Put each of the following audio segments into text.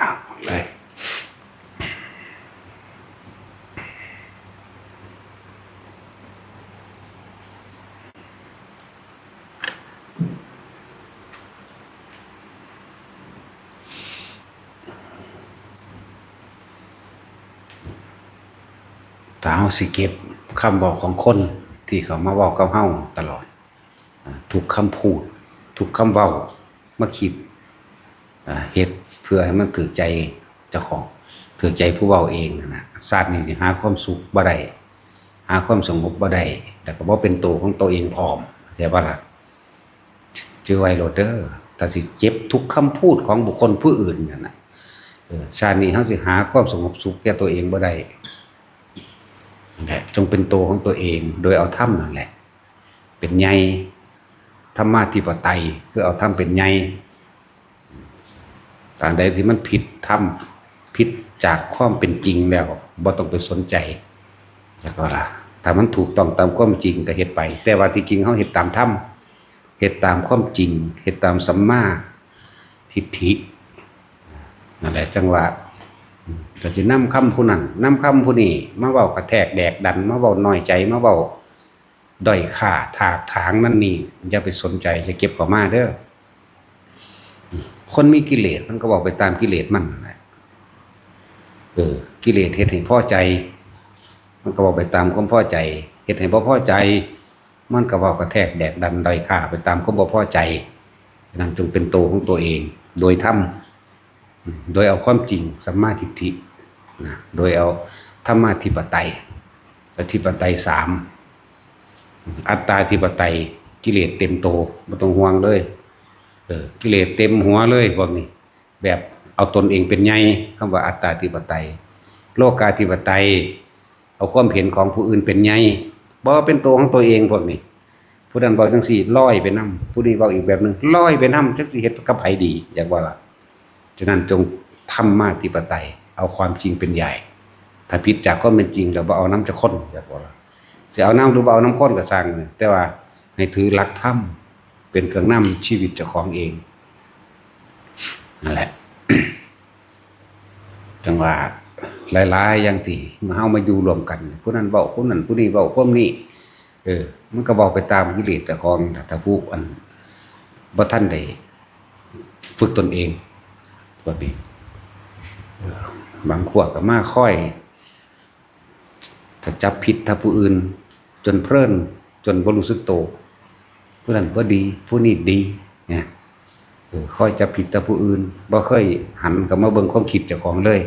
ອ້າວ ໄດ້. ຖ້າເຮົາຊິເກັບຄຳເວົ້າຂອງຄົນທີ່ເຂົາມາເວົ້າກັບເຮົາຕະຫຼອດ, ອາ, ທຸກຄຳພູດ, ທຸກຄຳເວົ້າ, ມາຄິດ, ອາ, ເຮັດເພື່ອໃຫ້ມັນຖືກໃຈເຈົ້າຂອງ, ຖືກໃຈຜູ້ເວົ້າເອງຫັ້ນນະ. ຊາດນີ້ຊິຫາຄວາມສຸກບໍ່ໄດ້, ຫາຄວາມສະຫງົບບໍ່ໄດ້, ແລ້ວກໍບໍ່ເປັນໂຕຂອງໂຕເອງພ້ອມ, ເຂົ້າໃຈບໍ່ລະ? ຈື່ໄວ້ໂລດເດີ, ຖ້າຊິເກັບທຸກຄຳພູດຂອງບຸກຄົນຜູ້ອື່ນຫັ້ນນະ, ເອີ, ຊາດນີ້ເຮົາຊິຫາຄວາມສະຫງົບສຸກແກ່ໂຕເອງບໍ່ໄດ້. ນັ້ນແຫຼະ, ຈົ່ງເປັນໂຕຂອງໂຕເອງ ໂດຍເອົາທຳນັ້ນແຫຼະເປັນໃຫຍ່. ທຳມາທິປະໄຕ ຄືເອົາທຳເປັນໃຫຍ່. ອັນໃດທີ່ມັນຜິດທຳ, ຜິດຈາກຄວາມເປັນຈິງແລ້ວ ບໍ່ຕ້ອງໄປສົນໃຈ, ຈັກວ່າລະ. ຖ້າມັນຖືກຕ້ອງຕາມຄວາມຈິງກໍເຮັດໄປ, ແຕ່ວ່າທີ່ຈິງເຮົາເຮັດຕາມທຳ, ເຮັດຕາມຄວາມຈິງ, ເຮັດຕາມສຳມາທິດຖິ. ນັ້ນແຫຼະ ຈັ່ງວ່າ ຖ້າຊິນຳຄຳຜູ້ນັ້ນ, ນຳຄຳຜູ້ນີ້ ມາເວົ້າກະແທກແດກດັນ, ມາເວົ້ານ້ອຍໃຈ, ມາເວົ້າ ດ້ອຍຄ່າຖາກຖາງນັ້ນນີ້ ຢ່າໄປສົນໃຈ, ຢ່າເກັບເຂົ້າມາເດີ. ຄົນມີກິເລດມັນກໍເວົ້າໄປຕາມກິເລດມັນນັ້ນແຫຼະ. ເອີ, ກິເລດເຮັດໃຫ້ພໍໃຈ ມັນກໍເວົ້າໄປຕາມຄວາມພໍໃຈ, ເຮັດໃຫ້ບໍ່ພໍໃຈ ມັນກໍເວົ້າກະແທກແດກດັນດ້ອຍຄ່າໄປຕາມຄວາມບໍ່ພໍໃຈ. ສະນັ້ນ ຈົ່ງເປັນໂຕຂອງໂຕເອງ ໂດຍທຳ ໂດຍເອົາຄວາມຈິງ ສຳມາທິດຖິນະ, ໂດຍເອົາທຳມາທິປະໄຕ, ອະທິປະໄຕສາມ, ອັດຕາທິປະໄຕ, ກິເລດເຕັມໂຕ, ບໍ່ຕ້ອງຫ່ວງເລີຍ. ເອີ ກິເລດເຕັມຫົວເລີຍພວກນີ້ ແບບເອົາຕົນເອງເປັນໃຫຍ່ ຄຳວ່າອັດຕາທິປະໄຕ ໂລກາທິປະໄຕ ເອົາຄວາມເຫັນຂອງຜູ້ອື່ນເປັນໃຫຍ່ ບໍ່ເປັນໂຕຂອງຕົວເອງພວກນີ້. ຜູ້ນັ້ນເວົ້າຈັ່ງຊີ້ ລອຍໄປນຳ ຜູ້ນີ້ເວົ້າອີກແບບໜຶ່ງ ລອຍໄປນຳ ຈັກຊິເຮັດກັບໃຜດີ ຢາກວ່າລະ. ສະນັ້ນ ຈົ່ງທຳມາທິປະໄຕ ເອົາຄວາມຈິງເປັນໃຫຍ່. ຖ້າຜິດຈາກຄວາມເປັນຈິງແລ້ວ ບໍ່ເອົານຳຈັກຄົນ ຢາກວ່າລະ. ຊິເອົານຳ ຫຼື ບໍ່ເອົານຳຄົນກໍຊ່າງ ແຕ່ວ່າໃຫ້ຖືຫຼັກທຳເປັນເຄື່ອງນຳຊີວິດເຈົ້າຂອງເອງ ນັ້ນແຫຼະ. ຈັ່ງວ່າຫຼາຍໆຢ່າງທີ່ເຮົາມາຢູ່ລວມກັນ ຜູ້ນັ້ນເວົ້າຄົນນັ້ນ ຜູ້ນີ້ເວົ້າຄົນນີ້ ເອີ ມັນກໍເວົ້າໄປຕາມກິເລດເຈົ້າຂອງ. ຖ້າຜູ້ອັນບໍ່ທັນໄດ້ຝຶກຕົນເອງ ພວກນີ້ ບາງພວກກໍມາຄອຍ ຖ້າຈັບຜິດຖ້າຜູ້ອື່ນຈົນເພີນ ຈົນບໍ່ຮູ້ສຶກໂຕ ຜູ້ນັ້ນບໍ່ດີ ຜູ້ນີ້ດີນະ. ເອີ ຄອຍຈັບຜິດແຕ່ຜູ້ອື່ນ ບໍ່ເຄີຍຫັນເຂົ້າມາເບິ່ງຄວາມຄິດເຈົ້າຂອງເລີຍ.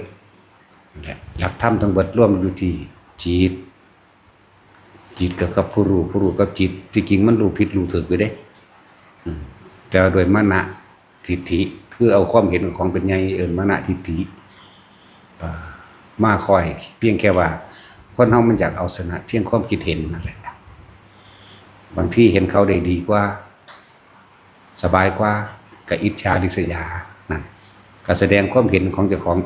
ນັ້ນແຫຼະ ຫຼັກທຳທັງເບິດລວມຢູ່ທີ່ຈິດ. ຈິດກໍກັບຜູ້ຮູ້ ຜູ້ຮູ້ກັບຈິດ. ທີ່ຈິງມັນຮູ້ຜິດຮູ້ຖືກຢູ່ເດ້ ອືມ ແຕ່ວ່າດ້ວຍມານະ ທິດຖິ ຄືເອົາຄວາມເຫັນຂອງເປັນໃຫຍ່ ເອີ້ນມານະທິດຖິ. ເອີ ມາຄອຍ ພຽງແຄ່ວ່າຄົນເຮົາມັນຢາກເອົາຊະນະພຽງຄວາມຄິດເຫັນນັ້ນແຫຼະ. ບາງທີເຫັນເຂົາໄດ້ດີກວ່າ ສະບາຍກວ່າ ກະອິດສາລິສຍານັ້ນ ກະສະແດງຄວາມເຫັນຂອງເຈົ້າຂອງ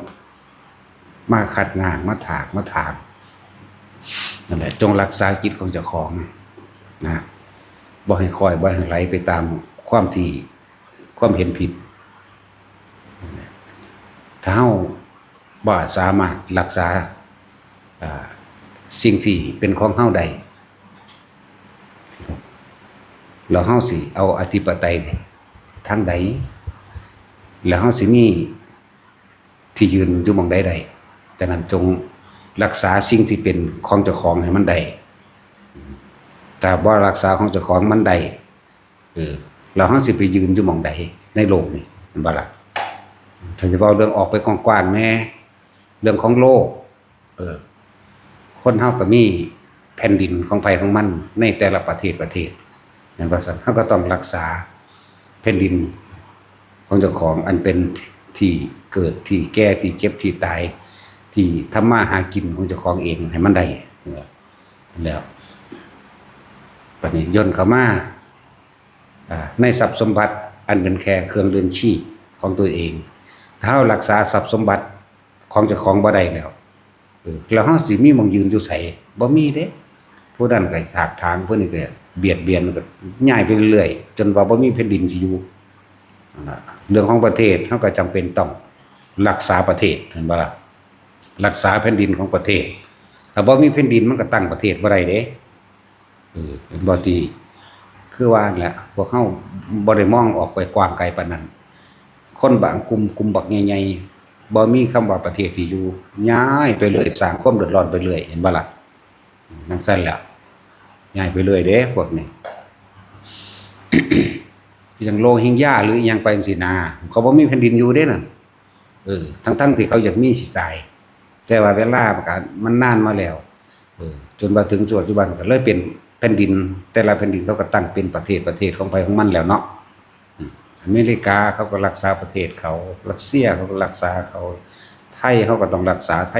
ມາຂັດງາງ ມາຖາກ ມາຖາງ. ນັ້ນແຫຼະ ຈົ່ງຮັກສາຈິດຂອງເຈົ້າຂອງນະ ບໍ່ໃຫ້ຄອຍ ບໍ່ໃຫ້ໄຫຼໄປຕາມຄວາມທີ່ ຄວາມເຫັນຜິດ. ຖ້າເຮົາບໍ່ສາມາດຮັກສາ ເອີ ສິ່ງທີ່ເປັນຂອງເຮົາໄດ້ ແລ້ວເຮົາຊິເອົາອະທິປະໄຕທາງໃດ? ແລ້ວເຮົາຊິມີ ທີ່ຢືນຢູ່ໝ່ອງໃດໄດ້. ດັ່ງນັ້ນ ຈົ່ງຮັກສາສິ່ງທີ່ເປັນຂອງເຈົ້າຂອງໃຫ້ມັນໄດ້. ຖ້າບໍ່ຮັກສາຂອງເຈົ້າຂອງມັນໄດ້ ເອີ ແລ້ວເຮົາຊິໄປຢືນຢູ່ໝ່ອງໃດໃນໂລກນີ້ ແມ່ນບໍ່ລະ? ຖ້າຈະເວົ້າເລື່ອງອອກໄປກວ້າງໆແດ່ ເລື່ອງຂອງໂລກ ເອີ ຄົນເຮົາກໍມີແຜ່ນດິນຂອງໃຜຂອງມັນໃນແຕ່ລະປະເທດ ປະເທດ ແມ່ນບໍ່ຊັ້ນ? ເຮົາກໍຕ້ອງຮັກສາແຜ່ນດິນຂອງເຈົ້າຂອງ ອັນເປັນທີ່ເກີດ ທີ່ແກ່ ທີ່ເຈັບ ທີ່ຕາຍ ທີ່ທຳມາຫາກິນຂອງເຈົ້າຂອງເອງໃຫ້ມັນໄດ້. ແລ້ວບັດນີ້ ໂຍນເຂົ້າມາ ອາ ໃນຊັບສົມບັດອັນເປັນແຄ່ເຄື່ອງເລື່ອງຊີບຂອງຕົວເອງ. ຖ້າເຮົາຮັກສາຊັບສົມບັດຂອງເຈົ້າຂອງບໍ່ໄດ້ແລ້ວ ເອີ ແລ້ວເຮົາຊິມີໝ່ອງຢືນຢູ່ໃສ? ບໍ່ມີເດ້. ຜູ້ນັ້ນກໍຖາກຖາງ ຜູ້ນີ້ກໍບຽດບຽນ ກໍຍ້າຍໄປເລື້ອຍໆ ຈົນວ່າບໍ່ມີແຜ່ນດິນຊິຢູ່. ນັ້ນລະ ເລື່ອງຂອງປະເທດ ເຮົາກໍຈຳເປັນຕ້ອງຮັກສາປະເທດ ແມ່ນບໍ່ລະ? ຮັກສາແຜ່ນດິນຂອງປະເທດ. ຖ້າບໍ່ມີແຜ່ນດິນ ມັນກໍຕັ້ງປະເທດບໍ່ໄດ້ເດ້. ເອີ ເຫັນບໍ່ ທີ່ຄືວ່ານັ້ນແຫຼະ ພວກເຮົາບໍ່ໄດ້ມອງອອກໄປກວ້າງໄກປານນັ້ນ. ຄົນບາງກຸ່ມ ກຸ່ມບັກໃຫຍ່ໆ ບໍ່ມີຄຳວ່າປະເທດທີ່ຢູ່ ຍ້າຍໄປເລື້ອຍ ສ້າງຄວາມເດືອດຮ້ອນໄປເລື້ອຍ ເຫັນບໍ່ລະ? ຈັ່ງຊັ້ນແຫຼະ ຍ້າຍໄປເລື້ອຍເດ້ພວກນີ້. ຢ່າງໂຣຮິງຢາ ຫຼື ອີ່ຫຍັງໄປຈັ່ງຊີ້ນາ ເຂົາບໍ່ມີແຜ່ນດິນຢູ່ເດ້ນັ້ນ. ເອີ ທັງໆທີ່ເຂົາຢາກມີຊິຕາຍ ແຕ່ວ່າເວລາມັນກະ ມັນນານມາແລ້ວ ເອີ ຈົນວ່າເຖິງປັດຈຸບັນກໍເລີຍເປັນແຜ່ນດິນ ແຕ່ລະແຜ່ນດິນເຂົາກໍຕັ້ງເປັນປະເທດ ປະເທດຂອງໃຜຂອງມັນແລ້ວເນາະ. ອາເມລິກາເຂົາກໍຮັກສາປະເທດເຂົາ ຣັດເຊຍເຂົາກໍຮັກສາເຂົາ ໄທເຮົາກໍຕ້ອງຮັກສາໄທ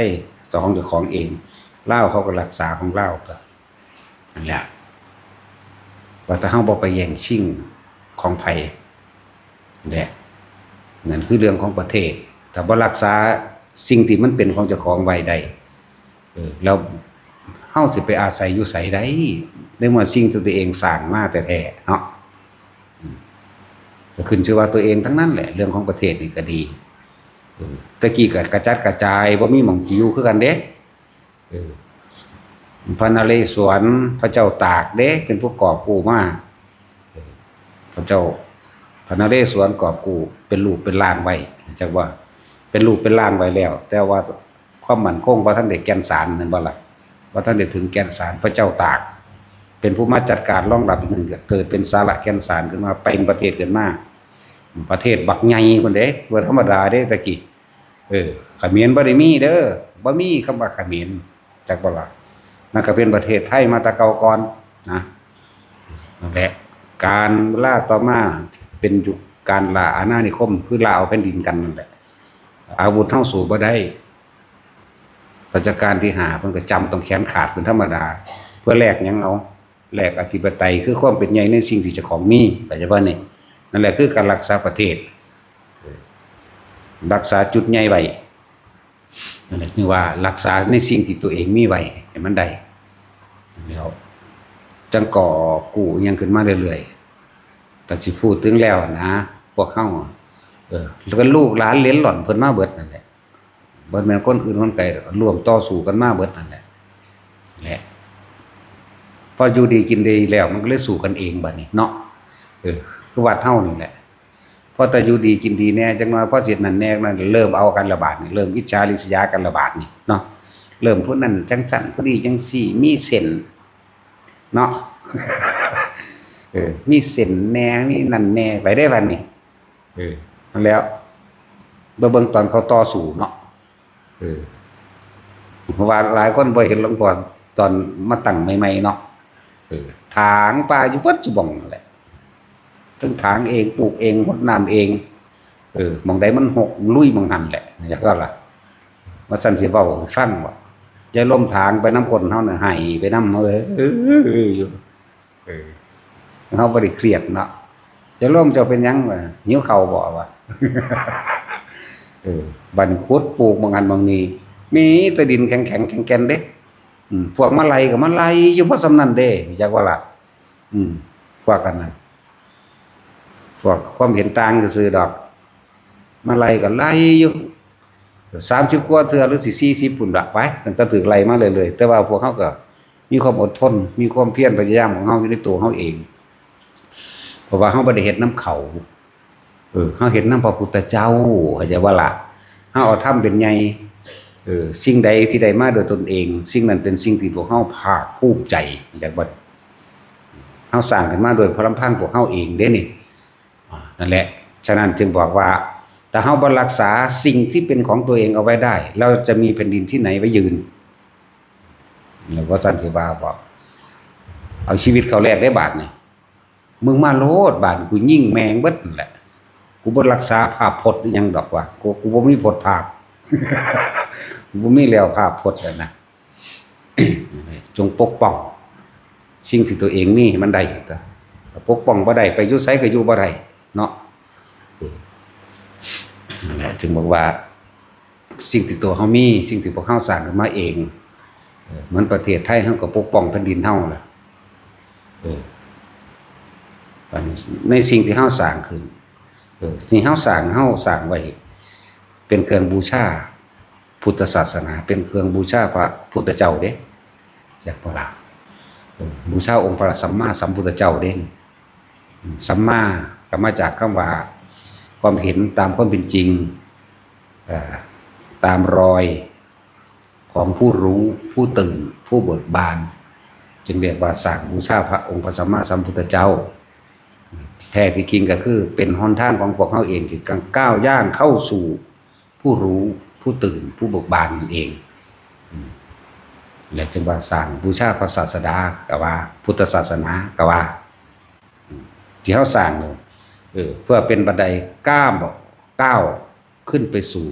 ຂອງເຈົ້າຂອງເອງ ລາວເຂົາກໍຮັກສາຂອງລາວ ກໍ ນັ້ນແຫຼະ ວ່າແຕ່ເຮົາບໍ່ໄປແຍ່ງຊິງຂອງໃຜແຫຼະ ນັ້ນຄືເລື່ອງຂອງປະເທດ. ຖ້າບໍ່ຮັກສາສິ່ງທີ່ມັນເປັນຂອງເຈົ້າຂອງໄວ້ໄດ້ ເອີ ແລ້ວເຮົາຊິໄປອາໄສຢູ່ໃສໄດ້ ໃນເມື່ອສິ່ງທີ່ຕົວເອງສ້າງມາແທ້ໆເນາະ? ອືມ ກໍຂຶ້ນຊື່ວ່າຕົວເອງທັງນັ້ນແຫຼະ ເລື່ອງຂອງປະເທດນີ້ກໍດີ. ເອີ ແຕ່ກີ້ກໍກະຈັດກະຈາຍ ບໍ່ມີໝ່ອງຊິຢູ່ຄືກັນເດ້. ເອີ ພະນະເລສວນ ພະເຈົ້າຕາກເດ້ ເປັນຜູ້ກອບກູ້ມາ. ເອີ ພະເຈົ້າ ພະນະເລສວນກອບກູ້ເປັນຮູບເປັນຮ່າງໄວ້ ຈັກວ່າເປັນຮູບເປັນຮ່າງໄວ້ແລ້ວ ແຕ່ວ່າຄວາມໝັ້ນຄົງບໍ່ທັນໄດ້ແກ່ນສານ ແມ່ນບໍ່ລະ? ບໍ່ທັນໄດ້ເຖິງແກ່ນສານ. ພະເຈົ້າຕາກເປັນຜູ້ມາຈັດການລອງຮັບອີກໜຶ່ງ ກໍເກີດເປັນສາລະແກ່ນສານຂຶ້ນມາ ເປັນປະເທດຂຶ້ນມາ ປະເທດບັກໃຫຍ່ພຸ້ນເດ້ ບໍ່ທຳມະດາເດ້ແຕ່ກີ້. ເອີ ຂະເໝນບໍ່ໄດ້ມີເດີ ບໍ່ມີຄຳວ່າຂະເໝນ ຈັກບໍ່ລະ? ນັ້ນກໍເປັນປະເທດໄທມາແຕ່ເກົ່າກ່ອນນະ. ນັ້ນແຫຼະ ການເວລາຕໍ່ມາເປັນຍຸກ ການລ່າອານານິຄົມ ຄືລ່າເອົາແຜ່ນດິນກັນນັ້ນແຫຼະ. ອາວຸດເຮົາສູ້ບໍ່ໄດ້. ລັດຊະການທີຫ້າເພິ່ນກໍຈຳຕ້ອງແຂນຂາດເປັນທຳມະດາ ເພື່ອແລກຫຍັງເອົາ? ແລກອະທິປະໄຕ ຄືຄວາມເປັນໃຫຍ່ໃນສິ່ງທີ່ເຈົ້າຂອງມີ ເຂົ້າໃຈບໍ່ນີ້? ນັ້ນແຫຼະຄືການລັກສາປະເທດ ເອີ ລັກສາຈຸດໃຫຍ່ໄວ້. ນັ້ນແຫຼະ ຄືວ່າລັກສາໃນສິ່ງທີ່ຕົວເອງມີໄວ້ໃຫ້ມັນໄດ້ ແລ້ວຈັ່ງກໍ່ກູ້ອີ່ຫຍັງຂຶ້ນມາເລື້ອຍໆ. ແຕ່ຊິພູດເຖິງແລ້ວນະ ພວກເຮົາ ເອີ ແລ້ວກໍລູກຫຼານເຫຼັນຫຼອນເພິ່ນມາເບິດນັ້ນແຫຼະ ບໍ່ແມ່ນຄົນອື່ນຄົນໄກດອກ ລວມຕໍ່ສູ້ກັນມາເບິດນັ້ນແຫຼະ ແຫຼະ ພໍຢູ່ດີກິນດີແລ້ວ ມັນກໍເລີຍສູ້ກັນເອງບາດນີ້ເນາະ. ເອີ ຄືວັດເຮົານີ້ແຫຼະ ພໍແຕ່ຢູ່ດີກິນດີແດ່ ຈັກໜ້ອຍພໍຊິນັ້ນແດ່ ນັ້ນເລີ່ມເອົາກັນລະບາດນີ້ ເລີ່ມອິດສາລິດສະຍາກັນລະບາດນີ້ເນາະ. ເລີ່ມຜູ້ນັ້ນຈັ່ງຊັ້ນ ຜູ້ນີ້ຈັ່ງຊີ້ ມີເສັ້ນເນາະ ເອີ ມີເສັ້ນແດ່ ມີນັ້ນແດ່ ໄປເດ້ບັດນີ້. ເອີ ນັ້ນແຫຼະ ໄປເບິ່ງຕອນເຂົາຕໍ່ສູ້ເນາະ. ເອີ ເພາະວ່າຫຼາຍຄົນບໍ່ເຫັນຫຼວງພໍ່ຕອນມາຕັ້ງໃໝ່ໆເນາະ. ເອີ ຖາງປ່າຢູ່ເບິດສູ່ບ່ອນນັ້ນແຫຼະ ທັງຖາງເອງ ປູກເອງ ຫົດນ້ຳເອງ. ເອີ ໝ່ອງໃດມັນຮົກ ລຸຍໝ່ອງຫັ້ນແຫຼະ ຈັ່ງຊັ້ນລະ ວ່າຊັ້ນ ຊິເວົ້າໃຫ້ຟັງວ່າ ຍາຍລົມຖາງໄປນຳກົ້ນເຮົານະ ໄຫ້ໄປນຳເຮົາເລີຍ ເອີ ຢູ່. ເອີ ເຮົາບໍ່ໄດ້ຄຽດເນາະ. ຍາຍລົມ ເຈົ້າເປັນຫຍັງວະ? ຫິວເຂົ້າບໍ່ວະ? ເອີ ບັດຂຸດປູກໝ່ອງຫັ້ນໝ່ອງນີ້ ມີແຕ່ດິນແຂງໆ ແກ່ນໆເດ້. ອືມ ພວກມາໄລ່ກໍມາໄລ່ຢູ່ພໍສ່ຳນັ້ນເດ້ ຈັກວ່າລະ. ອືມ ພວກອັນນັ້ນ ພວກຄວາມເຫັນຕ່າງຊື່ໆດອກ ມາໄລ່ກໍໄລ່ຢູ່ ສາມສິບກວ່າເທື່ອ ຫຼືຊິສີ່ສິບພຸ້ນລະ ໄປ ຕັ້ງແຕ່ຖືກໄລ່ມາເລື້ອຍໆ. ແຕ່ວ່າພວກເຮົາກໍມີຄວາມອົດທົນ ມີຄວາມພຽນພະຍາຍາມຂອງເຮົາຢູ່ໃນຕົວເຮົາເອງ ເພາະວ່າເຮົາບໍ່ໄດ້ເຮັດນຳເຂົາ. ເອີ ເຮົາເຮັດນຳພະພຸດທະເຈົ້າ ເຂົ້າໃຈບໍ່ລະ? ເຮົາເອົາທຳເປັນໃຫຍ່. ເອີ ສິ່ງໃດທີ່ໄດ້ມາໂດຍຕົນເອງ ສິ່ງນັ້ນເປັນສິ່ງທີ່ພວກເຮົາພາກພູມໃຈ ເຂົ້າໃຈບໍ່? ເຮົາສ້າງຂຶ້ນມາໂດຍພະລຳພັງພວກເຮົາເອງເດ້ນີ້. ອາ ນັ້ນແຫຼະ ສະນັ້ນຈຶ່ງບອກວ່າ ຖ້າເຮົາບໍ່ຮັກສາສິ່ງທີ່ເປັນຂອງຕົວເອງເອົາໄວ້ໄດ້ ເຮົາຈະມີແຜ່ນດິນທີ່ໄຫນໄວ້ຢືນ? ແລ້ວວ່າຊັ້ນຊິວ່າບໍ່? ເອົາຊີວິດເຂົ້າແລກເດ້ບາດນີ້ ມຶງມາໂລດ ບາດນີ້ກູຍິງແມ່ງເບິດຫັ້ນແຫຼະ. ກູບໍ່ຮັກສາພາບພົດອີ່ຫຍັງດອກວ່າ ກູ ກູບໍ່ມີພົດພາບ ກູບໍ່ມີແລ້ວພາບພົດຫັ້ນນະ. ຈົ່ງປົກປ້ອງສິ່ງທີ່ຕົວເອງມີໃຫ້ມັນໄດ້ຕົວະ. ປົກປ້ອງບໍ່ໄດ້ ໄປຢູ່ໃສກໍຢູ່ບໍ່ໄດ້ເນາະ. ນັ້ນແຫຼະ ຈຶ່ງບອກວ່າ ສິ່ງທີ່ຕົວເຮົາມີ ສິ່ງທີ່ພວກເຮົາສ້າງຂຶ້ນມາເອງ ເອີ ເໝືອນປະເທດໄທ ເຮົາກໍປົກປ້ອງແຜ່ນດິນເຮົາລະ. ເອີ ບາດນີ້ ໃນສິ່ງທີ່ເຮົາສ້າງຂຶ້ນ ເອີ ທີ່ເຮົາສ້າງ ເຮົາສ້າງໄວ້ເປັນເຄື່ອງບູຊາ ພຸດທະສາສະໜາ ເປັນເຄື່ອງບູຊາພະພຸດທະເຈົ້າເດ້ ຈັກບໍ່ລະ? ເອີ ບູຊາອົງພະສຳມາສຳພຸດທະເຈົ້າເດ້. ອາ ສຳມາກໍມາຈາກຄຳວ່າ ຄວາມເຫັນຕາມຄວາມເປັນຈິງ ເອີ ຕາມຣອຍຂອງຜູ້ຮູ້ ຜູ້ຕື່ນ ຜູ້ເບີກບານ ຈຶ່ງຮຽກວ່າສ້າງບູຊາພະອົງພະສຳມາສຳພຸດທະເຈົ້າ. ແທ້ທີ່ຈິງກໍຄືເປັນຫົນທາງຂອງພວກເຮົາເອງ ທີ່ກ້າວຍ່າງເຂົ້າສູ່ ຜູ້ຮູ້ ຜູ້ຕື່ນ ຜູ້ເບີກບານນັ້ນເອງ. ອາ ແລະ ຈຶ່ງວ່າສ້າງບູຊາພະສາສະດາກໍວ່າ ພຸດທະສາສະໜາກໍວ່າ ອາ ທີ່ເຮົາສ້າງນີ້ ເອີ ເພື່ອເປັນບັນໄດກ້າວ ກ້າວຂຶ້ນໄປສູ່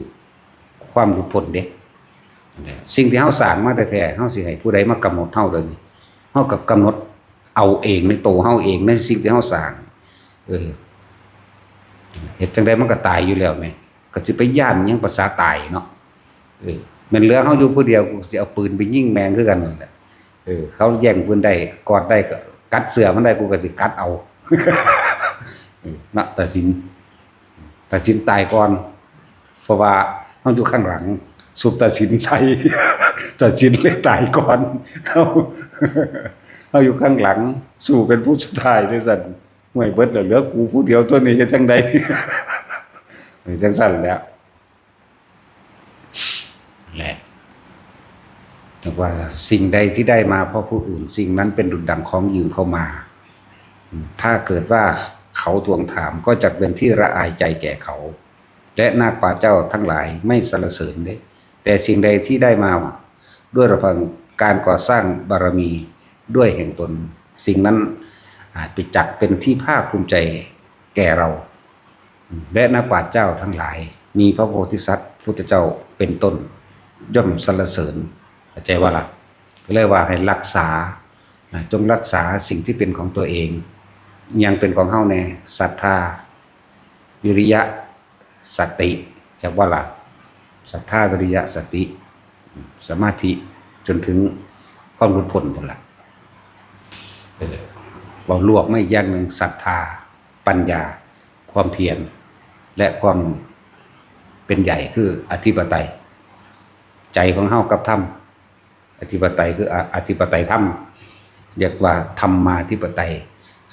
ຄວາມຫຼຸດພົ້ນເດ້. ນັ້ນແຫຼະ ສິ່ງທີ່ເຮົາສ້າງມາແທ້ໆ ເຮົາຊິໃຫ້ຜູ້ໃດມາກຳນົດເຮົາເດີ? ເຮົາກໍກຳນົດ ເອົາເອງໃນໂຕເຮົາເອງ ໃນສິ່ງທີ່ເຮົາສ້າງ. ເອີ ເຮັດຈັ່ງໃດມັນກໍຕາຍຢູ່ແລ້ວແໝ່ ກໍຊິໄປຢ້ານຫຍັງ ປະສາຕາຍເນາະ. ເອີ ແມ່ນເຫຼືອເຮົາຢູ່ຜູ້ດຽວ ກໍຊິເອົາປືນໄປຍິງແມ່ງຄືກັນນັ້ນແຫຼະ. ເອີ ເຂົາແຍ່ງປືນໄດ້ ກອດໄດ້ ກັດເສື້ອມັນໄດ້ ກູກໍຊິກັດເອົາ ເອີ ເນາະ ຕາສິນ. ຕາສິນຕາຍກ່ອນ ເພາະວ່າເຮົາຢູ່ຂ້າງຫຼັງ ຊຸມຕາສິນໃສ່ ຕາສິນເລີຍຕາຍກ່ອນ ເຮົາ ເຮົາຢູ່ຂ້າງຫຼັງ ສູ້ເປັນຜູ້ສຸດທ້າຍ ຈັ່ງຊັ້ນ. ໂອ້ຍ ເບິດແລ້ວ ເຫຼືອກູຜູ້ດຽວຕົວະນີ້ ເຮັດຈັ່ງໃດ? ຈັ່ງຊັ້ນແຫຼະ. ແລະ ເອີ້ນວ່າ ສິ່ງໃດທີ່ໄດ້ມາເພາະຜູ້ອື່ນ ສິ່ງນັ້ນເປັນດຸດດັ່ງຂອງຢືມເຂົາມາ. ຖ້າເກີດວ່າເຂົາທວງຖາມ ກໍຈະເປັນທີ່ລະອາຍໃຈແກ່ເຂົາ ແລະ ນາກປາຊະເຈົ້າທັງຫຼາຍໄມ່ສັນລະເສີນເດ້. ແຕ່ສິ່ງໃດທີ່ໄດ້ມາດ້ວຍລຳພັງການກໍ່ສ້າງບາລະມີດ້ວຍແຫ່ງຕົນ ສິ່ງນັ້ນອາດຈະເປັນທີ່ພາກພູມໃຈແກ່ເຮົາ. ແລະ ນັກປາດເຈົ້າທັງຫຼາຍ ມີພະໂພທິສັດ ພຸດທະເຈົ້າເປັນຕົ້ນ ຍ່ອມສັນລະເສີນ. ເຂົ້າໃຈບໍ່ລະ? ກໍເລີຍວ່າໃຫ້ຮັກສາ ນະ ຈົ່ງຮັກສາສິ່ງທີ່ເປັນຂອງຕົວເອງ. ຫຍັງເປັນຂອງເຮົາແດ່? ສັດທາ, ວິລິຍະ, ສະຕິ ຈັກວ່າລະ ສັດທາ ວິລິຍະ ສະຕິ ສະມາທິ ຈົນເຖິງຄວາມຫຼຸດພົ້ນພຸ້ນລະ. ເອີ ເວົ້າລວບມາອີກຢ່າງໜຶ່ງ ສັດທາ ປັນຍາ ຄວາມພຽນ ແລະ ຄວາມເປັນໃຫຍ່ ຄືອະທິປະໄຕ ໃຈຂອງເຮົາກັບທຳ. ອະທິປະໄຕ ຄືອະ ອະທິປະໄຕທຳ ຮຽກວ່າທຳມາທິປະໄຕ.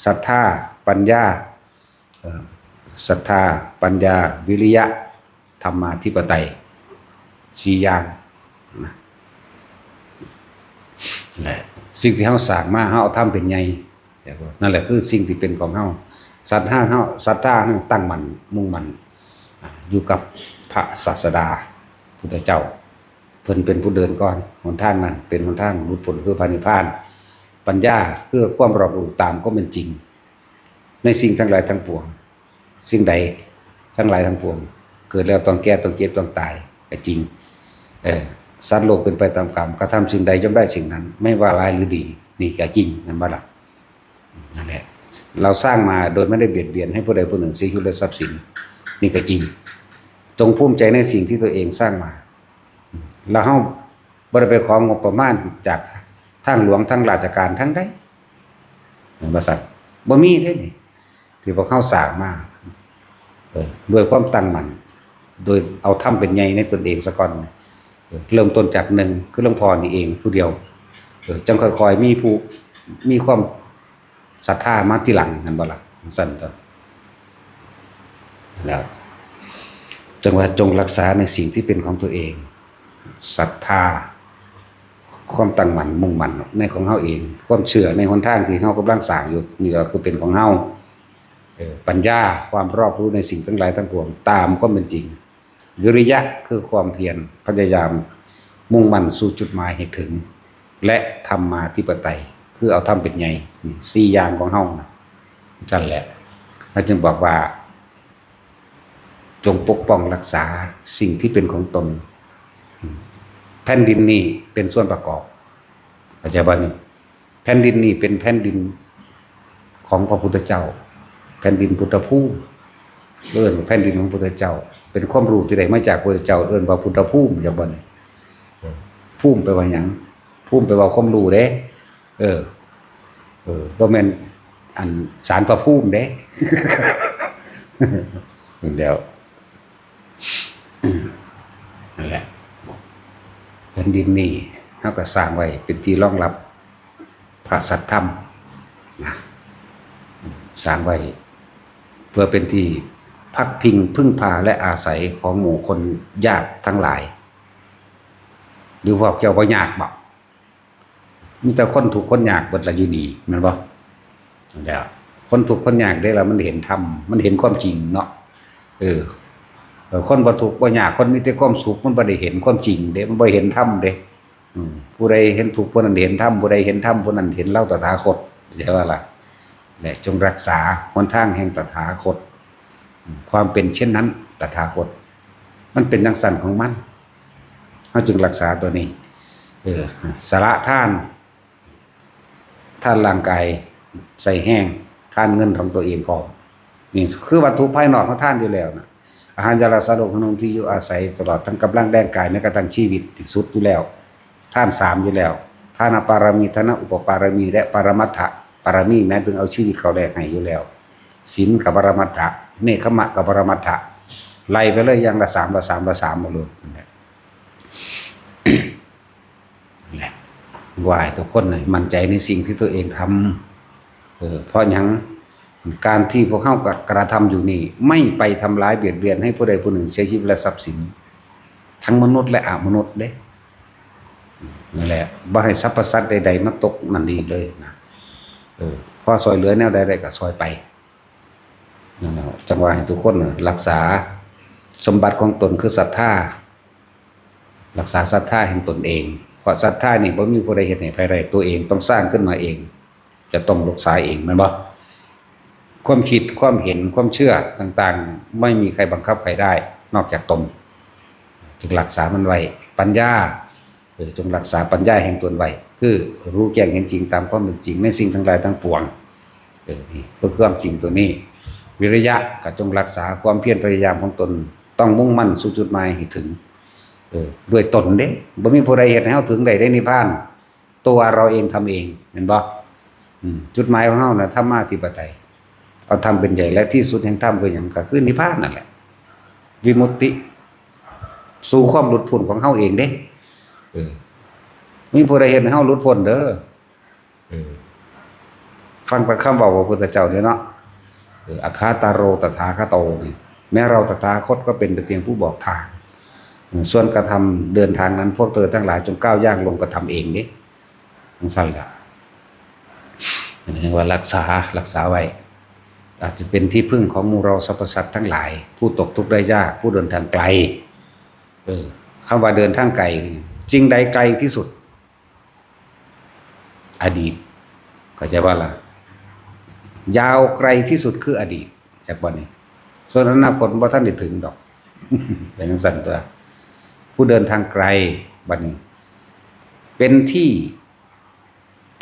ສັດທາ ປັນຍາ ເອີ ສັດທາ ປັນຍາ ວິລິຍະ ທຳມາທິປະໄຕ ສີ່ຢ່າງນະ. ແລະ ສິ່ງທີ່ເຮົາສ້າງມາ ເຮົາເອົາທຳເປັນໃຫຍ່ ນັ້ນແຫຼະຄືສິ່ງທີ່ເປັນຂອງເຮົາ. ສັດທາເຮົາ ສັດທາເຮົາຕັ້ງໝັ້ນ ມຸ່ງໝັ້ນ ຢູ່ກັບພະສາສະດາ ພຸດທະເຈົ້າ. ເພິ່ນເປັນຜູ້ເດີນກ່ອນ ຫົນທາງນັ້ນເປັນຫົນທາງຫຼຸດພົ້ນ ຄືພະນິບພານ. ປັນຍາຄືຄວາມຮອບຮູ້ຕາມຄວາມເປັນຈິງ ໃນສິ່ງທັງຫຼາຍທັງປວງ. ສິ່ງໃດທັງຫຼາຍທັງປວງ ເກີດແລ້ວຕ້ອງແກ່ ຕ້ອງເຈັບ ຕ້ອງຕາຍ ກໍຈິງ. ເອີ ສັດໂລກເປັນໄປຕາມກຳ ກະທຳສິ່ງໃດຍ່ອມໄດ້ສິ່ງນັ້ນ ໄມ່ວ່າຮ້າຍຫຼືດີ ນີ້ກໍຈິງ ແມ່ນບໍ່ລະ? ນັ້ນແຫຼະ ເຮົາສ້າງມາໂດຍບໍ່ໄດ້ບຽດບຽນໃຫ້ຜູ້ໃດຜູ້ໜຶ່ງເສຍຊີວິດ ແລະ ຊັບສິນ ນີ້ກໍຈິງ. ຈົ່ງພູມໃຈໃນສິ່ງທີ່ຕົວເອງສ້າງມາ ແລ້ວເຮົາບໍ່ໄດ້ໄປຂໍງົບປະມານຈາກທາງຫຼວງ ທາງລາຊະການ ທາງໃດ ແມ່ນບໍ່ຊັ້ນ? ບໍ່ມີເດ້ນີ້ ທີ່ພວກເຮົາສ້າງມາ ເອີ ດ້ວຍຄວາມຕັ້ງໝັ້ນ ໂດຍເອົາທຳເປັນໃຫຍ່ໃນຕົນເອງສາກ່ອນ. ເອີ ເລີ່ມຕົ້ນຈາກໜຶ່ງ ຄືຫຼວງພໍ່ນີ້ເອງຜູ້ດຽວ ເອີ ຈັ່ງຄ່ອຍໆມີຜູ້ ມີຄວາມ ສັດທາມາທີຫຼັງ ແມ່ນບໍ່ລະ? ຈັ່ງຊັ້ນຕົວະ. ແລ້ວຈັ່ງວ່າຈົ່ງຮັກສາໃນສິ່ງທີ່ເປັນຂອງຕົວເອງ ສັດທາ ຄວາມຕັ້ງໝັ້ນມຸ່ງໝັ້ນໃນຂອງເຮົາເອງ ຄວາມເຊື່ອໃນຫົນທາງທີ່ເຮົາກຳລັງສ້າງຢູ່ ນີ້ກໍຄືເປັນຂອງເຮົາ. ເອີ ປັນຍາ ຄວາມຮອບຮູ້ໃນສິ່ງທັງຫຼາຍທັງປວງຕາມຄວາມເປັນຈິງ. ວິລິຍະ ຄືຄວາມພຽນ ພະຍາຍາມ ມຸ່ງໝັ້ນສູ່ຈຸດໝາຍໃຫ້ເຖິງ ແລະ ທຳມາທິປະໄຕ ຄືເອົາທຳເປັນໃຫຍ່. ສີ່ຢ່າງຂອງເຮົານະ ຊັ້ນແຫຼະ ເຮົາຈຶ່ງບອກວ່າ ຈົ່ງປົກປ້ອງຮັກສາສິ່ງທີ່ເປັນຂອງຕົນ. ແຜ່ນດິນນີ້ເປັນສ່ວນປະກອບ ເຂົ້າໃຈບໍ່ນີ້? ແຜ່ນດິນນີ້ເປັນແຜ່ນດິນຂອງພະພຸດທະເຈົ້າ ແຜ່ນດິນພຸດທະພູມ ເອີ້ນແຜ່ນດິນຂອງພຸດທະເຈົ້າ ເປັນຄວາມຮູ້ທີ່ໄດ້ມາຈາກພຸດທະເຈົ້າ ເອີ້ນວ່າພຸດທະພູມ ຈັ່ງບໍ່ນີ້? ເອີ ພູມແປວ່າຫຍັງ? ພູມແປວ່າຄວາມຮູ້ເດ້. ເອີ ເອີ ບໍ່ແມ່ນ ອັນ ສານພະພູມເດ້. ແລ້ວ ນັ້ນແຫຼະ ແຜ່ນດິນນີ້ເຮົາກໍສ້າງໄວ້ເປັນທີ່ຮອງຮັບພະສັດທຳນະ ສ້າງໄວ້ເພື່ອເປັນທີ່ພັກພິງເພິ່ງພາ ແລະ ອາໄສຂອງໝູ່ຄົນຍາກທັງຫຼາຍ. ຫຼືພວກເຈົ້າບໍ່ຍາກບໍ? ມີແຕ່ຄົນທຸກຄົນຍາກເບິດລະຢູ່ນີ້ ແມ່ນບໍ່? ແລ້ວຄົນທຸກຄົນຍາກເດ້ລະ ມັນເຫັນທຳ ມັນເຫັນຄວາມຈິງເນາະ. ເອີ ເອີ ຄົນບໍ່ທຸກບໍ່ຍາກ ຄົນມີແຕ່ຄວາມສຸກ ມັນບໍ່ໄດ້ເຫັນຄວາມຈິງເດ້ ມັນບໍ່ເຫັນທຳເດ້. ອືມ ຜູ້ໃດເຫັນທຸກ ຜູ້ນັ້ນເຫັນທຳ ຜູ້ໃດເຫັນທຳ ຜູ້ນັ້ນເຫັນລາວຕະຖາຄົດ ເຫັນບໍ່ລະ? ແລະ ຈົ່ງຮັກສາຫົນທາງແຫ່ງຕະຖາຄົດ ຄວາມເປັນເຊັ່ນນັ້ນ ຕະຖາຄົດ ມັນເປັນຈັ່ງຊັ້ນຂອງມັນ. ເຮົາຈຶ່ງຮັກສາຕົວນີ້ ເອີ ສະຫຼະທານ ທານຮ່າງກາຍໃຊ້ແຮງ ທານເງິນຂອງຕົວເອງພ້ອມ. ນີ້ຄືວັດຖຸພາຍນອກເຮົາທານຢູ່ແລ້ວນະ ອາຫານ ຢາ ລາ ສາ ໂລ ຂະໜົມ ທີ່ຢູ່ອາໄສ ຕະຫຼອດທັງກຳລັງແຮງກາຍ ແມ້ກະທັ່ງຊີວິດ ທີ່ສຸດຢູ່ແລ້ວ ທານສາມຢູ່ແລ້ວ ທານະປາລະມີ ທານະອຸປະປາລະມີ ແລະ ປະລະມັດຖະປາລະມີ ໝາຍເຖິງເອົາຊີວິດເຂົ້າແລກໃຫ້ຢູ່ແລ້ວ. ສິນກໍປະລະມັດຖະ ເນກຂະມະກໍປະລະມັດຖະ ໄລ່ໄປເລີຍ ຢ່າງລະສາມ ລະສາມ ລະສາມ ມາໂລດ. ແຫຼະ ວ່າໃຫ້ທຸກຄົນໃຫ້ໝັ້ນໃຈໃນສິ່ງທີ່ຕົວເອງທຳ. ເອີ ເພາະຫຍັງ? ການທີ່ພວກເຮົາກະ ກະທຳຢູ່ນີ້ ໄມ່ໄປທຳລາຍບຽດບຽນໃຫ້ຜູ້ໃດຜູ້ໜຶ່ງເສຍຊີວິດ ແລະ ຊັບສິນ ທັງມະນຸດ ແລະ ອະມະນຸດເດ້. ນັ້ນແຫຼະ ບໍ່ໃຫ້ສັບພະສັດໃດໆມາຕົກນັ້ນນີ້ເລີຍນະ. ເອີ ພໍຊ່ອຍເຫຼືອແນວໃດໄດ້ກະຊ່ອຍໄປ. ນັ້ນແຫຼະ ຈັ່ງວ່າໃຫ້ທຸກຄົນນະ ຮັກສາສົມບັດຂອງຕົນຄືສັດທາ ຮັກສາສັດທາແຫ່ງຕົນເອງ ເພາະສັດທານີ້ບໍ່ມີຜູ້ໃດເຮັດໃຫ້ໃຜໄດ້ ຕົວເອງຕ້ອງສ້າງຂຶ້ນມາເອງ ຈະຕ້ອງຮັກສາເອງ ແມ່ນບໍ່? ຄວາມຄິດ ຄວາມເຫັນ ຄວາມເຊື່ອຕ່າງໆ ບໍ່ມີໃຜບັງຄັບໃຜໄດ້ນອກຈາກຕົນ. ຈົ່ງຮັກສາມັນໄວ້. ປັນຍາ ເອີ ຈົ່ງຮັກສາປັນຍາແຫ່ງຕົນໄວ້ ຄືຮູ້ແຈ້ງເຫັນຈິງຕາມຄວາມເປັນຈິງໃນສິ່ງທັງຫຼາຍທັງປວງ. ເອີ ນີ້ເພື່ອຄວາມຈິງຕົວນີ້. ວິລິຍະ ກໍຈົ່ງຮັກສາຄວາມພຽນພະຍາຍາມຂອງຕົນ ຕ້ອງມຸ່ງໝັ້ນສູ່ຈຸດໝາຍໃຫ້ເຖິງ ເອີ ດ້ວຍຕົນເດ້. ບໍ່ມີຜູ້ໃດເຮັດໃຫ້ເຮົາເຖິງໄດ້ເດ້ນິບພານ. ຕົວເຮົາເອງທຳເອງ ແມ່ນບໍ່? ອືມ ຈຸດໝາຍຂອງເຮົານະ ທຳມາທິປະໄຕ ເອົາທຳເປັນໃຫຍ່ ແລະ ທີ່ສຸດແຫ່ງທຳຄືຫຍັງ? ກໍຄືນິບພານນັ້ນແຫຼະ ວິມຸດຕິ ສູ່ຄວາມຫຼຸດພົ້ນຂອງເຮົາເອງເດ້. ເອີ ມີຜູ້ໃດເຮັດໃຫ້ເຮົາຫຼຸດພົ້ນເດີ. ເອີ ຟັງແຕ່ຄຳເວົ້າຂອງພະພຸດທະເຈົ້າເດ້ເນາະ. ເອີ ອັກຂະຕາໂຣ ຕະຖາຄະໂຕ ນີ້ ແມ້ເຮົາຕະຖາຄົດກໍເປັນແຕ່ພຽງຜູ້ບອກທາງ. ເອີ ສ່ວນກະທຳເດີນທາງນັ້ນ ພວກເຈົ້າທັງຫຼາຍຈົ່ງກ້າວຍ່າງລົງກະທຳເອງເດ້. ຈັ່ງຊັ້ນລະ ເອີ້ນວ່າຮັກສາ ຮັກສາໄວ້. ອາດຈະເປັນທີ່ເພິ່ງຂອງໝູ່ເຫຼົ່າສັບພະສັດທັງຫຼາຍ ຜູ້ຕົກທຸກໄດ້ຍາກ ຜູ້ເດີນທາງໄກ. ເອີ ຄຳວ່າເດີນທາງໄກ ສິ່ງໃດໄກທີ່ສຸດ? ອະດີດ ເຂົ້າໃຈບໍ່ລະ? ຍາວໄກທີ່ສຸດຄືອະດີດ ຈັກບັດນີ້ ສ່ວນອະນາຄົດບໍ່ທັນໄດ້ເຖິງດອກ. ເປັນຈັ່ງຊັ້ນຕົວະ ຜູ້ເດີນທາງໄກ ບັດນີ້ ເປັນທີ່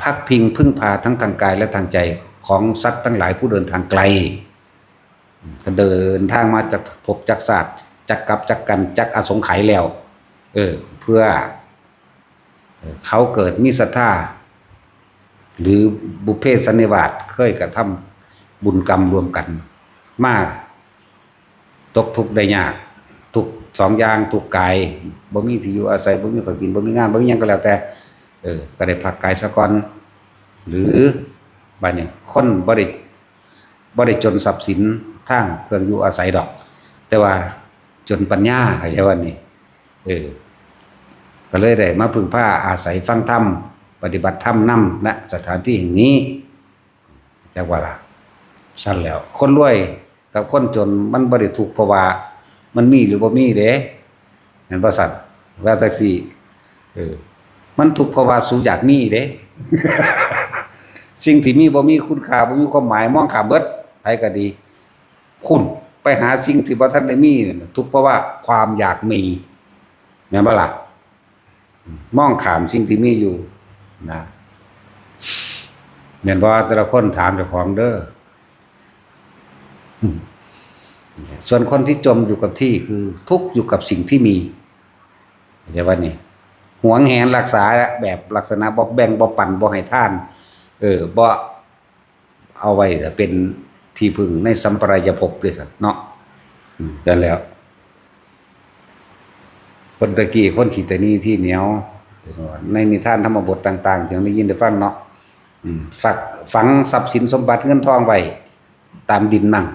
ພັກພິງເພິ່ງພາທັງທາງກາຍ ແລະ ທາງໃຈຂອງສັດທັງຫຼາຍຜູ້ເດີນທາງໄກ. ເຂົາເດີນທາງມາຈັກພົບຈັກຊາດ ຈັກກັບຈັກກັນ ຈັກອະສົງໄຂແລ້ວ ເອີ ເພື່ອ ເອີ ເຂົາເກີດມີສັດທາ ຫຼື ບຸບເພສັນນິວາດ ເຄີຍກະທຳບຸນກຳລວມກັນມາ ຕົກທຸກໄດ້ຍາກ ທຸກສອງຢ່າງ ທຸກກາຍ ບໍ່ມີທີ່ຢູ່ອາໄສ ບໍ່ມີເຂົ້າກິນ ບໍ່ມີງານ ບໍ່ມີຫຍັງກໍແລ້ວແຕ່ ເອີ ກໍໄດ້ພັກກາຍສາກ່ອນ ຫຼື ບາດນີ້ຄົນບໍ່ໄດ້ ບໍ່ໄດ້ຈົນຊັບສິນທາງເຄື່ອງຢູ່ອາໄສດອກ ແຕ່ວ່າຈົນປັນຍາ ເຂົ້າໃຈວ່ານີ້ ເອີ ກໍເລີຍໄດ້ມາເພິ່ງພາອາໄສຟັງທຳ ປະຕິບັດທຳນຳ ນະ ສະຖານທີ່ແຫ່ງນີ້ ຈັກວ່າລະ. ຊັ້ນແລ້ວ ຄົນລວຍກັບຄົນຈົນມັນບໍ່ໄດ້ທຸກເພາະວ່າມັນມີ ຫຼື ບໍ່ມີເດ້ ແມ່ນບໍ່ຊັ້ນ? ວ່າຈັ່ງຊີ້ ເອີ ມັນທຸກເພາະວ່າສູຢາກມີເດ້. ສິ່ງທີ່ມີບໍ່ມີຄຸນຄ່າ ບໍ່ມີຄວາມໝາຍ ມອງຂ້າມເບິດ ໃຜກໍດີ. ຄຸນໄປຫາສິ່ງທີ່ບໍ່ທັນໄດ້ມີ ທຸກເພາະວ່າຄວາມຢາກມີ ແມ່ນບໍ່ລະ? ມອງຂ້າມສິ່ງທີ່ມີຢູ່ນະ ແມ່ນບໍ່? ແຕ່ລະຄົນຖາມເຈົ້າຂອງເດີ. ສ່ວນຄົນທີ່ຈົມຢູ່ກັບທີ່ ຄືທຸກຢູ່ກັບສິ່ງທີ່ມີ ເຫັນບໍ່ນີ້? ຫວງແຫນຮັກສາແບບລັກສະນະບໍ່ແບ່ງ ບໍ່ປັນ ບໍ່ໃຫ້ທານ ເອີ ບໍ່ ເອົາໄວ້ເປັນທີ່ເພິ່ງໃນສຳປະລາຍະພົບເດ້ຊັ້ນເນາະ. ອືມ ຊັ້ນແລ້ວ ຄົນແຕ່ກີ້ຄົນຂີ້ຕະໜີທີ່ໜຽວ ໃນນິທານທຳມະບົດຕ່າງໆ ທີ່ເຮົາໄດ້ຍິນໄດ້ຟັງເນາະ ອືມ ຝັກ ຝັງຊັບສິນສົມບັດເງິນທອງໄວ້ຕາມດິນມັ່ງ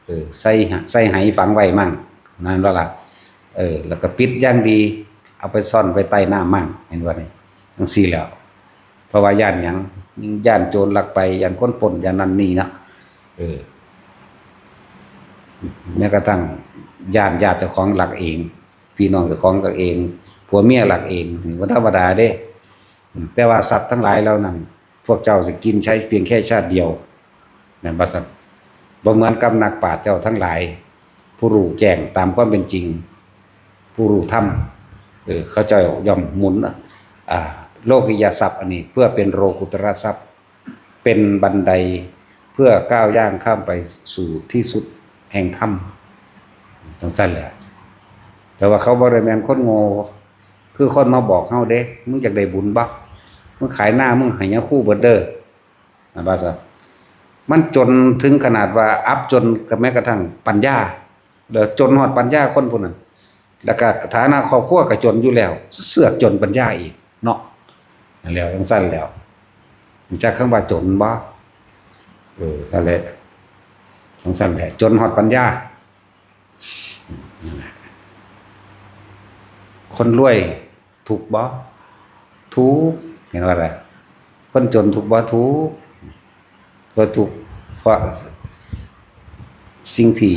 ເອີ ໃສ່ ໃສ່ໄຫຝັງໄວ້ມັ່ງ ນັ້ນບໍ່ລະ? ເອີ ແລ້ວກໍປິດຢ່າງດີ ເອົາໄປຊ່ອນໄວ້ໃຕ້ນ້ຳມັ່ງ ເຫັນບໍ່ນີ້? ຈັ່ງຊີ້ແຫຼ້ວ ເພາະວ່າຢ້ານຫຍັງ? ຢ້ານໂຈນລັກໄປ ຢ້ານຄົນປຸ້ນ ຢ້ານນັ້ນນີ້ເນາະ ເອີ ແມ້ກະທັ້ງຢ້ານຍາດເຈົ້າຂອງລັກເອງ ພີ່ນ້ອງເຈົ້າຂອງລັກເອງ ຜົວເມຍລັກເອງ ບໍ່ທຳມະດາເດ້. ແຕ່ວ່າສັດທັງຫຼາຍເຫຼົ່ານັ້ນ ພວກເຈົ້າຊິກິນໃຊ້ພຽງແຄ່ຊາດດຽວ ແມ່ນບໍ່ຊັ້ນ? ບໍ່ເໝືອນກັບນັກປາດເຈົ້າທັງຫຼາຍ ຜູ້ຮູ້ແຈ້ງຕາມຄວາມເປັນຈິງ ຜູ້ຮູ້ທຳ ເອີ ເຂົາເຈົ້າຍ່ອມໝູນ ອາ ໂລກິຍະຊັບອັນນີ້ ເພື່ອເປັນໂລກຸດຕະລະຊັບ ເປັນບັນໄດເພື່ອກ້າວຍ່າງຂ້າມໄປສູ່ທີ່ສຸດແຫ່ງທຳ ຈັ່ງຊັ້ນແຫຼະ. ແຕ່ວ່າເຂົາບໍ່ໄດ້ແມ່ນຄົນໂງ່ ຄືຄົນມາບອກເຮົາເດ້ ມຶງຢາກໄດ້ບຸນບໍ່? ມຶງຂາຍນາ ມຶງໃຫ້ຍາຄູເບິດເດີ ແມ່ນບໍ່ຊະ? ມັນຈົນເຖິງຂະໜາດວ່າອັບຈົນກັບແມ້ກະທັ່ງປັນຍາ ແລ້ວຈົນຮອດປັນຍາຄົນຜູ້ນັ້ນ ແລ້ວກະຖານະຄອບຄົວກະຈົນຢູ່ແລ້ວ ເຊືອກຈົນປັນຍາອີກເນາະ. ນັ້ນແຫຼ້ວ ຈັ່ງຊັ້ນແຫຼ້ວ ຮູ້ຈັກຄຳວ່າຈົນບໍ່? ເອີ ນັ້ນແຫຼະ ຈັ່ງຊັ້ນແຫຼະ ຈົນຮອດປັນຍາ. ຄົນລວຍທຸກບໍ່? ທຸກ ເຫັນວ່າລະ ຄົນຈົນທຸກບໍ່? ທຸກ ກໍທຸກເພາະສິ່ງທີ່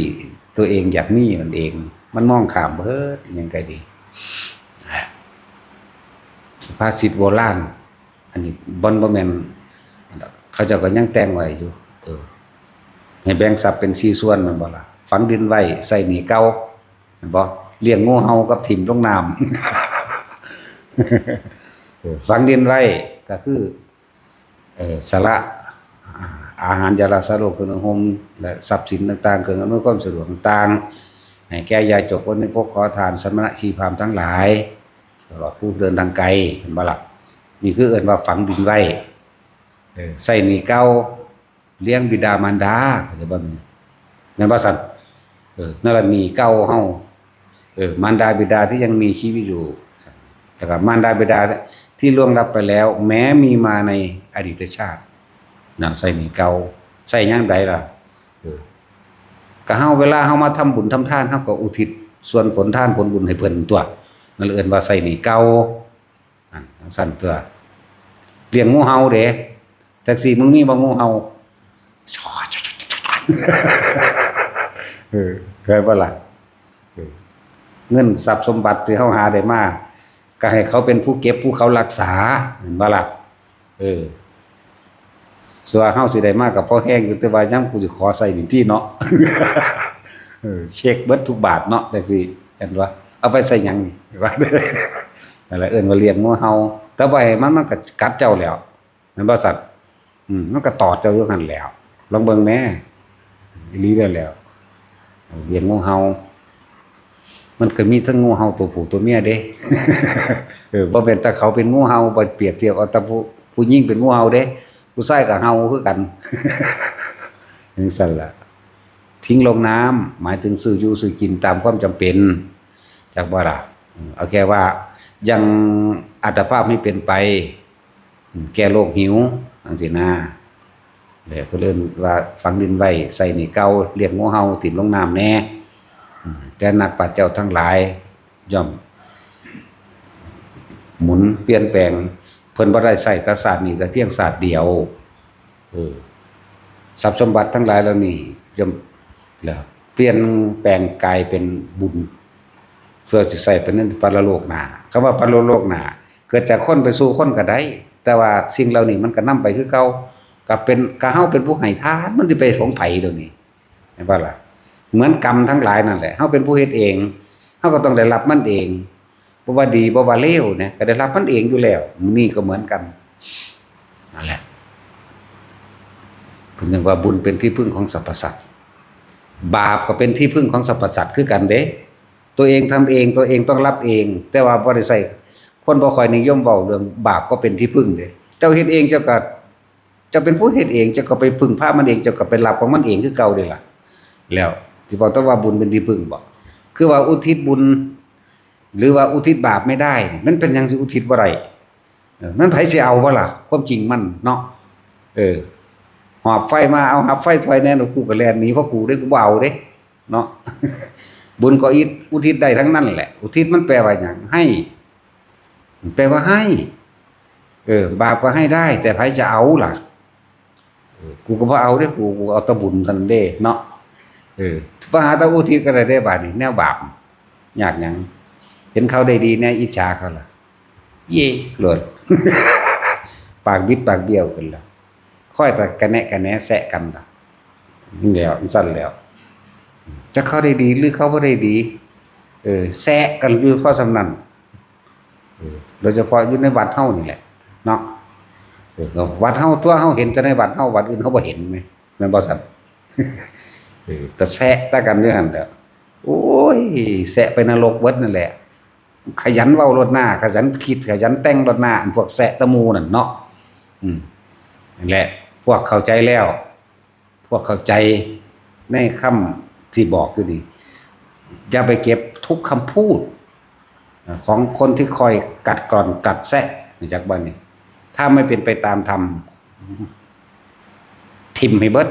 ຕົວເອງຢາກມີນັ້ນເອງ ມັນມອງຂ້າມເບີດ ຫຍັງກໍດີ. ສຸພາສິດໂບລານ ອັນນີ້ບໍ່ ບໍ່ແມ່ນ ເຂົາເຈົ້າກໍຍັງແຕ່ງໄວ້ຢູ່ ເອີ ໃນ ໃຫ້ແບ່ງຊັບເປັນສີ່ສ່ວນແມ່ນບໍ່ລະ? ຝັງດິນໄວ້ ໃຊ້ໜີ້ເກົ່າ ແມ່ນບໍ່? ລ້ຽງງູເຫົ່າກັບຖິ້ມລົງນ້ຳ ເອີ ຝັງດິນໄວ້ກໍຄື ເອີ ສະຫຼະ ອາ ອາຫານ ຢາລາ ສາໂລ ເຄື່ອງນຸ່ງຫົ່ມ ແລະ ຊັບສິນຕ່າງໆ ເຄື່ອງອຳນວຍຄວາມສະດວກຕ່າງໆ ໃຫ້ແກ່ຍາກຈົນ ຄົນໃນປົກ ຂໍທານ ສະມະນະ ຊີພາມທັງຫຼາຍ ຕະຫຼອດຜູ້ເດີນທາງໄກ ເຫັນບໍ່ລະ? ນີ້ຄືເອີ້ນວ່າຝັງດິນໄວ້ ເອີ ໃຊ້ໜີ້ເກົ່າ ລ້ຽງບິດາມານດາ ເຂົ້າໃຈບໍ່? ແມ່ນບໍ່ຊັ້ນ? ເອີ ນັ້ນລະໜີ້ເກົ່າເຮົາ ເອີ ມານດາບິດາທີ່ຍັງມີຊີວິດຢູ່ ແລ້ວກໍມານດາບິດາທີ່ລ່ວງລັບໄປແລ້ວ ແມ້ມີມາໃນອະດີດຕະຊາດ ນຳໃຊ້ໜີ້ເກົ່າ ໃຊ້ຍາມໃດລະ? ເອີ ກໍເຮົາ ເວລາເຮົາມາທຳບຸນທຳທານ ເຮົາກໍອຸທິດສ່ວນຜົນທານຜົນບຸນໃຫ້ເພິ່ນຕົວະ ນັ້ນເອີ້ນວ່າໃຊ້ໜີ້ເກົ່າ. ອັນ ຈັ່ງຊັ້ນຕົວະ ລ້ຽງງູເຫົ່າເດ້ ແທັກຊີ ມຶງມີບໍ່ງູເຫົ່າ? ເອີ ເຫັນບໍ່ລະ? ເອີ ເງິນຊັບສົມບັດທີ່ເຮົາຫາໄດ້ມາ ກໍໃຫ້ເຂົາເປັນຜູ້ເກັບ ຜູ້ເຂົາຮັກສາ ເຫັນບໍ່ລະ? ເອີ ສ່ວນເຮົາຊິໄດ້ມາກໍພໍແຮງຢູ່ ແຕ່ວ່າຍາມກູຊິຂໍໃຊ້ນີ້ຕິເນາະ ເອີ ເຊັກເບິດທຸກບາດເນາະ ຈັ່ງຊີ້ ເຫັນບໍ່? ເອົາໄປໃຊ້ຫຍັງນີ້? ວ່າ ນັ້ນລະເອີ້ນວ່າລ້ຽງງູເຫົ່າ ແຕ່ວ່າໃຫ້ມັນ ມັນກໍກັດເຈົ້າແລ້ວ ແມ່ນບໍ່ຊັ້ນ? ອືມ ມັນກໍຕອດເຈົ້າຢູ່ຫັ້ນແຫຼ້ວ ລອງເບິ່ງແດ່ ອີ່ຫຼີແລ້ວ ລ້ຽງງູເຫົ່າ ມັນກໍມີທັງງູເຫົ່າຕົວຜູ້ຕົວເມຍເດ້ ເອີ ບໍ່ແມ່ນແຕ່ເຂົາເປັນງູເຫົ່າ ບໍ່ປຽບທຽບເອົາແຕ່ຜູ້ ຜູ້ຍິງເປັນງູເຫົ່າເດ້ ຜູ້ຊາຍກໍເຫົ່າຄືກັນ ຈັ່ງຊັ້ນລະ ຖິ້ມລົງນ້ຳ ໝາຍເຖິງຊື້ຢູ່ຊື້ກິນຕາມຄວາມຈຳເປັນ ຈັກບໍ່ລະ? ເອົາແຄ່ວ່າຍັງອັດຕະພາບໃຫ້ເປັນໄປ ແກ້ໂລກຫິວ ຈັ່ງຊີ້ນາ ແລະ ເພິ່ນເອີ້ນວ່າຝັງດິນໄວ້ ໃຊ້ໜີ້ເກົ່າ ລ້ຽງງູເຫົ່າ ຖິ້ມລົງນ້ຳແດ່ ແຕ່ນັກປາດເຈົ້າທັງຫຼາຍ ຍ່ອມໝູນປ່ຽນແປງ ເພິ່ນບໍ່ໄດ້ໃຊ້ແຕ່ຊາດນີ້ ແຕ່ພຽງຊາດດຽວ ເອີ ຊັບສົມບັດທັງຫຼາຍເຫຼົ່ານີ້ ຍ່ອມ ແລ້ວປ່ຽນແປງກາຍເປັນບຸນ ເພື່ອຊິໃຊ້ໄປໃນປະລະໂລກໜ້າ ຄຳວ່າປະລະໂລກໜ້າ ເກີດຈາກຄົນໄປສູ່ຄົນກໍໄດ້ ແຕ່ວ່າສິ່ງເຫຼົ່ານີ້ມັນກໍນຳໄປຄືເກົ່າ ກໍເປັນ ກໍເຮົາເປັນຜູ້ໃຫ້ທານ ມັນຊິໄປຂອງໃຜໂດຍນີ້ ແມ່ນບໍ່ລະ? ເໝືອນກຳທັງຫຼາຍນັ້ນແຫຼະ ເຮົາເປັນຜູ້ເຮັດເອງ ເຮົາກໍຕ້ອງໄດ້ຮັບມັນເອງ ບໍ່ວ່າດີບໍ່ວ່າເລວນະ ກໍໄດ້ຮັບມັນເອງຢູ່ແລ້ວ ນີ້ກໍເໝືອນກັນ ນັ້ນແຫຼະ ເພິ່ນຈຶ່ງວ່າບຸນເປັນທີ່ເພິ່ງຂອງສັບພະສັດ ບາບກໍເປັນທີ່ເພິ່ງຂອງສັບພະສັດຄືກັນເດ້ ຕົວເອງທຳເອງ ຕົວເອງຕ້ອງຮັບເອງ ແຕ່ວ່າບໍ່ໄດ້ໃຊ້ ຄົນບໍ່ຄ່ອຍນິຍົມເວົ້າເລື່ອງບາບກໍເປັນທີ່ເພິ່ງເດ້ ເຈົ້າເຮັດເອງ ເຈົ້າກໍ ເຈົ້າເປັນຜູ້ເຮັດເອງ ເຈົ້າກໍໄປເພິ່ງພາມັນເອງ ເຈົ້າກໍໄປຮັບຂອງມັນເອງຄືເກົ່າເດ້ລະ ແລ້ວຊິເວົ້າແຕ່ວ່າບຸນເປັນທີ່ເພິ່ງບໍ? ຄືວ່າອຸທິດບຸນ ຫຼືວ່າອຸທິດບາບໄມ່ໄດ້ ມັນເປັນຫຍັງຊິອຸທິດບໍ່ໄດ້? ເອີ ມັນໃຜຊິເອົາບໍ່ລະ? ຄວາມຈິງມັນເນາະ ເອີ ຫອບໄຟມາ ເອົາຫາບໄຟຊ່ອຍແດ່ ກູກໍແລ່ນໜີ ເພາະກູເດ້ ກູບໍ່ເອົາເດ້ເນາະ ບຸນກໍອິດ ອຸທິດໄດ້ທັງນັ້ນແຫຼະ ອຸທິດມັນແປວ່າຫຍັງ? ໃຫ້ ແປວ່າໃຫ້ ເອີ ບາບກໍໃຫ້ໄດ້ ແຕ່ໃຜຈະເອົາລະ? ເອີ ກູກໍບໍ່ເອົາເດ້ ກູ ກູເອົາແຕ່ບຸນຫັ້ນເດ້ເນາະ ເອີ ມາຫາແຕ່ອຸທິດກໍໄດ້ເດ້ ບາດນີ້ແນວບາບ ຍາກຫຍັງ? ເຫັນເຂົາໄດ້ດີແດ່ ອິດສາເຂົາລະ ເຢໂລດ ປາກບິດປາກບ້ຽວຂຶ້ນລະ ຄອຍແຕ່ກະແນະກະແໜແຊະກັນລະ ນັ້ນແຫຼ້ວ ຊັ້ນແຫຼ້ວ ຈັກເຂົາໄດ້ດີ ຫຼືເຂົາບໍ່ໄດ້ດີ ເອີ ແຊະກັນຢູ່ພໍສ່ຳນັ້ນ ເອີ ໂດຍສະເພາະຢູ່ໃນວັດເຮົານີ້ແຫຼະເນາະ ເອີ ກໍວັດເຮົາຕົວະ ເຮົາເຫັນແຕ່ໃນວັດເຮົາ ວັດອື່ນເຮົາບໍ່ເຫັນແມ່ນບໍ່ຊັ້ນ? ເອີ ແຕ່ແຊະແຕ່ກັນຢູ່ຫັ້ນແຫຼະ ໂອ້ຍ ແຊະໄປນະລົກເບິດນັ້ນແຫຼະ ຂະຫຍັນເວົ້າໂລດນາ ຂະຫຍັນຄິດ ຂະຫຍັນແຕ່ງໂລດນາ ອັນພວກແຊະແຕ່ໝູ່ນັ້ນເນາະ ອືມ ນັ້ນແຫຼະ ພວກເຂົ້າໃຈແລ້ວ ພວກເຂົ້າໃຈໃນຄຳທີ່ບອກຢູ່ນີ້ ຢ່າໄປເກັບທຸກຄຳພູດຂອງຄົນທີ່ຄອຍກັດກຮ່ອນກັດແຊະ ຮູ້ຈັກບໍ່ນີ້? ຖ້າໄມ່ເປັນໄປຕາມທຳ ຖິ້ມໃຫ້ເບິດ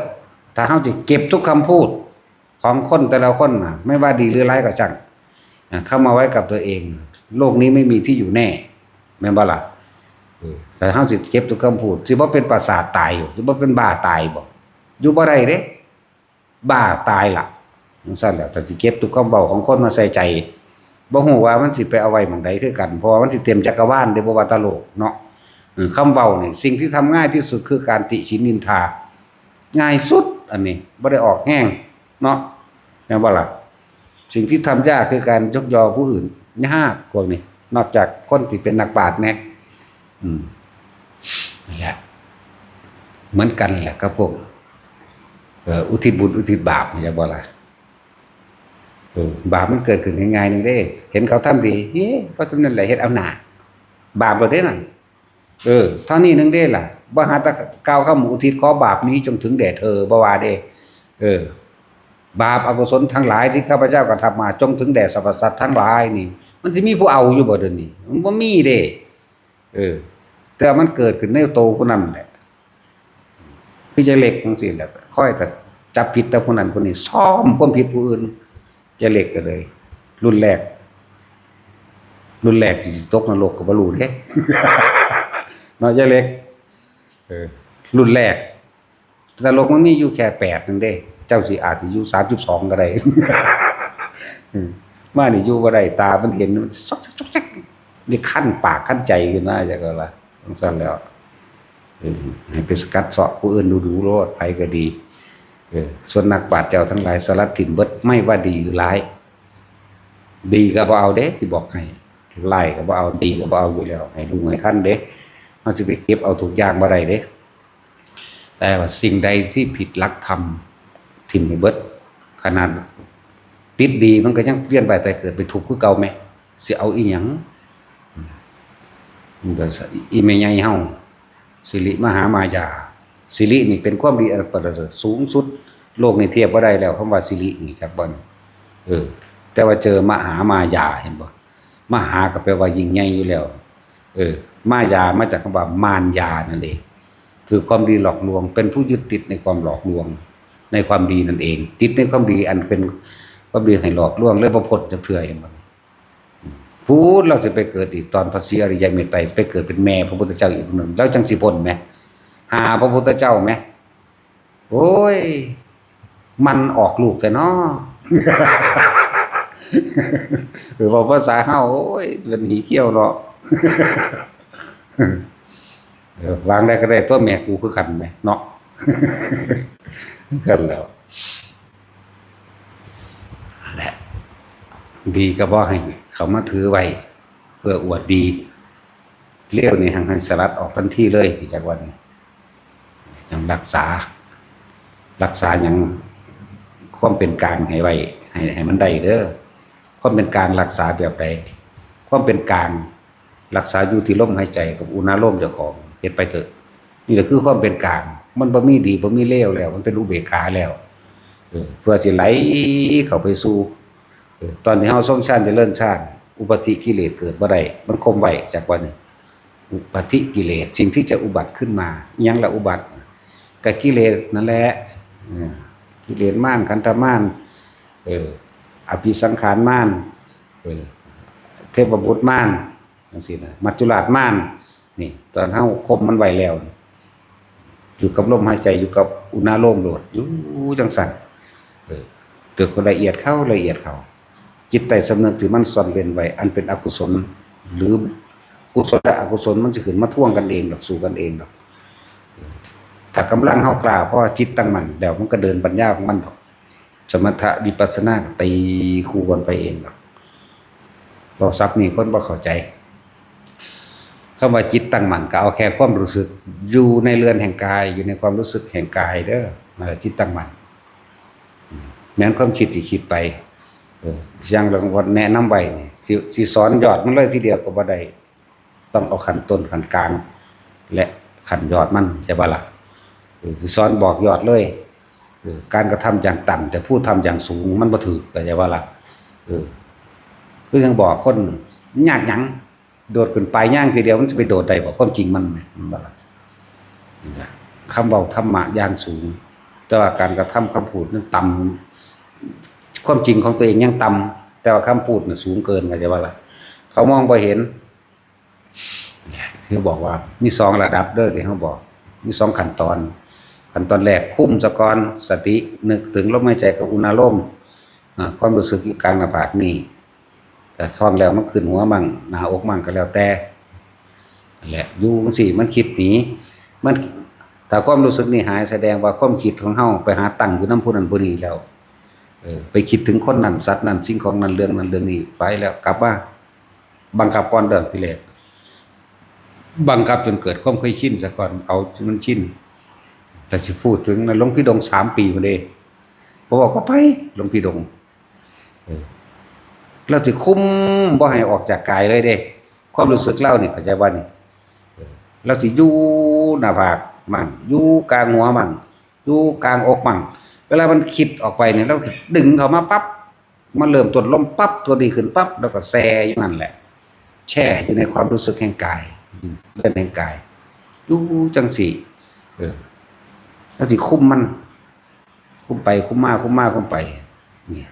ຖ້າເຮົາຊິເກັບທຸກຄຳພູດຂອງຄົນແຕ່ລະຄົນນະ ໄມ່ວ່າດີຫຼືຮ້າຍກໍຊ່າງ ນະ ເຂົ້າມາໄວ້ກັບຕົວເອງ ໂລກນີ້ໄມ່ມີທີ່ຢູ່ແນ່ ແມ່ນບໍ່ລະ? ເອີ ແຕ່ເຮົາຊິເກັບທຸກຄຳພູດ ຊິບໍ່ເປັນປະສາດຕາຍບໍ? ຊິບໍ່ເປັນບ້າຕາຍບໍ? ຢູ່ບໍ່ໄດ້ເດ້ ບ້າຕາຍລະ ຈັ່ງຊັ້ນແຫຼະ ຖ້າຊິເກັບທຸກຄຳເວົ້າຂອງຄົນມາໃສ່ໃຈ ບໍ່ຮູ້ວ່າມັນຊິໄປເອົາໄວ້ໝ່ອງໃດຄືກັນ ເພາະວ່າມັນຊິເຕັມຈັກກະວານເດ້ ບໍ່ວ່າແຕ່ໂລກເນາະ ເອີ ຄຳເວົ້ານີ້ ສິ່ງທີ່ທຳງ່າຍທີ່ສຸດຄືການຕິຊິນນິນທາ ງ່າຍສຸດ ອັນນີ້ ບໍ່ໄດ້ອອກແຮງເນາະ ແມ່ນບໍ່ລະ? ສິ່ງທີ່ທຳຍາກຄືການຍົກຍໍຜູ້ອື່ນ ຍາກພວກນີ້ ນອກຈາກຄົນທີ່ເປັນນັກປາດແດ່. ອືມ ນັ້ນແຫຼະ ເໝືອນກັນແຫຼະກັບພວກ ເອີ ອຸທິດບຸນອຸທິດບາບ ເຫັນບໍ່ລະ? ເອີ ບາບມັນເກີດຂຶ້ນງ່າຍໆໜຶ່ງເດ້ ເຫັນເຂົາທຳດີ ເອີ ເພາະສຳນັ້ນແຫຼະເຮັດເອົາໜ້າ ບາບໂລດເດ້ນັ້ນ. ເອີ ເທົ່ານີ້ໜຶ່ງເດ້ລະ ບໍ່ຫາແຕ່ກ່າວຄຳອຸທິດຂໍບາບນີ້ຈົ່ງເຖິງແດ່ເທີ ບໍ່ວ່າເດ້. ເອີ ບາບອະກຸສົນທັງຫຼາຍທີ່ຂ້າພະເຈົ້າກະທຳມາ ຈົ່ງເຖິງແດ່ສັບພະສັດທັງຫຼາຍນີ້ ມັນຊິມີຜູ້ເອົາຢູ່ບໍ່ດຽວນີ້? ມັນບໍ່ມີເດ້. ເອີ ແຕ່ວ່າມັນເກີດຂຶ້ນໃນໂຕຜູ້ນັ້ນແຫຼະ ຄືຍາຍເລັກຈັ່ງຊີ້ແຫຼະ ຄອຍແຕ່ຈັບຜິດແຕ່ຜູ້ນັ້ນຜູ້ນີ້ ຊອມຄວາມຜິດຜູ້ອື່ນ. ຍາຍເລັກກໍເລີຍ ລຸ້ນແລກ ລຸ້ນແລກຊິຕົກນະລົກກໍບໍ່ຮູ້ເດ້ ເນາະ ຍາຍເລັກ. ເອີ ລຸ້ນແລກ ນະລົກມັນມີຢູ່ແຄ່ແປດໜຶ່ງເດ້ ເຈົ້າຊິອາດຊິຢູ່ສາມສິບສອງກໍໄດ້. ອືມ ມານີ້ຢູ່ບໍ່ໄດ້ ຕາມັນເຫັນ ມັນຊອກແຊກ ຊອກແຊກ ນີ້ຄັນປາກຄັນໃຈຂຶ້ນມາ ຈັກວ່າລະ ຈັ່ງຊັ້ນແລ້ວ. ເອີ ໃຫ້ໄປສະກັດເຊາະຜູ້ອື່ນດູໆໂລດ ໃຜກໍດີ. ເອີ ສ່ວນນັກປາດເຈົ້າທັງຫຼາຍ ສະລັດຖິ້ມເບິດ ໄມ່ວ່າດີຫຼືຮ້າຍ. ດີກໍບໍ່ເອົາເດ້ ຊິບອກໃຫ້ ຮ້າຍກໍບໍ່ເອົາ ດີກໍບໍ່ເອົາຢູ່ແລ້ວ. ໃຫ້ຮູ້ໃຫ້ທັນເດ້ ເຮົາຊິໄປເກັບເອົາທຸກຢ່າງບໍ່ໄດ້ເດ້. ແຕ່ວ່າສິ່ງໃດທີ່ຜິດຫຼັກທຳ ຖິ້ມໃຫ້ເບິດ. ຂະໜາດຕິດດີ ມັນກໍຍັງວຽນວ່າຍຕາຍເກີດ ໄປທຸກຄືເກົ່າແມະ ຊິເອົາອີ່ຫຍັງ? ອືມ ອີ່ແມ່ໃຫຍ່ເຮົາ ສິລິມະຫາມາຍາ ສິລິນີ້ເປັນຄວາມດີອັນປະເສີດສູງສຸດ ໂລກນີ້ທຽບບໍ່ໄດ້ແລ້ວ ຄຳວ່າສິລິນີ້ ຈັກບໍ່ນີ້? ເອີ ແຕ່ວ່າເຈີມະຫາມາຍາ ເຫັນບໍ່? ມະຫາກໍແປວ່າຍິ່ງໃຫຍ່ຢູ່ແລ້ວ. ເອີ ມາຍາມາຈາກຄຳວ່າມານຍານັ້ນເອງ ຖືກຄວາມດີຫຼອກລວງ ເປັນຜູ້ຍຶດຕິດໃນຄວາມຫຼອກລວງ ໃນຄວາມດີນັ້ນເອງ ຕິດໃນຄວາມດີ ອັນເປັນຄວາມດີໃຫ້ຫຼອກລວງ ເລີຍບໍ່ພົ້ນຈັກເທື່ອ ເຫັນບໍ່? ອືມ ພຸ້ນລາວຊິໄປເກີດອີກຕອນພະສີອະລິຍະເມດໄຕ ໄປເກີດເປັນແມ່ພະພຸດທະເຈົ້າອີກຜູ້ໜຶ່ງ ລາວຈັ່ງຊິພົ້ນແມະ ຫາພະພຸດທະເຈົ້າແມະ. ໂອ້ຍ ມັນອອກລູກແທ້ເນາະ ເວົ້າພາສາເຮົາ ໂອ້ຍ ເປັນຫີຂຽວເນາະ. ເອີ ວາງໃດກໍໄດ້ຕົວະ ແມ່ກູຄືກັນແມະເນາະ ຄືກັນແລ້ວ. ຫັ້ນແຫຼະ ດີກໍບໍ່ໃຫ້ເຂົ້າມາຖືໄວ້ເພື່ອອວດດີ ເລວນີ້ຫັ້ນໃຫ້ສະຫຼັດອອກທັນທີເລີຍ ຮູ້ຈັກວ່ານີ້ ຕ້ອງລັກສາ ລັກສາຫຍັງ? ຄວາມເປັນກາງໃຫ້ໄວ້ ໃຫ້ ໃຫ້ມັນໄດ້ເດີ ຄວາມເປັນກາງລັກສາແບບໃດ? ຄວາມເປັນກາງ ລັກສາຢູ່ທີ່ລົມຫາຍໃຈກັບອຸນາໂລມເຈົ້າຂອງ ເຮັດໄປເຖາະ. ນີ້ແຫຼະຄືຄວາມເປັນກາງ ມັນບໍ່ມີດີບໍ່ມີເລວແລ້ວ ມັນເປັນອຸເບກຂາແລ້ວ. ເອີ ເພື່ອຊິໄຫຼເຂົ້າໄປສູ່ ເອີ ຕອນທີ່ເຮົາຊົງຊານຈະເລີນຊານ ອຸປາທິກິເລດເກີດບໍ່ໄດ້ ມັນຄົມໄວ້ ຈັກວ່ານີ້ ອຸປາທິກິເລດ ສິ່ງທີ່ຈະອຸບັດຂຶ້ນມາ. ອີ່ຫຍັງລະອຸບັດ? ກະກິເລດນັ້ນແຫຼະ ເອີ ກິເລດມານ ຂັນທະມານ ເອີ ອະພິສັງຂານມານ ເອີ ເທບະບຸດມານ ຈັ່ງຊີ້ນະ ມັດຈຸລາດມານ ນີ້ ຕອນເຮົາຄົມມັນໄວ້ແລ້ວ ຢູ່ກັບລົມຫາຍໃຈ ຢູ່ກັບອຸນາໂລມໂລດ ຢູ່ຈັ່ງຊັ້ນ ເອີ ຕົວກໍລະອຽດເຂົ້າ ລະອຽດເຂົ້າ ຈິດໃຕ້ສຳນຶກທີ່ມັນຊ່ອນເວັ້ນໄວ້ ອັນເປັນອະກຸສົນ ຫຼື ກຸສົນ ແລະ ອະກຸສົນ ມັນຊິຂຶ້ນມາທວງກັນເອງດອກ ສູ້ກັນເອງດອກ. ຖ້າກຳລັງເຮົາກ້າພໍ ຈິດຕັ້ງໝັ້ນແລ້ວ ມັນກໍເດີນປັນຍາຂອງມັນດອກ. ສະມະຖະວິປັດສະນາກໍຕີຄູ່ກັນໄປເອງດອກ. ເວົ້າສັບນີ້ຄົນບໍ່ເຂົ້າໃຈ. ຄຳວ່າຈິດຕັ້ງໝັ້ນ ກໍເອົາແຄ່ຄວາມຮູ້ສຶກຢູ່ໃນເຮືອນແຫ່ງກາຍ ຢູ່ໃນຄວາມຮູ້ສຶກແຫ່ງກາຍເດີ ນັ້ນແຫຼະຈິດຕັ້ງໝັ້ນ. ແມ່ນຄວາມຄິດທີ່ຄິດໄປ ເອີ ຢ່າງແນະນຳໄວ້ນີ້ ຊິ ຊິສອນຍອດມັນເລີຍທີດຽວກໍບໍ່ໄດ້. ຕ້ອງເອົາຂັ້ນຕົ້ນ ຂັ້ນກາງ ແລະ ຂັ້ນຍອດມັນ ເຂົ້າໃຈບໍ່ລະ? ເອີ ຊິສອນບອກຍອດເລີຍ ເອີ ການກະທຳຢ່າງຕ່ຳ ແຕ່ຜູ້ທຳຢ່າງສູງ ມັນບໍ່ຖືກ ເຂົ້າໃຈບໍ່ລະ? ເອີ ຄືຈັ່ງບອກຄົນ ຍາກຫຍັງ ໂດດຂຶ້ນປາຍຍາງທີດຽວ ມັນຊິໄປໂດດໄດ້ບໍ່? ຄວາມຈິງມັນແມ່ນບໍ່ລະ? ຄຳເວົ້າທຳມະຢ່າງສູງ ແຕ່ວ່າການກະທຳຄຳພູດຍັງຕ່ຳ ຄວາມຈິງຂອງຕົວເອງຍັງຕ່ຳ ແຕ່ວ່າຄຳພູດນະສູງເກີນ ເຂົ້າໃຈບໍ່ລະ? ເຂົາມອງບໍ່ເຫັນ ຄືບອກວ່າມີສອງລະດັບເດີ ທີ່ເຮົາບອກ ມີສອງຂັ້ນຕອນ. ຂັ້ນຕອນແລກ ຄຸມສາກ່ອນ ສະຕິ ນຶກເຖິງລົມຫາຍໃຈກັບອຸນາໂລມ ອາ ຄວາມຮູ້ສຶກຢູ່ກາງໜ້າຜາກນີ້ ແຕ່ຄອງແລ້ວມັນຂຶ້ນຫົວມັ້ງ ໜ້າອົກມັ້ງກໍແລ້ວແຕ່ ແຫຼະ ຢູ່ຈັ່ງຊີ້ ມັນຄິດໜີ ມັນ ຖ້າຄວາມຮູ້ສຶກນີ້ຫາຍ ສະແດງວ່າຄວາມຄິດຂອງເຮົາໄປຫາຕັ້ງຢູ່ນຳຜູ້ນັ້ນຜູ້ນີ້ແລ້ວ. ເອີ ໄປຄິດເຖິງຄົນນັ້ນ ສັດນັ້ນ ສິ່ງຂອງນັ້ນ ເລື່ອງນັ້ນເລື່ອງນີ້ ໄປແລ້ວ ກັບມາບັງຄັບກ່ອນເດີ ທີແລກ ບັງຄັບຈົນເກີດຄວາມເຄີຍຊິນຊະກ່ອນ ເອົາຈົນມັນຊິນ. ແຕ່ຊິພູດເຖິງນະ ຫຼວງພີ່ດົງສາມປີພຸ້ນເດ້ ບໍ່ເວົ້າກໍໄປ ຫຼວງພີ່ດົງ ເອີ ລາວຊິຄຸມບໍ່ໃຫ້ອອກຈາກກາຍເລີຍເດ້ ຄວາມຮູ້ສຶກລາວນີ້ ເຂົ້າໃຈບໍ່ນີ້? ເອີ ລາວຊິຢູ່ໜ້າຜາກມັ້ງ ຢູ່ກາງຫົວມັ້ງ ຢູ່ກາງອົກມັ້ງ ເວລາມັນຄິດອອກໄປນີ້ ລາວຊິດຶງເຂົ້າມາປັບ ມາເລີ່ມຕົ້ນລົມປັບ ຕົວນີ້ຂຶ້ນປັບ ແລ້ວກໍແຊ່ຢູ່ນັ້ນແຫຼະ ແຊ່ຢູ່ໃນຄວາມຮູ້ສຶກແຫ່ງກາຍ ເລື່ອງແຫ່ງກາຍ ຢູ່ຈັ່ງຊີ້ ເອີ ລາວຊິຄຸມມັນ ຄຸມໄປຄຸມມາ ຄຸມມາຄຸມໄປ ນີ້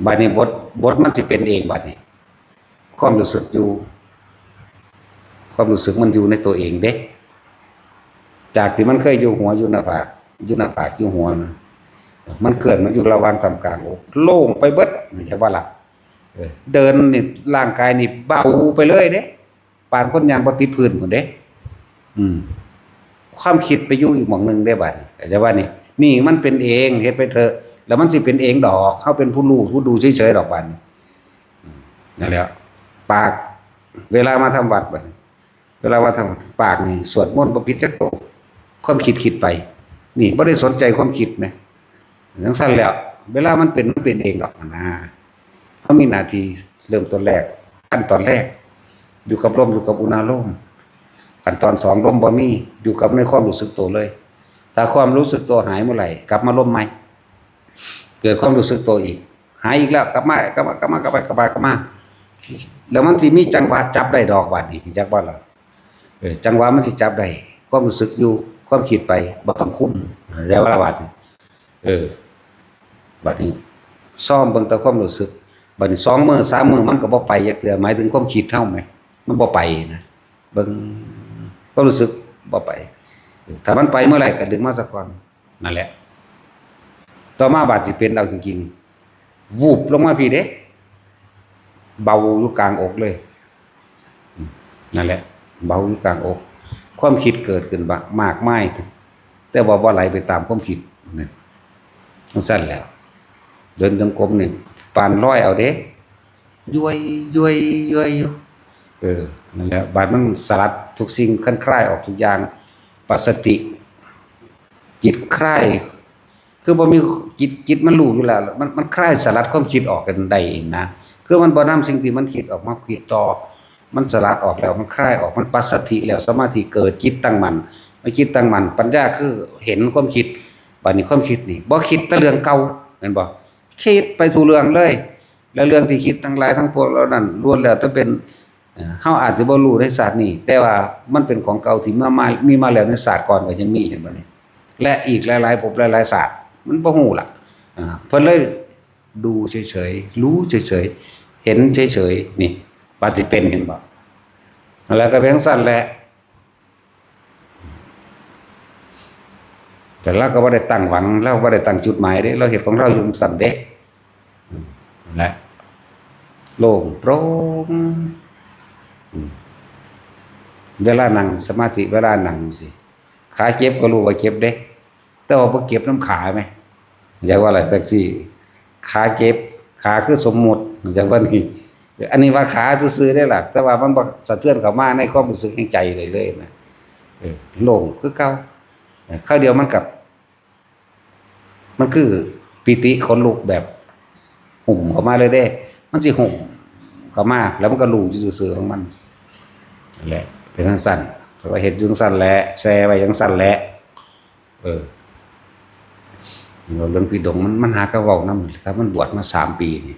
ບາດນີ້ບົດ ບົດມັນຊິເປັນເອງ ບາດນີ້ ຄວາມຮູ້ສຶກຢູ່ ຄວາມຮູ້ສຶກມັນຢູ່ໃນຕົວເອງເດ້ ຈາກທີ່ມັນເຄີຍຢູ່ຫົວ ຢູ່ໜ້າຜາກ ຢູ່ໜ້າຜາກ ຢູ່ຫົວນະ ມັນເຄື່ອນມາຢູ່ລະຫວ່າງທ່າມກາງ ໂອ້ ໂລ່ງໄປເບິດ ເຫັນບໍ່ລະ? ເອີ ເດີນນີ້ ຮ່າງກາຍນີ້ເບົາໄປເລີຍເດ້ ປານຄົນຍ່າງບໍ່ຕິດພື້ນພຸ້ນເດ້ ອືມ ຄວາມຄິດໄປຢູ່ອີກໝ່ອງໜຶ່ງເດ້ບາດນີ້ ເຂົ້າໃຈບໍ່ນີ້? ນີ້ມັນເປັນເອງ ເຮັດໄປເຖາະ ແລ້ວມັນຊິເປັນເອງດອກ ເຮົາເປັນຜູ້ຮູ້ ຜູ້ດູເສີຍໆດອກບາດນີ້ ອືມ ນັ້ນແຫຼະ ປາກ ເວລາມາທຳວັດບາດນີ້ ເວລາມາທຳປາກນີ້ ສວດມົນບໍ່ຜິດຈັກໂຕ ຄວາມຄິດຄິດໄປ ນີ້ບໍ່ໄດ້ສົນໃຈຄວາມຄິດແມ ຈັ່ງຊັ້ນແຫຼະ ເວລາມັນເປັນ ມັນເປັນເອງດອກຫັ້ນນາ ເຮົາມີໜ້າທີ່ເລີ່ມຕົ້ນແລກ ຂັ້ນຕອນແລກ ຢູ່ກັບລົມ ຢູ່ກັບອຸນາໂລມ ຂັ້ນຕອນສອງ ລົມບໍ່ມີ ຢູ່ກັບໃນຄວາມຮູ້ສຶກໂຕເລີຍ ຖ້າຄວາມຮູ້ສຶກໂຕຫາຍເມື່ອໃດ ກັບມາລົມໃໝ່ ເກີດຄວາມຮູ້ສຶກໂຕອີກ ຫາຍອີກແລ້ວ ກັບມາ ກັບມາ ກັບມາ ກັບມາ ກັບມາ ກັບມາ ແລ້ວມັນຊິມີຈັງຫວະຈັບໄດ້ດອກບາດນີ້ ຮູ້ຈັກບໍ່ລະ? ເອີ ຈັງຫວະມັນຊິຈັບໄດ້ ຄວາມຮູ້ສຶກຢູ່ ຄວາມຄິດໄປ ບໍ່ຕ້ອງຄຸມ ແລ້ວລະບາດນີ້ ເອີ ບາດນີ້ຊ້ອມເບິ່ງແຕ່ຄວາມຮູ້ສຶກ ບາດນີ້ສອງມື້ສາມມື້ມັນກໍບໍ່ໄປຈັກເທື່ອ ໝາຍເຖິງຄວາມຄິດເຮົາແໝ ມັນບໍ່ໄປນະ ເບິ່ງຄວາມຮູ້ສຶກບໍ່ໄປ ເອີ ຖ້າມັນໄປເມື່ອໃດກໍດຶງມາຊະກ່ອນ ນັ້ນແຫຼະ ຕໍ່ມາບາດຊິເປັນເອົາຈິງໆ ວູບລົງມາພີ້ເດ້ ເບົາຢູ່ກາງອົກເລີຍ ອືມ ນັ້ນແຫຼະ ເບົາຢູ່ກາງອົກ ຄວາມຄິດເກີດຂຶ້ນມາ ມາກມາຍ ແຕ່ວ່າບໍ່ໄຫຼໄປຕາມຄວາມຄິດນະ ຈັ່ງຊັ້ນແຫຼະ ເດີນຈົງກົມນີ້ ປານລອຍເອົາເດ້ ຢ້ວຍ ຢ້ວຍ ຢ້ວຍຢູ່ ເອີ ນັ້ນແຫຼະ ບາດມັນສະຫຼັດທຸກສິ່ງ ຄັນຄາຍອອກທຸກຢ່າງ ປັດສະຕິ ຈິດຄາຍ ຄືບໍ່ມີ ຈິດ ຈິດມັນຮູ້ຢູ່ແລ້ວ ມັນ ມັນຄາຍສະຫຼັດຄວາມຄິດອອກກັນໄດ້ເອງນະ ຄືມັນບໍ່ນຳສິ່ງທີ່ມັນຄິດອອກມາຄິດຕໍ່ ມັນສະຫຼັດອອກແລ້ວ ມັນຄາຍອອກ ມັນປັດສະຕິແລ້ວ ສະມາທິເກີດ ຈິດຕັ້ງໝັ້ນ ເມື່ອຈິດຕັ້ງໝັ້ນ ປັນຍາຄືເຫັນຄວາມຄິດ ບາດນີ້ຄວາມຄິດນີ້ ບໍ່ຄິດແຕ່ເລື່ອງເກົ່າ ແມ່ນບໍ່? ຄິດໄປທຸກເລື່ອງເລີຍ ແລະ ເລື່ອງທີ່ຄິດທັງຫຼາຍທັງປວງເຫຼົ່ານັ້ນ ລ້ວນແລ້ວແຕ່ເປັນ ເອີ ເຮົາອາດຈະບໍ່ຮູ້ໃນຊາດນີ້ ແຕ່ວ່າມັນເປັນຂອງເກົ່າທີ່ມາ ມາ ມີມາແລ້ວໃນຊາດກ່ອນກໍຍັງມີ ເຫັນບໍ່ນີ້? ແລະ ອີກຫຼາຍໆພົບຫຼາຍໆຊາດ ມັນບໍ່ຮູ້ລະ ເອີ ເພິ່ນເລີຍດູເສີຍໆ ຮູ້ເສີຍໆ ເຫັນເສີຍໆ ນີ້ ວ່າຊິເປັນ ເຫັນບໍ່? ແລ້ວກໍເປັນຈັ່ງຊັ້ນແຫຼະ ແຕ່ລາວກໍບໍ່ໄດ້ຕັ້ງຫວັງ ລາວບໍ່ໄດ້ຕັ້ງຈຸດໝາຍເດ້ ລາວເຮັດຂອງລາວຢູ່ຈັ່ງຊັ້ນເດ້ ແຫຼະ ໂລ່ງໂປ່ງ ເວລານັ່ງສະມາທິ ເວລານັ່ງຊີ້ ຂາເຈັບກໍຮູ້ວ່າເຈັບເດ້ ແຕ່ວ່າບໍ່ເຈັບນຳຂາແມ ຢາກວ່າລະ ແທັກຊີ ຂາເຈັບ ຂາຄືສົມມຸດ ຢາກວ່ານີ້ ອັນນີ້ວ່າຂາຊື່ໆເດ້ລະ ແຕ່ວ່າມັນບໍ່ສະເທືອນເຂົ້າມາໃນຄວາມຮູ້ສຶກແຫ່ງໃຈໄດ້ເລີຍນະ ເອີ ໂລ່ງຄືເກົ່າ ເອີ ຄາວດຽວມັນກໍ ມັນຄືປີຕິຂົນລຸກແບບຫຸ້ມເຂົ້າມາເລີຍເດ້ ມັນຊິຫຸ້ມເຂົ້າມາ ແລ້ວມັນກໍຮູ້ຢູ່ຊື່ໆຂອງມັນ ນັ້ນແຫຼະ ເປັນຈັ່ງຊັ້ນ ຂ້ອຍວ່າເຮັດຢູ່ຈັ່ງຊັ້ນແຫຼະ ແຊ່ໄວ້ຈັ່ງຊັ້ນແຫຼະ ເອີ ເວົ້າເລື່ອງຜີດົງ ມັນ ມັນຫາກໍເວົ້ານຳ ຖ້າມັນບວດມາສາມປີນີ້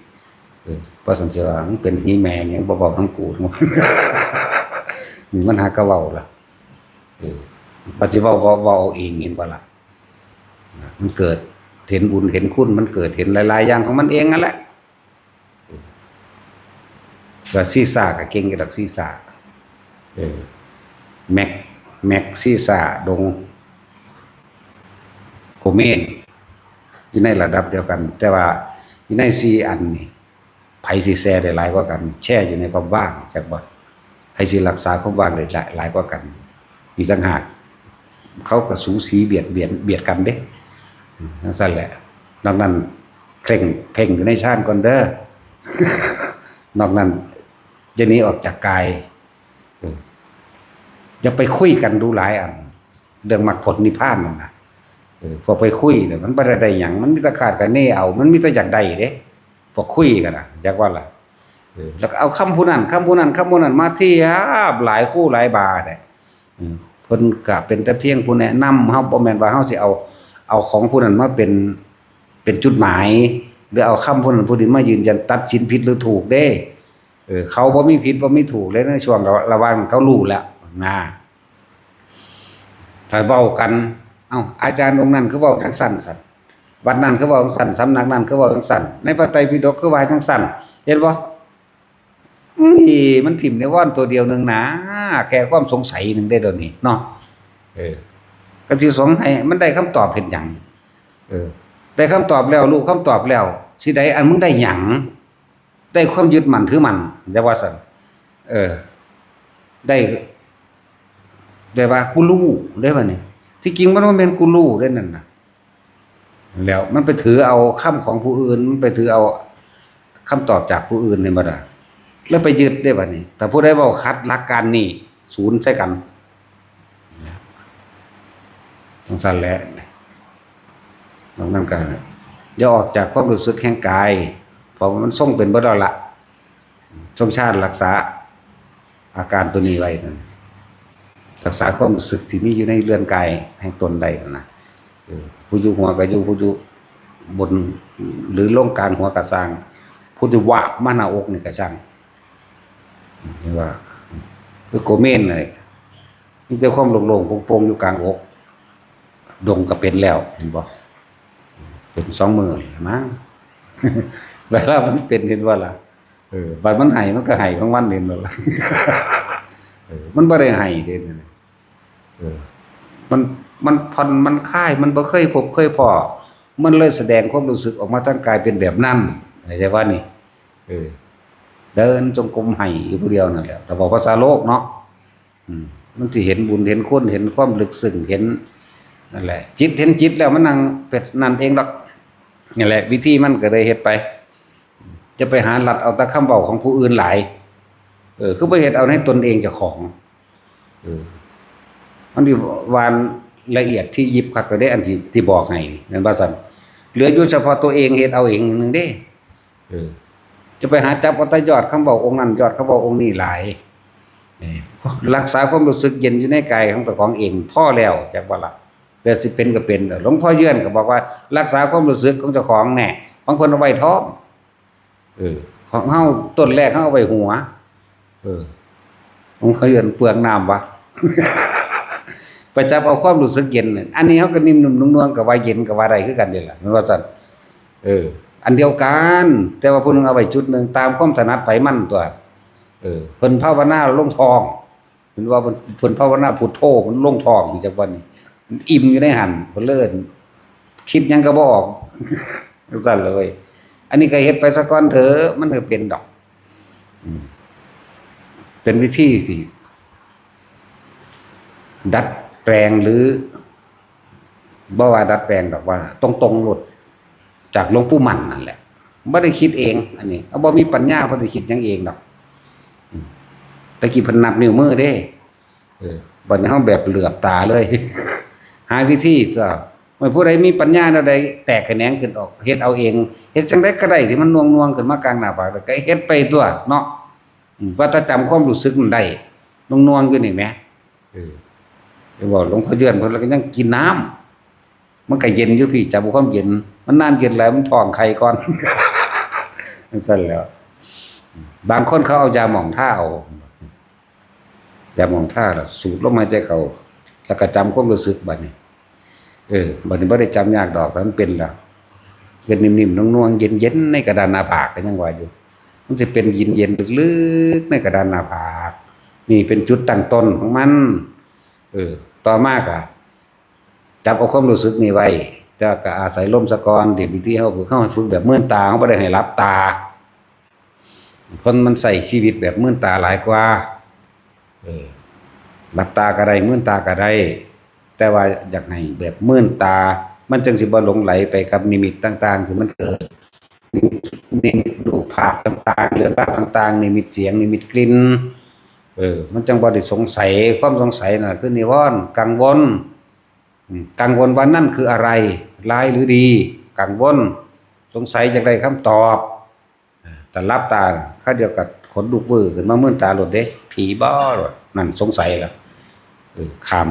ເອີ ວ່າຊັ້ນຊິວ່າ ມຶງເປັນຜີແມ່ຫຍັງ ບໍ່ເວົ້ານຳກູ ມັນຫາກໍເວົ້າລະ ເອີ ວ່າຊິເວົ້າ ເວົ້າ ເວົ້າເອົາເອງ ເຫັນບໍ່ລະ? ມັນເກີດເຫັນບຸນເຫັນຄຸນ ມັນເກີດເຫັນຫຼາຍໆຢ່າງຂອງມັນເອງນັ້ນແຫຼະ ວ່າຊີສາກໍເກັ່ງຢູ່ດອກ ຊີສາ ເອີ ແມັກ ແມັກ ຊີສາ ດົງ ໂກເມນ ຢູ່ໃນລະດັບດຽວກັນ ແຕ່ວ່າຢູ່ໃນສີ່ອັນນີ້ ໃຜຊິແຊ່ໄດ້ຫຼາຍກວ່າກັນ? ແຊ່ຢູ່ໃນຄວາມວ່າງ ຈັກບໍ່? ໃຜຊິຮັກສາຄວາມວ່າງໄດ້ຫຼາຍ ຫຼາຍກວ່າກັນ? ອີກຕ່າງຫາກ ເຂົາກໍສູສີບຽດບຽນ ບຽດກັນເດ້. ອືມ ຈັ່ງຊັ້ນແຫຼະ. ນອກນັ້ນເຄັ່ງເພງຢູ່ໃນຊານກ່ອນເດີ. ນອກນັ້ນຢ່າໜີອອກຈາກກາຍ. ເອີ ຢ່າໄປຄຸຍກັນດູຫຼາຍອັນ ເລື່ອງມັກຜົນນິບພານນັ້ນນະ. ເອີ ພວກໄປຄຸຍແລ້ວມັນບໍ່ໄດ້ໄດ້ຫຍັງ, ມັນມີແຕ່ຄາດຄະເນເອົາ, ມັນມີແຕ່ຢາກໄດ້ເດ້. ພວກຄຸຍກັນນະ ຈັກວ່າລະ. ເອີ ແລ້ວກໍເອົາຄຳຜູ້ນັ້ນ ຄຳຜູ້ນັ້ນ ຄຳຜູ້ນັ້ນມາທຽບ ຫຼາຍຄູຫຼາຍບາແທ້. ເອີ ເພິ່ນກະເປັນແຕ່ພຽງຜູ້ແນະນຳເຮົາ, ບໍ່ແມ່ນວ່າເຮົາຊິເອົາ ເອົາຂອງຜູ້ນັ້ນມາເປັນ ເປັນຈຸດໝາຍ ຫຼືເອົາຄຳຜູ້ນັ້ນຜູ້ນີ້ມາຢືນຢັນຕັດສິນຜິດຫຼືຖືກເດ້. ເອີ ເຂົາບໍ່ມີຜິດບໍ່ມີຖືກເດ້ ໃນຊ່ວງລະ ລະຫວ່າງນັ້ນເຂົາຮູ້ແລ້ວນະ. ຖ້າເວົ້າກັນ ເອົ້າ ອາຈານອົງນັ້ນຄືເວົ້າຈັ່ງຊັ້ນ ຊັ້ນ ວັດນັ້ນຄືເວົ້າຈັ່ງຊັ້ນ ສຳນັກນັ້ນຄືເວົ້າຈັ່ງຊັ້ນ ໃນພະໄຕປິດົກຄືວ່າຈັ່ງຊັ້ນ ເຫັນບໍ່? ເອີຍ ມັນຖິ້ມນິວອນຕົວດຽວໜຶ່ງນາ ແຄ່ຄວາມສົງໄສໜຶ່ງເດ້ດຽວນີ້ເນາະ. ເອີ ກໍຊິສົງໄຫ້ມັນໄດ້ຄຳຕອບເຮັດຫຍັງ? ເອີ ໄດ້ຄຳຕອບແລ້ວ ຮູ້ຄຳຕອບແລ້ວ ຊິໄດ້ອັນ ມຶງໄດ້ຫຍັງ? ໄດ້ຄວາມຍຶດໝັ້ນຖືໝັ້ນ ຢ່າວ່າຊັ້ນ. ເອີ ໄດ້ ໄດ້ວ່າກູຮູ້ເດ້ບັດນີ້ ທີ່ຈິງມັນບໍ່ແມ່ນກູຮູ້ເດ້ນັ້ນນະ. ແລ້ວມັນໄປຖືເອົາຄຳຂອງຜູ້ອື່ນ ມັນໄປຖືເອົາຄຳຕອບຈາກຜູ້ອື່ນ ເຫັນບໍ່ລະ? ແລ້ວໄປຍຶດເດ້ບັດນີ້. ຖ້າຜູ້ໃດເວົ້າຂັດຫຼັກການນີ້ ສູນໃສ່ກັນ ຈັ່ງຊັ້ນແຫຼະ. ນອກນັ້ນກໍຢ່າອອກຈາກຄວາມຮູ້ສຶກແຫ່ງກາຍ ເພາະວ່າມັນຊົງເປັນເບິດແລ້ວລະ. ຊົງຊານລັກສາອາການຕົວນີ້ໄວ້ນັ້ນ ລັກສາຄວາມຮູ້ສຶກທີ່ມີຢູ່ໃນເຮືອນກາຍແຫ່ງຕົນໄດ້ນັ້ນນະ. ເອີ ຜູ້ຢູ່ຫົວກໍຢູ່ ຜູ້ຢູ່ບົນ ຫຼືລົງກາງຫົວກໍຊ່າງ ຜູ້ທີ່ວາບມາໜ້າອົກນີ້ກໍຊ່າງ ເຫັນວ່າ ຄືໂກເມນນັ້ນແຫຼະ ມີແຕ່ຄວາມໂລ່ງໆໂປ່ງໆຢູ່ກາງອົກ. ດົງກໍເປັນແລ້ວ ເຫັນບໍ່? ເປັນສອງມື້ແລ້ວນະ ເວລາມັນເປັນ ເຫັນບໍ່ລະ? ເອີ ບັດມັນໄຫ້ ມັນກໍໄຫ້ຂອງມັນ ເຫັນບໍ່ລະ? ເອີ ມັນບໍ່ໄດ້ໄຫ້ເດ້. ເອີ ມັນ ມັນຜ່ອນ ມັນຄາຍ ມັນບໍ່ເຄີຍພົບເຄີຍພໍ້ ມັນເລີຍສະແດງຄວາມຮູ້ສຶກອອກມາທາງກາຍເປັນແບບນັ້ນ ເຂົ້າໃຈວ່ານີ້. ເອີ ເດີນຈົງກົມໄຫ້ຢູ່ຜູ້ດຽວນັ້ນແຫຼະ ຖ້າເວົ້າພາສາໂລກເນາະ. ອືມ ມັນຊິເຫັນບຸນເຫັນຄຸນ ເຫັນຄວາມເລິກເຊິ່ງ ເຫັນ ນັ້ນແຫຼະ ຈິດເຫັນຈິດແລ້ວ ມັນນັ່ງເປັນນັ້ນເອງດອກ. ນັ້ນແຫຼະ ວິທີມັນກໍໄດ້ເຮັດໄປ ຈະໄປຫາລັດເອົາແຕ່ຄຳເວົ້າຂອງຜູ້ອື່ນຫຼາຍ. ເອີ ຄືບໍ່ເຮັດເອົາໃນຕົນເອງເຈົ້າຂອງ? ເອີ ມັນຊິຫວານລະອຽດທີ່ຢິບຄັກແລ້ວເດ້ ອັນທີ່ ທີ່ບອກໃຫ້ ແມ່ນບໍ່ຊັ້ນ? ເຫຼືອຢູ່ສະເພາະຕົວເອງ ເຮັດເອົາເອງໜຶ່ງເດ້. ເອີ ຈະໄປຫາຈັບເອົາແຕ່ຍອດຄຳເວົ້າອົງນັ້ນ ຍອດຄຳເວົ້າອົງນີ້ຫຼາຍ. ເອີ ລັກສາຄວາມຮູ້ສຶກເຢັນຢູ່ໃນກາຍຂອງເຈົ້າຂອງເອງພໍແລ້ວ ຈັກວ່າລະ. ແຕ່ຊິເປັນກໍເປັນ. ຫຼວງພໍ່ເຍືອນກໍບອກວ່າ ລັກສາຄວາມຮູ້ສຶກຂອງເຈົ້າຂອງແດ່ ບາງຄົນເອົາໄວ້ທ້ອງ. ເອີ ຂອງເຮົາ ຕົ້ນແລກເຮົາເອົາໄວ້ຫົວ. ເອີ ຂອງເຂົາເອີ້ນເປືອງນ້ຳວະ ໄປຈັບເອົາຄວາມຮູ້ສຶກເຢັນ. ອັນນີ້ເຮົາກໍນິ້ມນຸ້ມນຸ້ມນວງ ກໍວ່າເຢັນ ກໍວ່າໄດ້ຄືກັນນີ້ລະ ແມ່ນວ່າຊັ້ນ. ເອີ ອັນດຽວກັນ ແຕ່ວ່າຜູ້ໜຶ່ງເອົາໄວ້ຈຸດໜຶ່ງ ຕາມຄວາມຖະໜັດໃຜມັນຕົວະ. ເອີ ເພິ່ນພາວະນາລົງທ້ອງ ເພິ່ນວ່າເພິ່ນ ເພິ່ນພາວະນາພຸດໂທ ເພິ່ນລົງທ້ອງ ຈັກວັນນີ້ ອີ່ມຢູ່ໃນຫັ້ນ ເພິ່ນເລີຍ ຄິດຫຍັງກໍບໍ່ອອກ ຈັ່ງຊັ້ນລະເວີຍ. ອັນນີ້ກໍເຮັດໄປສາກ່ອນເຖາະ ມັນກໍເປັນດອກ. ອືມ ເປັນວິທີທີ່ດັດແປງ ຫຼື ບໍ່ວ່າດັດແປງດອກ ວ່າຕົງໆໂລດ ຈາກຫຼວງປູ່ໝັ້ນນັ້ນແຫຼະ ບໍ່ໄດ້ຄິດເອງ. ອັນນີ້ເຮົາບໍ່ມີປັນຍາ ເຮົາຊິຄິດຫຍັງເອງດອກ. ອືມ ແຕ່ກີ້ເພິ່ນນັບນິ້ວມືເດ້. ເອີ ບັດນີ້ເຮົາແບບເຫຼືອບຕາເລີຍ ຫາວິທີຕົວະ. ເມື່ອຜູ້ໃດມີປັນຍາແນວໃດ ແຕກຂະແໜງຂຶ້ນອອກ ເຮັດເອົາເອງ ເຮັດຈັ່ງໃດກໍໄດ້ທີ່ມັນໜ່ວງໆຂຶ້ນມາກາງໜ້າຜາກ ແລ້ວກໍເຮັດໄປຕົວະເນາະ. ອືມ ວ່າແຕ່ຈຳຄວາມຮູ້ສຶກນັ້ນໄດ້ ໜ່ວງໆຢູ່ນີ້ແໝ. ເອີ ໄປເວົ້າຫຼວງພໍ່ເຍືອນເພິ່ນ ແລ້ວກໍຍັງກິນນ້ຳ ມັນກໍເຢັນຢູ່ພີ້ ຈັບຄວາມເຢັນ ມັນນານເຢັນຫຼາຍ ມັນທ້ອງໄຂ່ກ່ອນ ຈັ່ງຊັ້ນແຫຼະ. ບາງຄົນເຂົາເອົາຢາໝອງທາເອົາ ຢາໝອງທາ ແລ້ວສູດລົມຫາຍໃຈເຂົ້າ ແລ້ວກໍຈຳຄວາມຮູ້ສຶກບັດນີ້. ເອີ ບັດນີ້ບໍ່ໄດ້ຈຳຍາກດອກ ຖ້າມັນເປັນແລ້ວ ເຮັດນິ້ມໆ ໜ່ວງໆ ເຢັນໆ ໃນກະດານໜ້າຜາກ ກໍຍັງວ່າຢູ່ ມັນຊິເປັນເຢັນໆ ເລິກໆ ໃນກະດານໜ້າຜາກ. ນີ້ເປັນຈຸດຕັ້ງຕົ້ນຂອງມັນ. ເອີ ຕໍ່ມາກໍຈັບເອົາຄວາມຮູ້ສຶກນີ້ໄວ້ ແຕ່ກໍອາໄສລົມສາກ່ອນ. ທີ່ວິທີເຮົາຝຶກ ເຮົາໃຫ້ຝຶກແບບມືນຕາ ເຮົາບໍ່ໄດ້ໃຫ້ຫຼັບຕາ. ຄົນມັນໃຊ້ຊີວິດແບບມືນຕາຫຼາຍກວ່າ. ເອີ ຫຼັບຕາກໍໄດ້ ມືນຕາກໍໄດ້. ແຕ່ວ່າຢາກໃຫ້ແບບມື່ນຕາ ມັນຈັ່ງຊິບໍ່ຫຼົງໄຫຼໄປກັບນິມິດຕ່າງໆທີ່ມັນເກີດ ນິມິດ ນິມິດຮູບພາບຕ່າງໆ ເລື່ອງລາວຕ່າງໆ ນິມິດສຽງ ນິມິດກິ່ນ ເອີ ມັນຈັ່ງບໍ່ໄດ້ສົງໄສ. ຄວາມສົງໄສນັ້ນຄືນິວອນ ກັງວົນ ອາ ກັງວົນວ່ານັ້ນຄືອະໄລ ຮ້າຍຫຼືດີ ກັງວົນ ສົງໄສ ຢາກໄດ້ຄຳຕອບ. ເອີ ຕາຫຼັບຕາ ຄາວດຽວກໍຂົນລຸກວືຂຶ້ນມາ ມື່ນຕາໂລດເດ້ ຜີບໍໂລດ ນັ້ນສົງໄສລະ ເອີ ຂ້າມ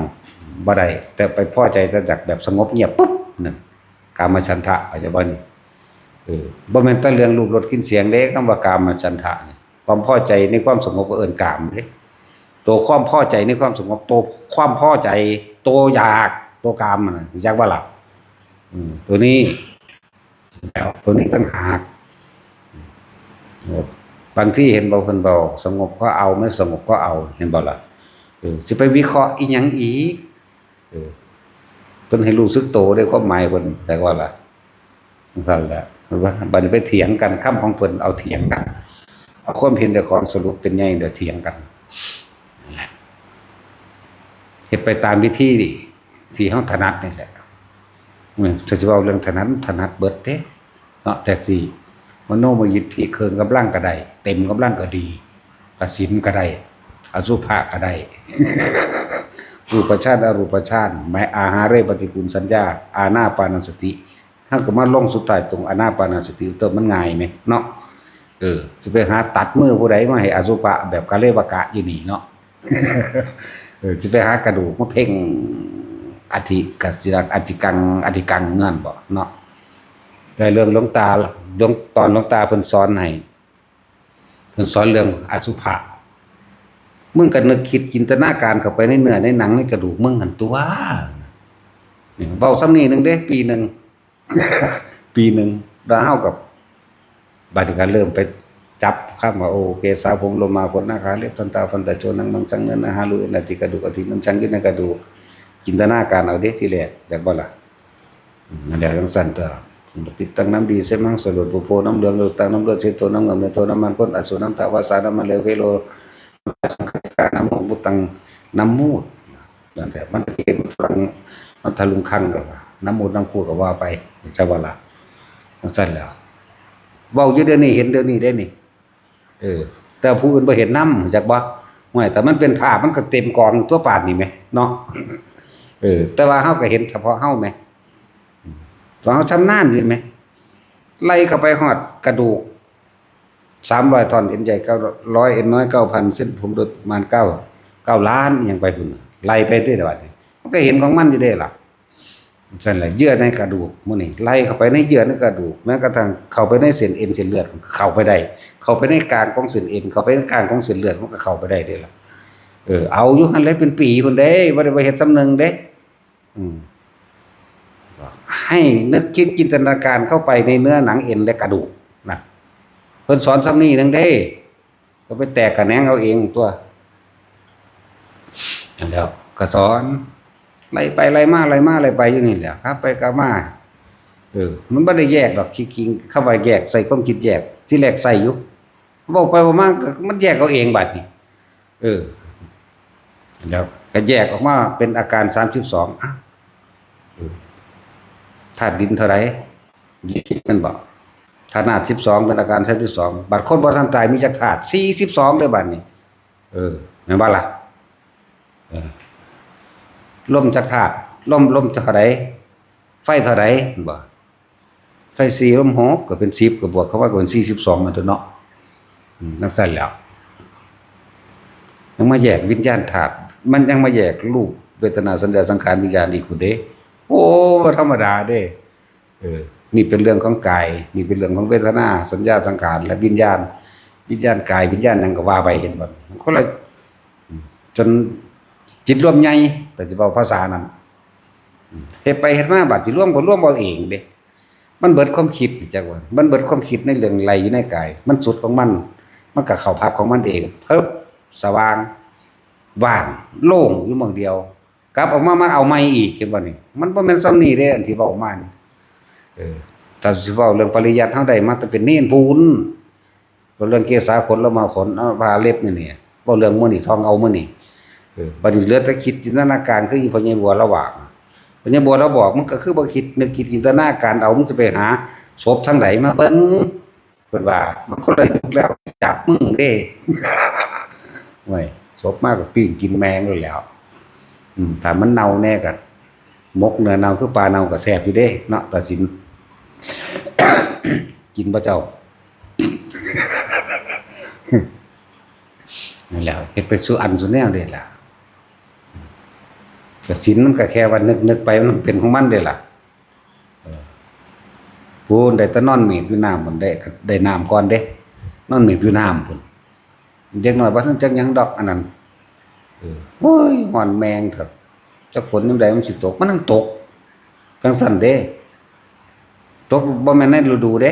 ບໍ່ໄດ້ ແຕ່ໄປພໍໃຈແຕ່ຈາກແບບສະຫງົບງຽບປຶບ ນັ້ນກາມະສັນທະ ເຂົ້າໃຈບໍ່ນີ້? ເອີ ບໍ່ແມ່ນແຕ່ເລື່ອງຮູບ ລົດ ກິ່ນ ສຽງເດ້ ຄຳວ່າກາມະສັນທະນີ້ ຄວາມພໍໃຈໃນຄວາມສະຫງົບກໍເອີ້ນກາມເດ້ ໂຕຄວາມພໍໃຈໃນຄວາມສະຫງົບ ໂຕຄວາມພໍໃຈ ໂຕຢາກ ໂຕກາມນັ້ນ ຮູ້ຈັກບໍ່ລະ? ອືມ ໂຕນີ້ ແລ້ວໂຕນີ້ຕ່າງຫາກ ບາງທີເຫັນບໍ່ ເພິ່ນເວົ້າສະຫງົບກໍເອົາ ບໍ່ສະຫງົບກໍເອົາ ເຫັນບໍ່ລະ? ເອີ ຊິໄປວິເຄາະອີ່ຫຍັງອີກ? ເອີ ເພິ່ນໃຫ້ຮູ້ສຶກໂຕເດ້ ຄວາມໝາຍເພິ່ນ ແປວ່າລະ ນັ້ນແຫຼະ ເພິ່ນວ່າ ບັດນີ້ໄປຖຽງກັນ ຄຳຂອງເພິ່ນເອົາຖຽງກັນ ເອົາຄວາມເຫັນເຈົ້າຂອງສະຫຼຸບເປັນໃຫຍ່ ແລ້ວຖຽງກັນ ນັ້ນແຫຼະ ເຮັດໄປຕາມວິທີທີ່ເຮົາຖະໜັດນີ້ແຫຼະ. ເອີ ຖ້າຊິເວົ້າເລື່ອງຖະໜັດ ຖະໜັດເບິດເດ້ເນາະ ແທັກຊີ ມະໂນມະຍິດຖິ ເຄິ່ງກຳລັງກໍໄດ້ ເຕັມກຳລັງກໍດີ ອະສິນກໍໄດ້ ອະສຸພະກໍໄດ້ ຮູປະຊານ ອະຮູປະຊານ ແມ່ນ ອາຫາເຣປະຕິກູນສັນຍາ ອານາປານະສະຕິ ເຮົາກໍມາລົງສຸດທ້າຍຕົງອານາປານະສະຕິ ຕົວມັນງ່າຍແມະເນາະ. ເອີ ຊິໄປຫາຕັດມືຜູ້ໃດມາໃຫ້ອະສຸພະແບບກະເລວະກະຢູ່ນີ້ເນາະ. ເອີ ຊິໄປຫາກະດູກມາເພັ່ງ ອະທິກະສິລັງ ອະທິກັງ ອະທິກັງນັ້ນບໍເນາະ. ແຕ່ເລື່ອງຫຼວງຕາ ຫຼວງ ຕອນຫຼວງຕາເພິ່ນສອນໃຫ້ ເພິ່ນສອນເລື່ອງອະສຸພະ ມຶງກໍນຶກຄິດຈິນຕະນາການເຂົ້າໄປໃນເນື້ອໃນໜັງໃນກະດູກມຶງຫັ້ນຕົວະ. ເວົ້າສ່ຳນີ້ໜຶ່ງເດ້ ປີໜຶ່ງ ປີໜຶ່ງ ແລ້ວເຮົາກໍ ບັດນີ້ກໍເລີ່ມໄປຈັບຄຳວ່າ ໂອ ເກສາ ຜົມ ໂລມາ ຂົນ ໜາ ຂາ ເລັບ ທັນຕາ ຟັນ ຕະ ໂຈ ໜັງ ມັງ ສັງ ເນື້ອ ນາ ຫາ ລູ ເອັນ ອາ ຈິ ກະດູກ ອາທິ ມັນ ຊັງ ຢູ່ໃນກະດູກ ຈິນຕະນາການເອົາເດ້ ທີແລກ ແມ່ນບໍ່ລະ? ອືມ ນັ້ນແຫຼະ ຈັ່ງຊັ້ນຕົວະ ປິດຕັງ ນ້ຳດີ ເສມ ມັງ ສະຫຼວດ ໂປ ໂພ ນ້ຳເຫຼືອງ ໂລຕັງ ນ້ຳເລືອດ ເສໂຕ ນ້ຳເງິນ ເມໂທ ນ້ຳມັນ ພົນ ອະໂສ ນ້ຳຕາ ວາສາ ນ້ຳມັນເຫຼືອງ ເຄໂລ ສັງຂາ ນ້ຳມູກ ບຸດຕັງ ນ້ຳມູດ ນັ້ນແຫຼະ ມັນຈະເຮັດໃຫ້ຟັງ ມັນທະລຸງຄັງກໍວ່າ ນ້ຳມູດນ້ຳຄູດກໍວ່າໄປ ຈັ່ງຊັ້ນບໍ່ລະ? ຈັ່ງຊັ້ນແຫຼະ ເວົ້າຢູ່ດຽວນີ້ ເຫັນດຽວນີ້ເດ້ນີ້ ເອີ ແຕ່ຜູ້ອື່ນບໍ່ເຫັນນຳ ຮູ້ຈັກບໍ່? ຫ້ວຍ ຖ້າມັນເປັນພາບ ມັນກໍເຕັມກອງຢູ່ຕົວະ ປານນີ້ແມະເນາະ. ເອີ ແຕ່ວ່າເຮົາກໍເຫັນສະເພາະເຮົາແມະ ອືມ ເພາະເຮົາຊຳນານຢູ່ແມະ ໄລ່ເຂົ້າໄປຮອດກະດູກ ສາມຮ້ອຍທ່ອນ ເອັນໃຫຍ່ເກົ້າຮ້ອຍ ເອັນນ້ອຍເກົ້າພັນ ເສັ້ນຜົມໂດຍປະມານເກົ້າ ເກົ້າລ້ານ ອີ່ຫຍັງໄປພຸ້ນ ໄລ່ໄປເດ້ ບາດນີ້ ມັນກໍເຫັນຂອງມັນຢູ່ເດ້ລະ. ຊັ້ນລະ ເຍື່ອໃນກະດູກ ໝູ່ນີ້ ໄລ່ເຂົ້າໄປໃນເຍື່ອໃນກະດູກ ແມ້ກະທັ່ງເຂົ້າໄປໃນເສັ້ນເອັນເສັ້ນເລືອດ ເຂົ້າໄປໄດ້ ເຂົ້າໄປໃນກາງຂອງເສັ້ນເອັນ ເຂົ້າໄປໃນກາງຂອງເສັ້ນເລືອດ ມັນກໍເຂົ້າໄປໄດ້ເດ້ລະ. ເອີ ເອົາຢູ່ຫັ້ນແຫຼະ ເປັນປີພຸ້ນເດ້ ບໍ່ໄດ້ວ່າເຮັດສ່ຳໜຶ່ງເດ້. ອືມ ໃຫ້ນຶກຄິດຈິນຕະນາການເຂົ້າໄປໃນເນື້ອໜັງເອັນ ແລະ ກະດູກນະ ເພິ່ນສອນສ່ຳນີ້ໜຶ່ງເດ້ ກໍໄປແຕກຂະແໜງເອົາເອງຕົວະ. ນັ້ນແຫຼະ ກໍສອນ ໄລ່ໄປໄລ່ມາ ໄລ່ມາໄລ່ໄປຢູ່ນີ້ແຫຼະ ກັບໄປກັບມາ. ເອີ ມັນບໍ່ໄດ້ແຍກດອກ ທີ່ຈິງ ຄຳວ່າແຍກ ໃສ່ຄວາມຄິດແຍກ ທີແລກໃສ່ຢູ່ ເວົ້າໄປເວົ້າມາກໍມັນແຍກເອົາເອງບາດນີ້. ເອີ ແລ້ວກໍແຍກອອກມາເປັນອາການສາມສິບສອງ ອ້າວ ເອີ ທາດດິນເທົ່າໃດ? ຍີ່ສິບແມ່ນບໍ່? ທາດນ້ຳສິບສອງ ເປັນອາການສາມສິບສອງ ບາດຄົນບໍ່ທັນຕາຍມີຈັກທາດ? ສີ່ສິບສອງເດ້ບາດນີ້ ເອີ ແມ່ນບໍ່ລະ? ເອີ ລົມຈັກທາດ? ລົມ ລົມເທົ່າໃດ? ໄຟເທົ່າໃດ? ແມ່ນບໍ່? ໃສ່ສີ່ລົມຫົກ ກໍເປັນສິບ ກໍບວກເຂົ້າມາກໍເປັນສີ່ສິບສອງຫັ້ນຕົວະເນາະ. ອືມ ຈັ່ງຊັ້ນແຫຼະ ຍັງມາແຍກວິນຍານທາດ ມັນຍັງມາແຍກຮູບ ເວທະນາ ສັນຍາ ສັງຂານ ວິນຍານອີກພຸ້ນເດ້. ໂອ້ ບໍ່ທຳມະດາເດ້. ເອີ ນີ້ເປັນເລື່ອງຂອງກາຍ ນີ້ເປັນເລື່ອງຂອງເວທະນາ ສັນຍາ ສັງຂານ ແລະ ວິນຍານ. ວິນຍານກາຍ ວິນຍານຫຍັງກໍວ່າໄປ ເຫັນບໍ່? ຄົນລະ ອືມ ຈົນຈິດລວມໃຫຍ່ ແຕ່ຊິເວົ້າພາສານັ້ນ ອືມ ເຮັດໄປເຮັດມາ ບາດຊິລວມກໍລວມເອົາເອງເດ້. ມັນເບິດຄວາມຄິດ ຮູ້ຈັກບໍ່? ມັນເບິດຄວາມຄິດໃນເລື່ອງໄລ່ຢູ່ໃນກາຍ ມັນສຸດຂອງມັນ ມັນກໍເຂົ້າພັບຂອງມັນເອງ ເພິບ ສະຫວ່າງ ວ່າງ ໂລ່ງຢູ່ໝ່ອງດຽວ ກັບອອກມາມັນເອົາໃໝ່ອີກ ເຫັນບໍ່ນີ້? ມັນບໍ່ແມ່ນສ່ຳນີ້ເດ້ ອັນທີ່ເວົ້າມານີ້. ເອີ ຖ້າຊິເວົ້າເລື່ອງປະລິຍັດ ເຮົາໄດ້ມາແຕ່ເປັນເນນພຸ້ນ ເວົ້າເລື່ອງເກສາ ຂົນ ໂລມາ ຂົນ ອະພາ ເລັບ ນີ້ ນີ້ ເວົ້າເລື່ອງມື້ນີ້ ທ່ອງເອົາມື້ນີ້ ເອີ ບັດນີ້ເຫຼືອແຕ່ຄິດຈິນຕະນາການ ຄືອີ່ພໍ່ໃຫຍ່ບົວລາວວ່າ ພໍ່ໃຫຍ່ບົວລາວບອກ ມຶງກໍຄືບໍ່ຄິດ ນຶກຄິດຈິນຕະນາການເອົາ ມຶງຈະໄປຫາສົບທາງໃດມາເບິ່ງ ເພິ່ນວ່າ ມັນຄົນລະຍຸກແລ້ວ ຈັບມຶງເດ້ ໂອ້ຍ ສົບມາກໍປີ້ງກິນແມງໂລດແລ້ວ ອືມ ຖ້າມັນເນົ່າແດ່ກໍ ໝົກເນື້ອເນົ່າຄືປາເນົ່າກໍແຊບຢູ່ເດ້ເນາະ ຕາສິນ ກິນບໍ່ເຈົ້າ? ນັ້ນແຫຼະ ເຮັດໄປສູ່ອັນສູ່ແນວເດ້ລະ ກະສິນມັນກະແຄ່ວ່ານຶກໆໄປ ມັນເປັນຂອງມັນເດ້ລະ ເອີ ພຸ້ນໄດ້ແຕ່ນອນເມດຢູ່ນ້ຳພຸ້ນ ໄດ້ ໄດ້ນ້ຳກ່ອນເດ້ ນອນເມດຢູ່ນ້ຳພຸ້ນ ເດັກນ້ອຍບໍ່ທັນຈັກຫຍັງດອກອັນນັ້ນ ເອີ ໂອ້ຍ ຮ້ອນແມງເຖາະ ຈັກຝົນຍາມໃດມັນຊິຕົກ ມັນຍັງຕົກ ຈັ່ງຊັ້ນເດ້ ຕົກບໍ່ແມ່ນໃນລະດູເດ້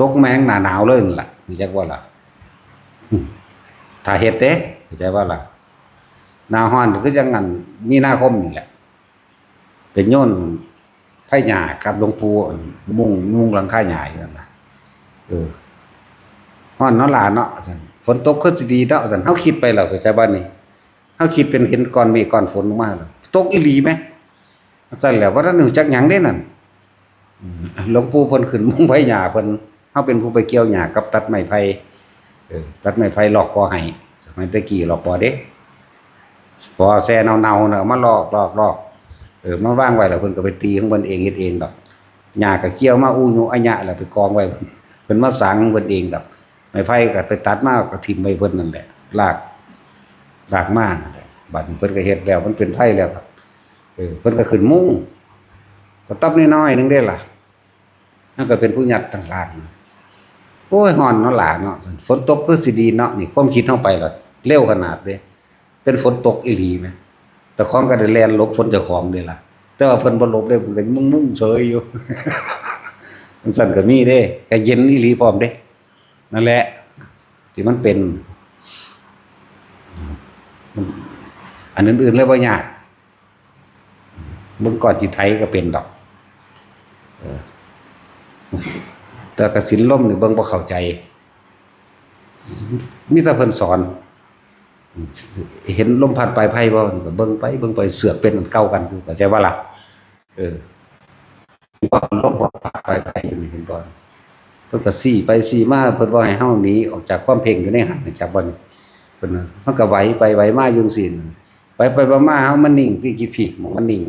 ຕົກແມງໜ້າໜາວເລີຍນັ້ນລະ ຮູ້ຈັກບໍ່ລະ? ຖ້າເຮັດເດ້ ເຂົ້າໃຈບໍ່ລະ? ໜ້າຮ້ອນຄືຈັ່ງອັນມີນາຄົມນີ້ແຫຼະ ໄປໂຍນໄຟຫຍ້າກັບຫຼວງປູ່ ມຸງ ມຸງຫຼັງຄາຫຍ້າຢູ່ນັ້ນນະ ເອີ ຮ້ອນເນາະຫຼາເນາະ ວ່າຊັ້ນ ຝົນຕົກຄືຊິດີເນາະ ວ່າຊັ້ນ ເຮົາຄິດໄປແລ້ວ ເຂົ້າໃຈບໍ່ນີ້? ເຮົາຄິດເປັນເຫັນກ້ອນເມກກ້ອນຝົນລົງມາ ຕົກອີ່ຫຼີແມ ວ່າຊັ້ນແຫຼະ ບໍ່ທັນຮູ້ຈັກຫຍັງເດ້ນັ້ນ ອືມ ຫຼວງປູ່ເພິ່ນຂຶ້ນມຸງໄຟຫຍ້າເພິ່ນ ເຮົາເປັນຜູ້ໄປກ່ຽວຫຍ້າກັບຕັດໄມ້ໄຜ່ ເອີ ຕັດໄມ້ໄຜ່ລອກບໍ່ໃຫ້ ສະໄໝແຕ່ກີ້ລອກບໍ່ເດ້ ພໍແຊ່ເນົ່າໆນະ ເອົາມາລອກໆໆ ເອີ ມາວາງໄວ້ແລ້ວເພິ່ນກໍໄປຕີຂອງເພິ່ນເອງເຮັດເອງດອກ ຫຍ້າກໍກ່ຽວມາອູຍຸອະຍະແລ້ວໄປກອງໄວ້ ເພິ່ນມາສາງຂອງເພິ່ນເອງດອກ ໄມ້ໄຜ່ກໍໄປຕັດມາກໍຖິ້ມໄວ້ເພິ່ນນັ້ນແຫຼະ ລາກ ລາກມານັ້ນແຫຼະ ບັດນີ້ເພິ່ນກໍເຮັດແລ້ວ ມັນເປັນໄພແລ້ວ ເອີ ເພິ່ນກໍຂຶ້ນມຸງ ກະຕັບນ້ອຍໆໜຶ່ງເດ້ລະ ເຮົາກໍເປັນຜູ້ຍັດຕັ້ງຫຼາກ ໂອ້ຍ ຮ້ອນເນາະຫຼາເນາະ ຝົນຕົກຄືຊິດີເນາະ ນີ້ຄວາມຄິດເຮົາໄປລະເລັວຂະໜາດເດ້ ເປັນຝົນຕົກອີ່ຫຼີແມ ເຈົ້າຂອງກໍໄດ້ແລ່ນຫຼົບຝົນເຈົ້າຂອງເດ້ລະ ແຕ່ວ່າເພິ່ນບໍ່ຫຼົບເດ້ ເພິ່ນກໍມຸງໆເສີຍຢູ່ ຈັ່ງຊັ້ນກໍມີເດ້ ກໍເຢັນອີ່ຫຼີພ້ອມເດ້ ນັ້ນແຫຼະ ທີ່ມັນເປັນ ອັນອື່ນໆແລ້ວບໍ່ຍາກ ເບິ່ງກ່ອນຊິໄຖກໍເປັນດອກ ເອີ ແຕ່ກະສິນລົມນີ້ເບິ່ງບໍ່ເຂົ້າໃຈ ມີແຕ່ເພິ່ນສອນ ເຫັນລົມພັດປາຍໄພບໍ່ ກໍເບິ່ງໄປເບິ່ງໄປ ເຊືອກເປັນອັນເກົ່າກັນຢູ່ ເຂົ້າໃຈບໍ່ລະ? ເອີ ເຫັນບໍ່ ລົມພັດປາຍໄພຢູ່ນີ້ ເຫັນບໍ່ ເພິ່ນກໍຊີ້ໄປຊີ້ມາ ເພິ່ນບໍ່ໃຫ້ເຮົາໜີອອກຈາກຄວາມເພງຢູ່ໃນຫັ້ນ ຈັກບໍ່ນີ້ ເພິ່ນ ມັນກໍໄຫວໄປໄຫວມາຢູ່ຈັ່ງຊີ້ ໄປໄປມາມາ ເຮົາມານິ່ງທີ່ກີ້ພີກ ມັນນິ່ງ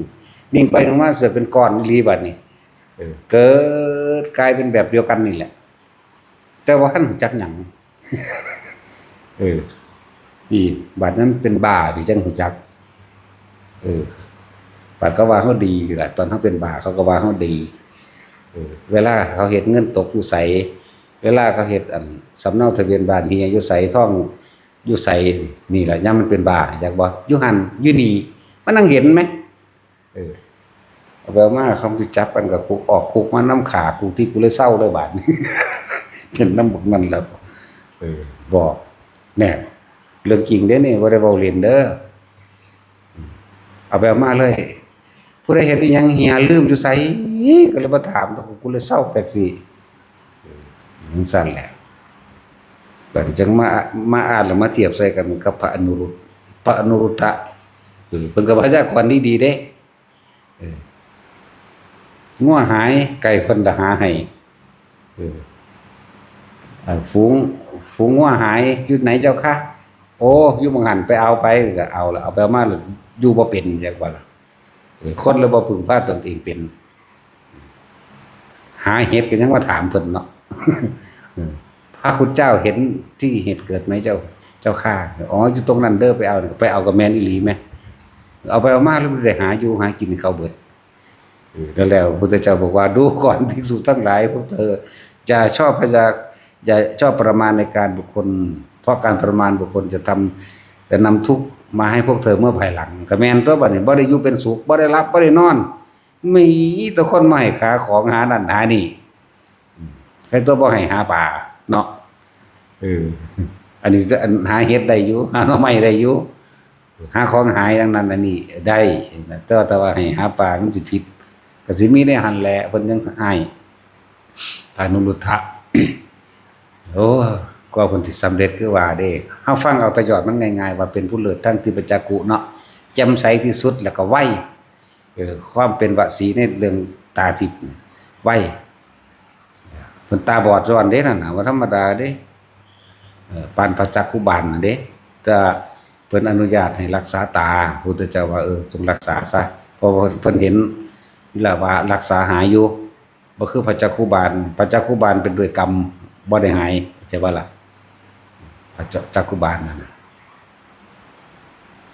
ນິ່ງໄປນິ່ງມາ ເສືອເປັນກ້ອນອີ່ຫຼີບາດນີ້ ເອີ ເກີດກາຍເປັນແບບດຽວກັນນີ້ແຫຼະ ແຕ່ວ່າບໍ່ທັນຮູ້ຈັກຫຍັງ ເອີ ນີ້ ບາດນັ້ນເປັນບ້າ ນີ້ຈັ່ງຮູ້ຈັກ ເອີ ບາດເຂົາວ່າເຮົາດີລະ ຕອນເຮົາເປັນບ້າ ເຂົາກໍວ່າເຮົາດີ ເອີ ເວລາເຂົາເຮັດເງິນຕົກຢູ່ໃສ ເວລາເຂົາເຮັດ ອັນ ສຳເນົາທະບຽນບ້ານເຮ່ຍຢູ່ໃສ ທອງ ຢູ່ໃສ ນີ້ລະ ຍາມມັນເປັນບ້າ ຈັກບໍ່ ຢູ່ຫັ້ນຢູ່ນີ້ ມັນນັ່ງເຫັນແມ ເອີ ເອົາໄປເອົາມາ ເຂົາຊິຈັບກັນກໍຄຸກ ອອກຄຸກມານຳຂ້າກູ ທີ່ກູເລີຍເຊົາເລີຍບາດນີ້ ເປັນນຳບັກນັ້ນແລ້ວ ເອີ ບອກ ແນ່ ເລື່ອງຈິງເດ້ນີ້ ບໍ່ໄດ້ເວົ້າຫຼິ້ນເດີ ເອົາໄປເອົາມາເລີຍ ຜູ້ໃດເຮັດອີ່ຫຍັງເຮ່ຍລືມຢູ່ໃສ ກໍເລີຍມາຖາມ ກູເລີຍເຊົາແທັກຊີ ຈັ່ງຊັ້ນແຫຼະ ບັດຈັ່ງມາ ມາອ່ານແລ້ວມາທຽບໃສ່ກັນກັບພະອະນຸລຸດ ພະອະນຸລຸດທະ ເອີ ເພິ່ນກໍພະຍາກອນດີໆເດ້ ເອີ ງົວຫາຍ ໄກ່ເພິ່ນລະຫາໃຫ້ ເອີ ເອີ ຝູງ ຝູງງົວຫາຍຢູ່ໃນເຈົ້າຄະ? ໂອ້ ຢູ່ໝ່ອງຫັ້ນ ໄປເອົາໄປ ກໍເອົາລະ ເອົາໄປເອົາມາລະຢູ່ບໍ່ເປັນ ຈັ່ງວ່າລະ ເອີ ຄົນລະບໍ່ເພິ່ງພາຕົນເອງເປັນ ຫາເຫັດກໍຍັງມາຖາມເພິ່ນເນາະ ເອີ ພະຄຸນເຈົ້າເຫັນທີ່ເຫັດເກີດໄໝເຈົ້າ ເຈົ້າຂ້າ? ອໍ ຢູ່ຕົງນັ້ນເດີ ໄປເອົາ ໄປເອົາກໍແມ່ນອີ່ຫຼີແມ ເອົາໄປເອົາມາລະບໍ່ໄດ້ຫາຢູ່ຫາກິນໃຫ້ເຂົາເບິດ ເອີ ນັ້ນແຫຼະ ພະພຸດທະເຈົ້າບອກວ່າ ດູກ່ອນ ພິກສຸທັງຫຼາຍ ພວກເທີຢ່າຊອບພະຍາ ຢ່າຊອບປະມານໃນການບຸກຄົນ ເພາະການປະມານບຸກຄົນຈະທຳ ຈະນຳທຸກມາໃຫ້ພວກເທີເມື່ອພາຍຫຼັງ ກໍແມ່ນຕົວະ ບັດນີ້ບໍ່ໄດ້ຢູ່ເປັນສຸກ ບໍ່ໄດ້ຫຼັບ ບໍ່ໄດ້ນອນ ມີແຕ່ຄົນມາໃຫ້ຫາຂອງ ຫານັ້ນຫານີ້ ໃຜຕົວະບໍ່ໃຫ້ຫາປາເນາະ ເອີ ອັນນີ້ ອັນ ຫາເຫັດໄດ້ຢູ່ ຫາໜໍ່ໄມ້ໄດ້ຢູ່ ຫາຂອງຫາຫຍັງນັ້ນອັນນີ້ໄດ້ ແຕ່ວ່າ ແຕ່ວ່າໃຫ້ຫາປາມັນຊິຜິດ ກໍຊິມີໃນຫັ້ນແຫຼະ ເພິ່ນຍັງອ້າຍ ພະອະນຸລຸດທະ ໂອ້ ກວ່າເພິ່ນຊິສຳເລັດຄືວ່າເດ້ ເຮົາຟັງເອົາແຕ່ຍອດມັນງ່າຍໆ ວ່າເປັນຜູ້ເລີດທາງທິບປະຈັກຂຸເນາະ ແຈ່ມໃສທີ່ສຸດ ແລ້ວກໍໄວ ເອີ ຄວາມເປັນວະສີໃນເລື່ອງຕາທິບໄວ ເພິ່ນຕາບອດຍ້ອນເດ້ນັ້ນນະ ບໍ່ທຳມະດາເດ້ ເອີ ປານພະຈັກຂຸບານນັ້ນເດ້ ແຕ່ເພິ່ນອະນຸຍາດໃຫ້ລັກສາຕາ ພຸດທະເຈົ້າວ່າ ເອີ ຈົ່ງລັກສາຊະ ເພາະວ່າເພິ່ນເຫັນແລ້ວວ່າລັກສາຫາຍຢູ່ ບໍ່ຄືພະຈັກຂຸບານ ພະຈັກຂຸບານເປັນດ້ວຍກຳ ບໍ່ໄດ້ຫາຍ ເຂົ້າໃຈບໍ່ລະ? ພະຈັກ ຈັກຂຸບານນັ້ນນະ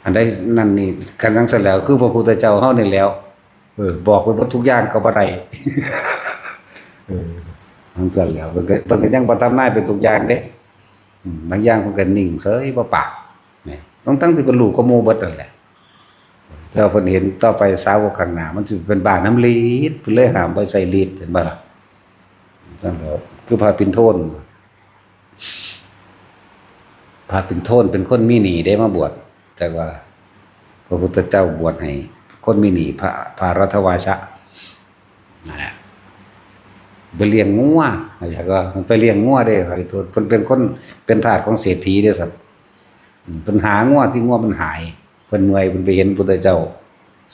ອັນໃດນັ້ນນີ້ ຄັນຈັ່ງຊັ້ນແລ້ວ ຄືພະພຸດທະເຈົ້າເຮົານີ້ແຫຼ້ວ ເອີ ບອກໄປເບິດທຸກຢ່າງກໍບໍ່ໄດ້ເອີ ຈັ່ງຊັ້ນແລ້ວ ເພິ່ນກໍ ເພິ່ນກໍຍັງບໍ່ທຳນາຍໄປທຸກຢ່າງເດ້ ອືມ ບາງຢ່າງເພິ່ນກໍນິ່ງເສີຍບໍ່ປາກ ແມ່ນ ທັງໆທີ່ເພິ່ນຮູ້ກວ່າໝູ່ເບິດນັ້ນແຫຼະ ແຕ່ວ່າເພິ່ນເຫັນຕໍ່ໄປສາວົກຂ້າງໜ້າ ມັນຊິເປັນບ້ານຳລິດ ເພິ່ນເລີຍຫ້າມບໍ່ໃຊ້ລິດ ເຫັນບໍ່ລະ? ຈັ່ງແລ້ວ ຄືພະປິ່ນໂທນ ພະປິ່ນໂທນເປັນຄົນມີໜີ້ເດ້ ມາບວດ ແຕ່ວ່າພະພຸດທະເຈົ້າບວດໃຫ້ຄົນມີໜີ້ ພະ ພະລັດຖະວາຊະ ນັ້ນແຫຼະ ໄປລ້ຽງງົວ ຢາກວ່າໄປລ້ຽງງົວເດ້ ພະພິນໂທນ ເພິ່ນເປັນຄົນ ເປັນທາດຂອງເສດຖີເດ້ຊັ້ນ ອືມ ເພິ່ນຫາງົວ ທີ່ງົວມັນຫາຍ ເພິ່ນເມື່ອຍ ເພິ່ນໄປເຫັນພຸດທະເຈົ້າ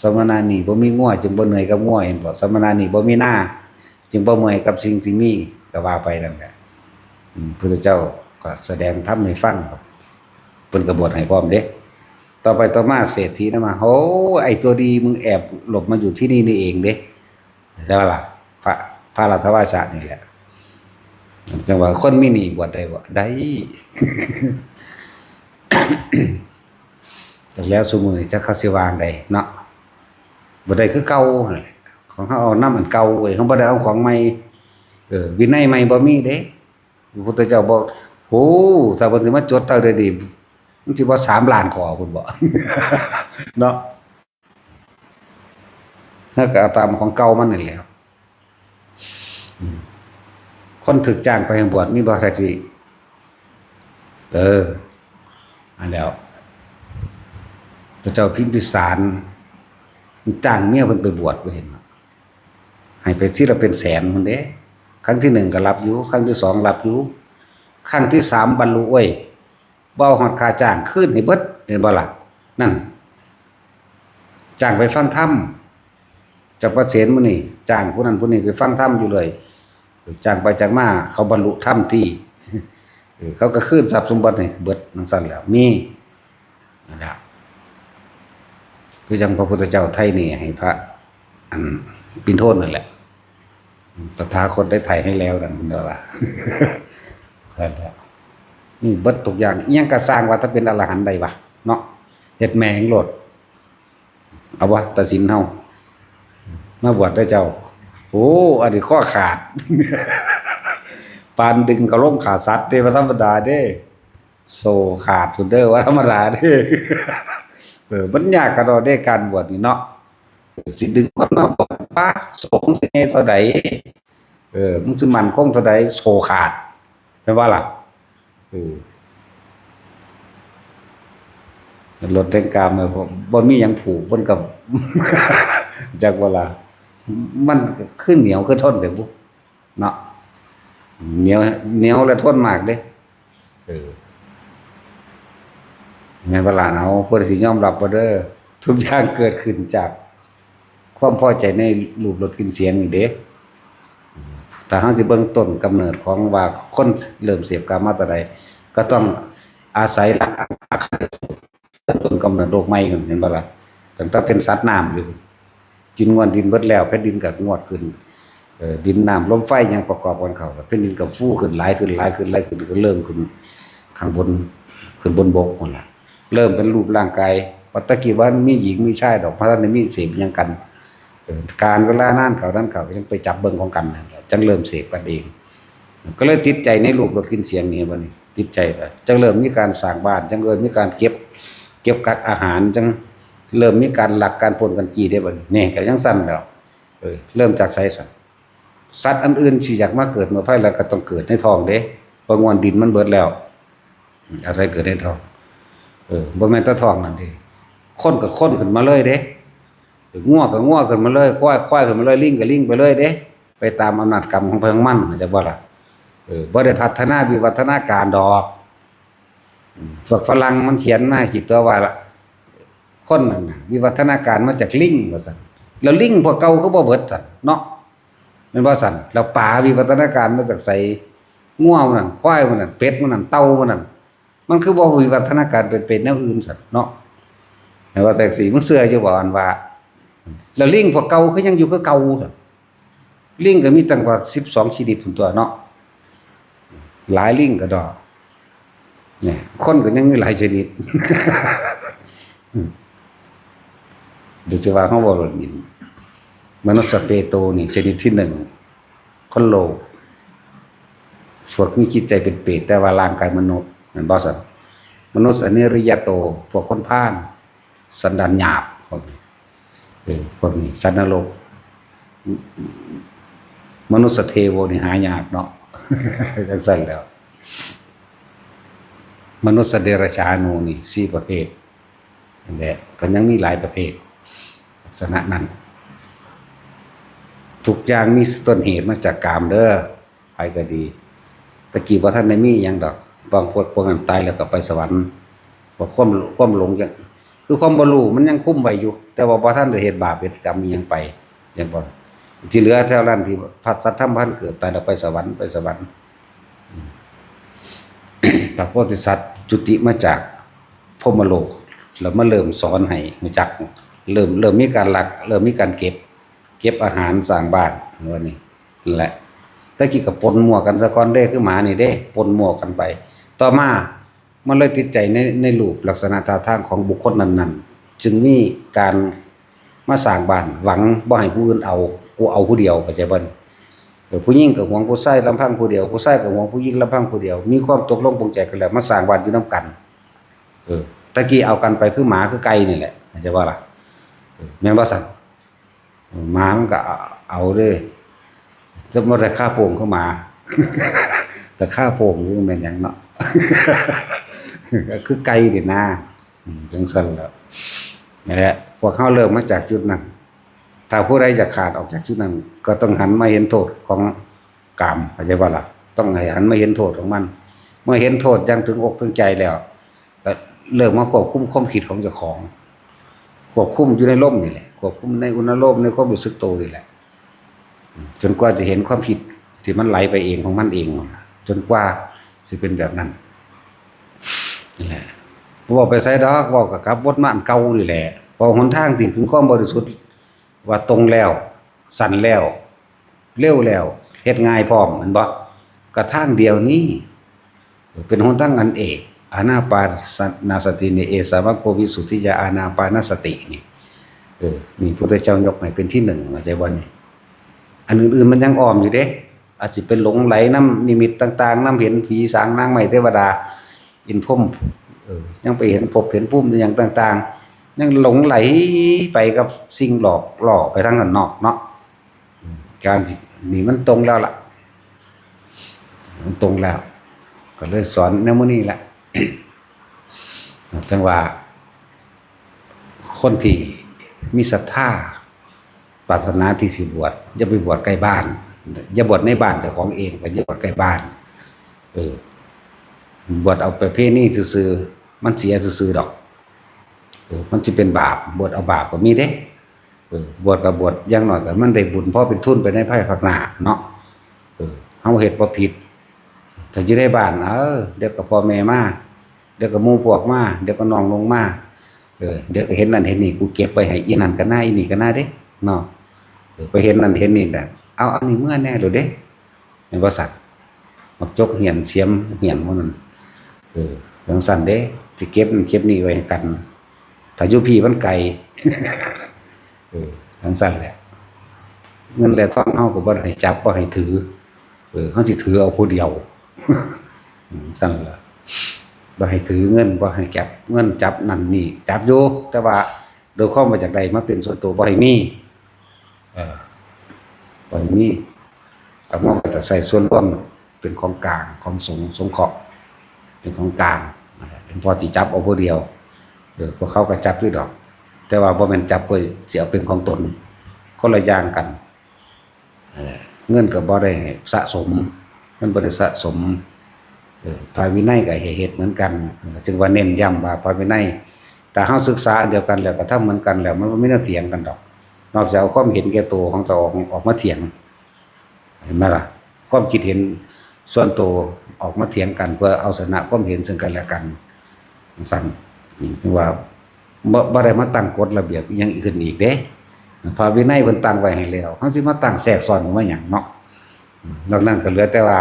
ສະມະນະນີ້ບໍ່ມີງົວ ຈຶ່ງບໍ່ເມື່ອຍກັບງົວ ເຫັນບໍ່? ສະມະນະນີ້ບໍ່ມີນາ ຈຶ່ງບໍ່ເມື່ອຍກັບສິ່ງທີ່ມີ ກໍວ່າໄປນັ້ນແຫຼະ ອືມ ພຸດທະເຈົ້າກໍສະແດງທຳໃຫ້ຟັງ ເພິ່ນກໍບວດໃຫ້ພ້ອມເດ້ ຕໍ່ໄປຕໍ່ມາເສດຖີນຳມາ ໂອ້ ໄອ້ຕົວດີ ມຶງແອບຫຼົບມາຢູ່ທີ່ນີ້ນີ້ເອງເດ້ ໃຊ່ບໍ່ລະ? ພະ ພະລັດຖະວາຊະນີ້ແຫຼະ ຈັ່ງວ່າຄົນມີໜີ້ບວດໄດ້ບໍ່? ໄດ້ ຈັກແລ້ວຊຸມື້ນີ້ຈັກເຂົາຊິວ່າຈັ່ງໃດເນາະ ບໍ່ໄດ້ຄືເກົ່າຫັ້ນແຫຼະ ຂອງເຮົາເອົານຳອັນເກົ່າເວີຍ ເຮົາບໍ່ໄດ້ເອົາຂອງໃໝ່ ເອີ ວິໄນໃໝ່ບໍ່ມີເດ້ ພະພຸດທະເຈົ້າບອກ ໂອ້ ຖ້າເພິ່ນຊິມາຈົດເອົາໄດ້ນີ້ ມັນຊິບໍ່ສາມລ້ານຂໍ້ພຸ້ນບໍ ເນາະ ເຮົາກໍເອົາຕາມຂອງເກົ່າມັນນີ້ແຫຼະ ອືມ ຄົນຖືກຈ້າງໄປໃຫ້ບວດມີບໍ່ ແທັກຊີ? ເອີ ອັນແລ້ວ ພະເຈົ້າພິມພິສານ ຈ້າງເມຍເພິ່ນໄປບວດ ບໍ່ເຫັນບໍ ໃຫ້ໄປທີລະເປັນແສນພຸ້ນເດ້ ຄັ້ງທີໜຶ່ງກໍຮັບຢູ່ ຄັ້ງທີສອງຮັບຢູ່ ຄັ້ງທີສາມບັນລຸ ໂອ້ຍ ບໍ່ເອົາຮອດຄ່າຈ້າງ ຄືນໃຫ້ເບິດ ເຫັນບໍ່ລະ? ນັ້ນ ຈ້າງໄປຟັງທຳ ຈັກປະເສນມື້ນີ້ ຈ້າງຜູ້ນັ້ນຜູ້ນີ້ໄປຟັງທຳຢູ່ເລື້ອຍ ຈ້າງໄປຈ້າງມາ ເຂົາບັນລຸທຳທີ່ ເອີ ເຂົາກໍຄືນຊັບສົມບັດໃຫ້ເບິດ ຈັ່ງຊັ້ນແຫຼະ ມີ ນັ້ນແຫຼະ ຄືຈັ່ງພະພຸດທະເຈົ້າໄຖ່ໜີ້ໃຫ້ພະ ອັນປິນໂທນນັ້ນແຫຼະ ຕະຖາຄົດໄດ້ໄຖ່ໃຫ້ແລ້ວນັ້ນ ເພິ່ນວ່າ ຊັ້ນແຫຼະ ມີເບິດທຸກຢ່າງ ອີ່ຫຍັງກໍຊ່າງ ວ່າແຕ່ເປັນອະລະຫັນໄດ້ວະເນາະ ເຮັດແມ່ງໂລດ ເອົາວະ ຕາສິນເຮົາ ມາບວດເດີເຈົ້າ ໂອ້ ອັນນີ້ຄໍຂາດ ປານດຶງເຂົ້າໂລງຂ້າສັດເດ້ ບໍ່ທຳມະດາເດ້ ໂສ້ຂາດພຸ້ນເດີ ບໍ່ທຳມະດາເດ້ ເອີ ມັນຍາກຂະດອກເດ້ການບວດນີ້ເນາະ ຊິດຶງຄົນມາບວດ ປາ ໂສ້ມຶງຊິໃຫຍ່ເທົ່າໃດ ເອີ ມຶງຊິໝັ້ນຄົງເທົ່າໃດ ໂສ້ຂາດ ແມ່ນບໍ່ລະ? ເອີ ລົດແດງກາມ ບໍ່ ບໍ່ມີຫຍັງຜູກ ມັນກໍ ຈັກວ່າລະ ມັນຄືໜຽວຄືທົນເດ້ບຸ ເນາະ ໜຽວ ໜຽວ ແລະ ທົນມາກເດ້ ເອີ ແມ່ນບໍ່ລະເນາະ ເພິ່ນຊິຍອມຮັບບໍ່ເດີ ທຸກຢ່າງເກີດຂຶ້ນຈາກຄວາມພໍໃຈໃນຮູບ ລົດ ກິ່ນ ສຽງນີ້ເດ້ ຖ້າເຮົາຊິເບິ່ງຕົ້ນກຳເນີດຂອງວ່າຄົນເລີ່ມເສບກາມມາແຕ່ໃດ ກໍຕ້ອງອາໄສຫຼັກ ຕົ້ນກຳເນີດໂລກໃໝ່ ເຫັນບໍ່ລະ ຕັ້ງແຕ່ເປັນສັດນ້ຳຢູ່ ກິນງວນດິນເບິດແລ້ວ ແຜ່ນດິນກໍງວດຂຶ້ນ ເອີ ດິນນ້ຳລົມໄຟຫຍັງປະກອບກັນເຂົ້າ ແຜ່ນດິນກໍຟູຂຶ້ນ ຫຼາຍຂຶ້ນ ຫຼາຍຂຶ້ນ ຫຼາຍຂຶ້ນ ກໍເລີ່ມຂຶ້ນຂ້າງບົນ ຂຶ້ນບົນບົກພຸ້ນລະ ເລີ່ມເປັນຮູບຮ່າງກາຍ ວ່າແຕ່ກີ້ບໍ່ທັນມີຍິງມີຊາຍດອກ ບໍ່ທັນໄດ້ມີເສບຫຍັງກັນ ເອີ ການເວລານານເຂົ້າ ນານເຂົ້າ ກໍຍັງໄປຈັບເບິ່ງຂອງກັນ ຈັ່ງເລີ່ມເສບກັນເອງ ກໍເລີຍຕິດໃຈໃນຮູບ ລົດ ກິ່ນ ສຽງນີ້ ບັດນີ້ ຕິດໃຈ ຈັ່ງເລີ່ມມີການສ້າງບ້ານ ຈັ່ງເລີ່ມມີການເກັບ ເກັບກັກອາຫານ ຈັ່ງເລີ່ມມີການລັກ ການປຸ້ນ ການຈີ້ເດ້ບັດນີ້ ນີ້ກໍຈັ່ງຊັ້ນແຫຼ້ວ ເອີ ເລີ່ມຈາກໃສຊັ້ນ? ສັດອັນອື່ນຊິຢາກມາເກີດເມື່ອໃຜແລ້ວກໍຕ້ອງເກີດໃນທ້ອງເດ້ ເພາະງວນດິນມັນເບິດແລ້ວ ອາໄສເກີດໃນທ້ອງ ເອີ ບໍ່ແມ່ນແຕ່ທ້ອງນັ້ນເດ້ ຄົນກໍຄົນຂຶ້ນມາເລີຍເດ້ ງົວກໍງົວຂຶ້ນມາເລີຍ ຄວາຍ ຄວາຍຂຶ້ນມາເລີຍ ລີງກໍລີງໄປເລີຍເດ້ ໄປຕາມອຳນາດກຳຂອງໃຜຂອງມັນ ເຂົ້າໃຈບໍ່ລະ? ເອີ ບໍ່ໄດ້ພັດທະນາວິວັດທະນາການດອກ. ພວກຝຣັ່ງມັນຂຽນມາໃຫ້ຄິດຕົວະວ່າ ຄົນນັ້ນນະ ວິວັດທະນາການມາຈາກລິງວ່າຊັ້ນ. ແລ້ວລິງພວກເກົ່າຄືບໍ່ເບິດຊັ້ນເນາະ ແມ່ນບໍ່ຊັ້ນ? ແລ້ວປາວິວັດທະນາການມາຈາກໃສ? ງົວໝູ່ນັ້ນ ຄວາຍໝູ່ນັ້ນ ເປັດໝູ່ນັ້ນ ເຕົ່າໝູ່ນັ້ນ ມັນຄືບໍ່ວິວັດທະນາການໄປເປັນແນວອື່ນຊັ້ນເນາະ? ແມ່ນວ່າຈັ່ງຊີ້ ມຶງເຊື່ອຢູ່ບໍ່ ອັນວ່າ ແລ້ວລິງພວກເກົ່າຄືຍັງຢູ່ຄືເກົ່າ? ລິງກໍມີຕັ້ງກວ່າສິບສອງຊະນິດພຸ້ນຕົວະເນາະ. ຫຼາຍລິງກະດອກ ນີ້ ຄົນກໍຍັງມີຫຼາຍຊະນິດ. ເດີ ຊິວ່າເຮົາເວົ້າໂລດນີ້ ມະນຸດສະເປໂຕນີ້ ຊະນິດທີໜຶ່ງ ຄົນໂລກ ພວກມີຈິດໃຈເປັນເປດ ແຕ່ວ່າຮ່າງກາຍມະນຸດ ແມ່ນບໍ່ຊັ້ນ? ມະນຸດສະນິລິຍະໂຕ ພວກຄົນພານ ສັນດານຫຍາບ ພວກນີ້ ເອີ ພວກນີ້ ສັດນະລົກ ມະນຸດສະເທໂວນີ້ຫາຍາກເນາະ. ຈັ່ງຊັ້ນແລ້ວ ມະນຸດສະເດຍລະສານູນີ້ ສີ່ປະເພດ ນັ້ນແຫຼະ ກໍຍັງມີຫຼາຍປະເພດ ລັກສະນະນັ້ນ. ທຸກຢ່າງມີຕົ້ນເຫດມາຈາກກາມເດີ ໃຜກໍດີ. ແຕ່ກີ້ບໍ່ທັນໄດ້ມີຫຍັງດອກ ບາງພວກ ພວກນັ້ນຕາຍແລ້ວກໍໄປສະຫວັນ ເພາະຄວາມ ຄວາມຫຼົງ ຄືຄວາມບໍ່ຮູ້ມັນຍັງຄຸມໄວ້ຢູ່ ແຕ່ວ່າບໍ່ທັນໄດ້ເຮັດບາບເຮັດກຳອີ່ຫຍັງໄປ ເຫັນບໍ່? ທີ່ເຫຼືອແຖວນັ້ນທີ່ສັດທຳບໍ່ທັນເກີດ ຕາຍແລ້ວໄປສະຫວັນ ໄປສະຫວັນ. ພະໂພທິສັດຈຸຕິມາຈາກພົມມະໂລກ ແລ້ວມາເລີ່ມສອນໃຫ້ຮູ້ຈັກ ເລີ່ມ ເລີ່ມມີການລັກ ເລີ່ມມີການເກັບ ເກັບອາຫານສ້າງບ້ານ ວ່ານີ້ ນັ້ນແຫຼະ. ແຕ່ກີ້ກໍປົນມົ້ວກັນສາກ່ອນເດ້ ຄືໝານີ້ເດ້ ປົນມົ້ວກັນໄປ. ຕໍ່ມາມັນເລີຍຕິດໃຈໃນ ໃນຮູບລັກສະນະທ່າທາງຂອງບຸກຄົນນັ້ນໆ ຈຶ່ງມີການມາສ້າງບ້ານ ຫວັງບໍ່ໃຫ້ຜູ້ອື່ນເອົາ ກູເອົາຜູ້ດຽວ ເຂົ້າໃຈບໍ່? ເອີ ຜູ້ຍິງກໍຫວງຜູ້ຊາຍລຳພັງຜູ້ດຽວ ຜູ້ຊາຍກໍຫວງຜູ້ຍິງລຳພັງຜູ້ດຽວ ມີຄວາມຕົກລົງປົງໃຈກັນແລ້ວ ມາສ້າງບ້ານຢູ່ນຳກັນ. ເອີ ແຕ່ກີ້ເອົາກັນໄປຄືໝາຄືໄກ່ນີ້ແຫຼະ ເຂົ້າໃຈບໍ່ລະ? ເອີ ແມ່ນບໍ່ຊັ້ນ? ໝາມັນກໍເອົາເດ້ ແຕ່ບໍ່ໄດ້ຄາໂປ່ງຄືໝາ ແຕ່ຄາໂປ່ງຄືແມ່ນຫຍັງເນາະ ກໍຄືໄກ່ນີ້ນາ. ອືມ ຈັ່ງຊັ້ນແຫຼະ ນັ້ນແຫຼະ ພວກເຮົາເລີ່ມມາຈາກຈຸດນັ້ນ. ຖ້າຜູ້ໃດຢາກຂາດອອກຈາກຈຸດນັ້ນ ກໍຕ້ອງຫັນມາເຫັນໂທດຂອງກາມ ເຂົ້າໃຈບໍ່ລະ? ຕ້ອງໃຫ້ຫັນມາເຫັນໂທດຂອງມັນ. ເມື່ອເຫັນໂທດຢ່າງເຖິງອົກເຖິງໃຈແລ້ວ ກໍເລີ່ມມາຄວບຄຸມຄວາມຄິດຂອງເຈົ້າຂອງ ຄວບຄຸມຢູ່ໃນລົມນີ້ແຫຼະ ຄວບຄຸມໃນອຸນາໂລມ ໃນຄວາມຮູ້ສຶກໂຕນີ້ແຫຼະ ຈົນກວ່າຈະເຫັນຄວາມຄິດທີ່ມັນໄຫຼໄປເອງຂອງມັນເອງ ຈົນກວ່າຊິເປັນແບບນັ້ນ. ນີ້ແຫຼະ ບໍ່ເວົ້າໄປໃສດອກ ເວົ້າກໍກັບວົນມາອັນເກົ່ານີ້ແຫຼະ ເວົ້າຫົນທາງທີ່ເປັນຄວາມບໍລິສຸດ ວ່າຕົງແລ້ວ ສັ້ນແລ້ວ ເລັວແລ້ວ ເຮັດງ່າຍພ້ອມ ແມ່ນບໍ່? ກໍທາງດຽວນີ້ ເປັນຫົນທາງອັນເອກ ອານາປານະສະຕິນີ້ ເອສາມັກໂກວິສຸດທິຍາ ອານາປານະສະຕິນີ້ ເອີ ນີ້ພຸດທະເຈົ້າຍົກໃຫ້ເປັນທີໜຶ່ງ ເຂົ້າໃຈບໍ່ນີ້? ອັນອື່ນໆມັນຍັງອ້ອມຢູ່ເດ້ ອາດຊິໄປຫຼົງໄຫຼນຳນິມິດຕ່າງໆ ນຳເຫັນຜີສາງນາງໄມ້ເທວະດາ ອິນພົມ ເອີ ຍັງໄປເຫັນພົບເຫັນພູມອີ່ຫຍັງຕ່າງໆ ຍັງຫຼົງໄຫຼໄປກັບສິ່ງຫຼອກຫຼໍ່ໄປທາງດ້ານນອກເນາະ. ການນີ້ມັນຕົງແລ້ວລະ ມັນຕົງແລ້ວ ກໍເລີຍສອນແນວມື້ນີ້ລະ. ຈັ່ງວ່າຄົນທີ່ມີສັດທາ ປາດຖະໜາທີ່ຊິບວດ ຢ່າໄປບວດໃກ້ບ້ານ ຢ່າບວດໃນບ້ານເຈົ້າຂອງເອງ ກໍຢ່າບວດໃກ້ບ້ານ. ເອີ ບວດເອົາປະເພນີຊື່ໆ ມັນເສຍຊື່ໆດອກ ເອີ ມັນຊິເປັນບາບ ບວດເອົາບາບກໍມີເດ້. ເອີ ບວດກໍບວດ ຢ່າງໜ້ອຍກໍມັນໄດ້ບຸນພໍເປັນທຶນໄປໃນພາຍພາກໜ້າເນາະ. ເອີ ເຮົາເຮັດບໍ່ຜິດ ຖ້າຢູ່ໃນບ້ານ ເອີ ດຽວກໍພໍ່ແມ່ມາ ດຽວກໍໝູ່ພວກມາ ດຽວກໍນ້ອງນຸ່ງມາ ເອີ ດຽວກໍເຫັນນັ້ນເຫັນນີ້ ກູເກັບໄວ້ໃຫ້ອີ່ນັ້ນກໍນາ ອີ່ນີ້ກໍນາເດ້ເນາະ. ເອີ ໄປເຫັນນັ້ນເຫັນນີ້ແຫຼະ ເອົາອັນນີ້ເມືອແດ່ໂລດເດ້ ແມ່ນບໍ່ຊັ້ນ? ບັກຈົກຫ້ຽນ ສຽມຫ້ຽນໝູ່ນັ້ນ ເອີ ຈັ່ງຊັ້ນເດ້ ຊິເກັບນັ້ນເກັບນີ້ໄວ້ໃຫ້ກັນ ຖ້າຢູ່ພີ້ມັນໄກ ເອີ ຈັ່ງຊັ້ນແຫຼະ ເງິນແລະທອງເຮົາກໍບໍ່ໃຫ້ຈັບ ບໍ່ໃຫ້ຖື ເອີ ເຮົາຊິຖືເອົາຜູ້ດຽວ ຈັ່ງຊັ້ນແຫຼະ ບໍ່ໃຫ້ຖືເງິນ ບໍ່ໃຫ້ຈັບເງິນ ຈັບນັ້ນນີ້ ຈັບຢູ່ ແຕ່ວ່າໂດຍຄວາມວ່າຢາກໄດ້ມາເປັນສ່ວນໂຕ ບໍ່ໃຫ້ມີ ເອີ ບໍ່ໃຫ້ມີ ເອົາມາໄວ້ແຕ່ໃຊ້ສ່ວນລວມ ເປັນຂອງກາງ ຂອງສົງ ສົງເຄາະ ເປັນຂອງກາງ ເປັນພໍຊິຈັບເອົາຜູ້ດຽວ ເອີ ພວກເຂົາກໍຈັບຢູ່ດອກ ແຕ່ວ່າບໍ່ແມ່ນຈັບເພື່ອຊິເອົາເປັນຂອງຕົນ ຄົນລະຢ່າງກັນ. ເອີ ເງິນກໍບໍ່ໄດ້ໃຫ້ສະສົມ ມັນບໍ່ໄດ້ສະສົມ. ເອີ ພະວິໄນກໍໃຫ້ເຮັດເໝືອນກັນ ຈຶ່ງວ່າເນັ້ນຢ້ຳວ່າພະວິໄນ ຖ້າເຮົາສຶກສາອັນດຽວກັນແລ້ວ ກະທຳເໝືອນກັນແລ້ວ ມັນບໍ່ມີແນວຖຽງກັນດອກ ນອກຈາກເອົາຄວາມເຫັນແກ່ໂຕຂອງເຈົ້າອອກ ອອກມາຖຽງ ເຫັນບໍ່ລະ? ຄວາມຄິດເຫັນສ່ວນໂຕອອກມາຖຽງກັນ ເພື່ອເອົາຊະນະຄວາມເຫັນເຊິ່ງກັນແລະກັນ ຈັ່ງຊັ້ນ ເຖິງວ່າບໍ່ ບໍ່ໄດ້ມາຕັ້ງກົດລະບຽບອີ່ຫຍັງຂຶ້ນອີກເດ້. ພະວິໄນເພິ່ນຕັ້ງໄວ້ໃຫ້ແລ້ວ ເຮົາຊິມາຕັ້ງແຊກຊ້ອນເຂົ້າມາຫຍັງເນາະ? ນອກນັ້ນກໍເຫຼືອແຕ່ວ່າ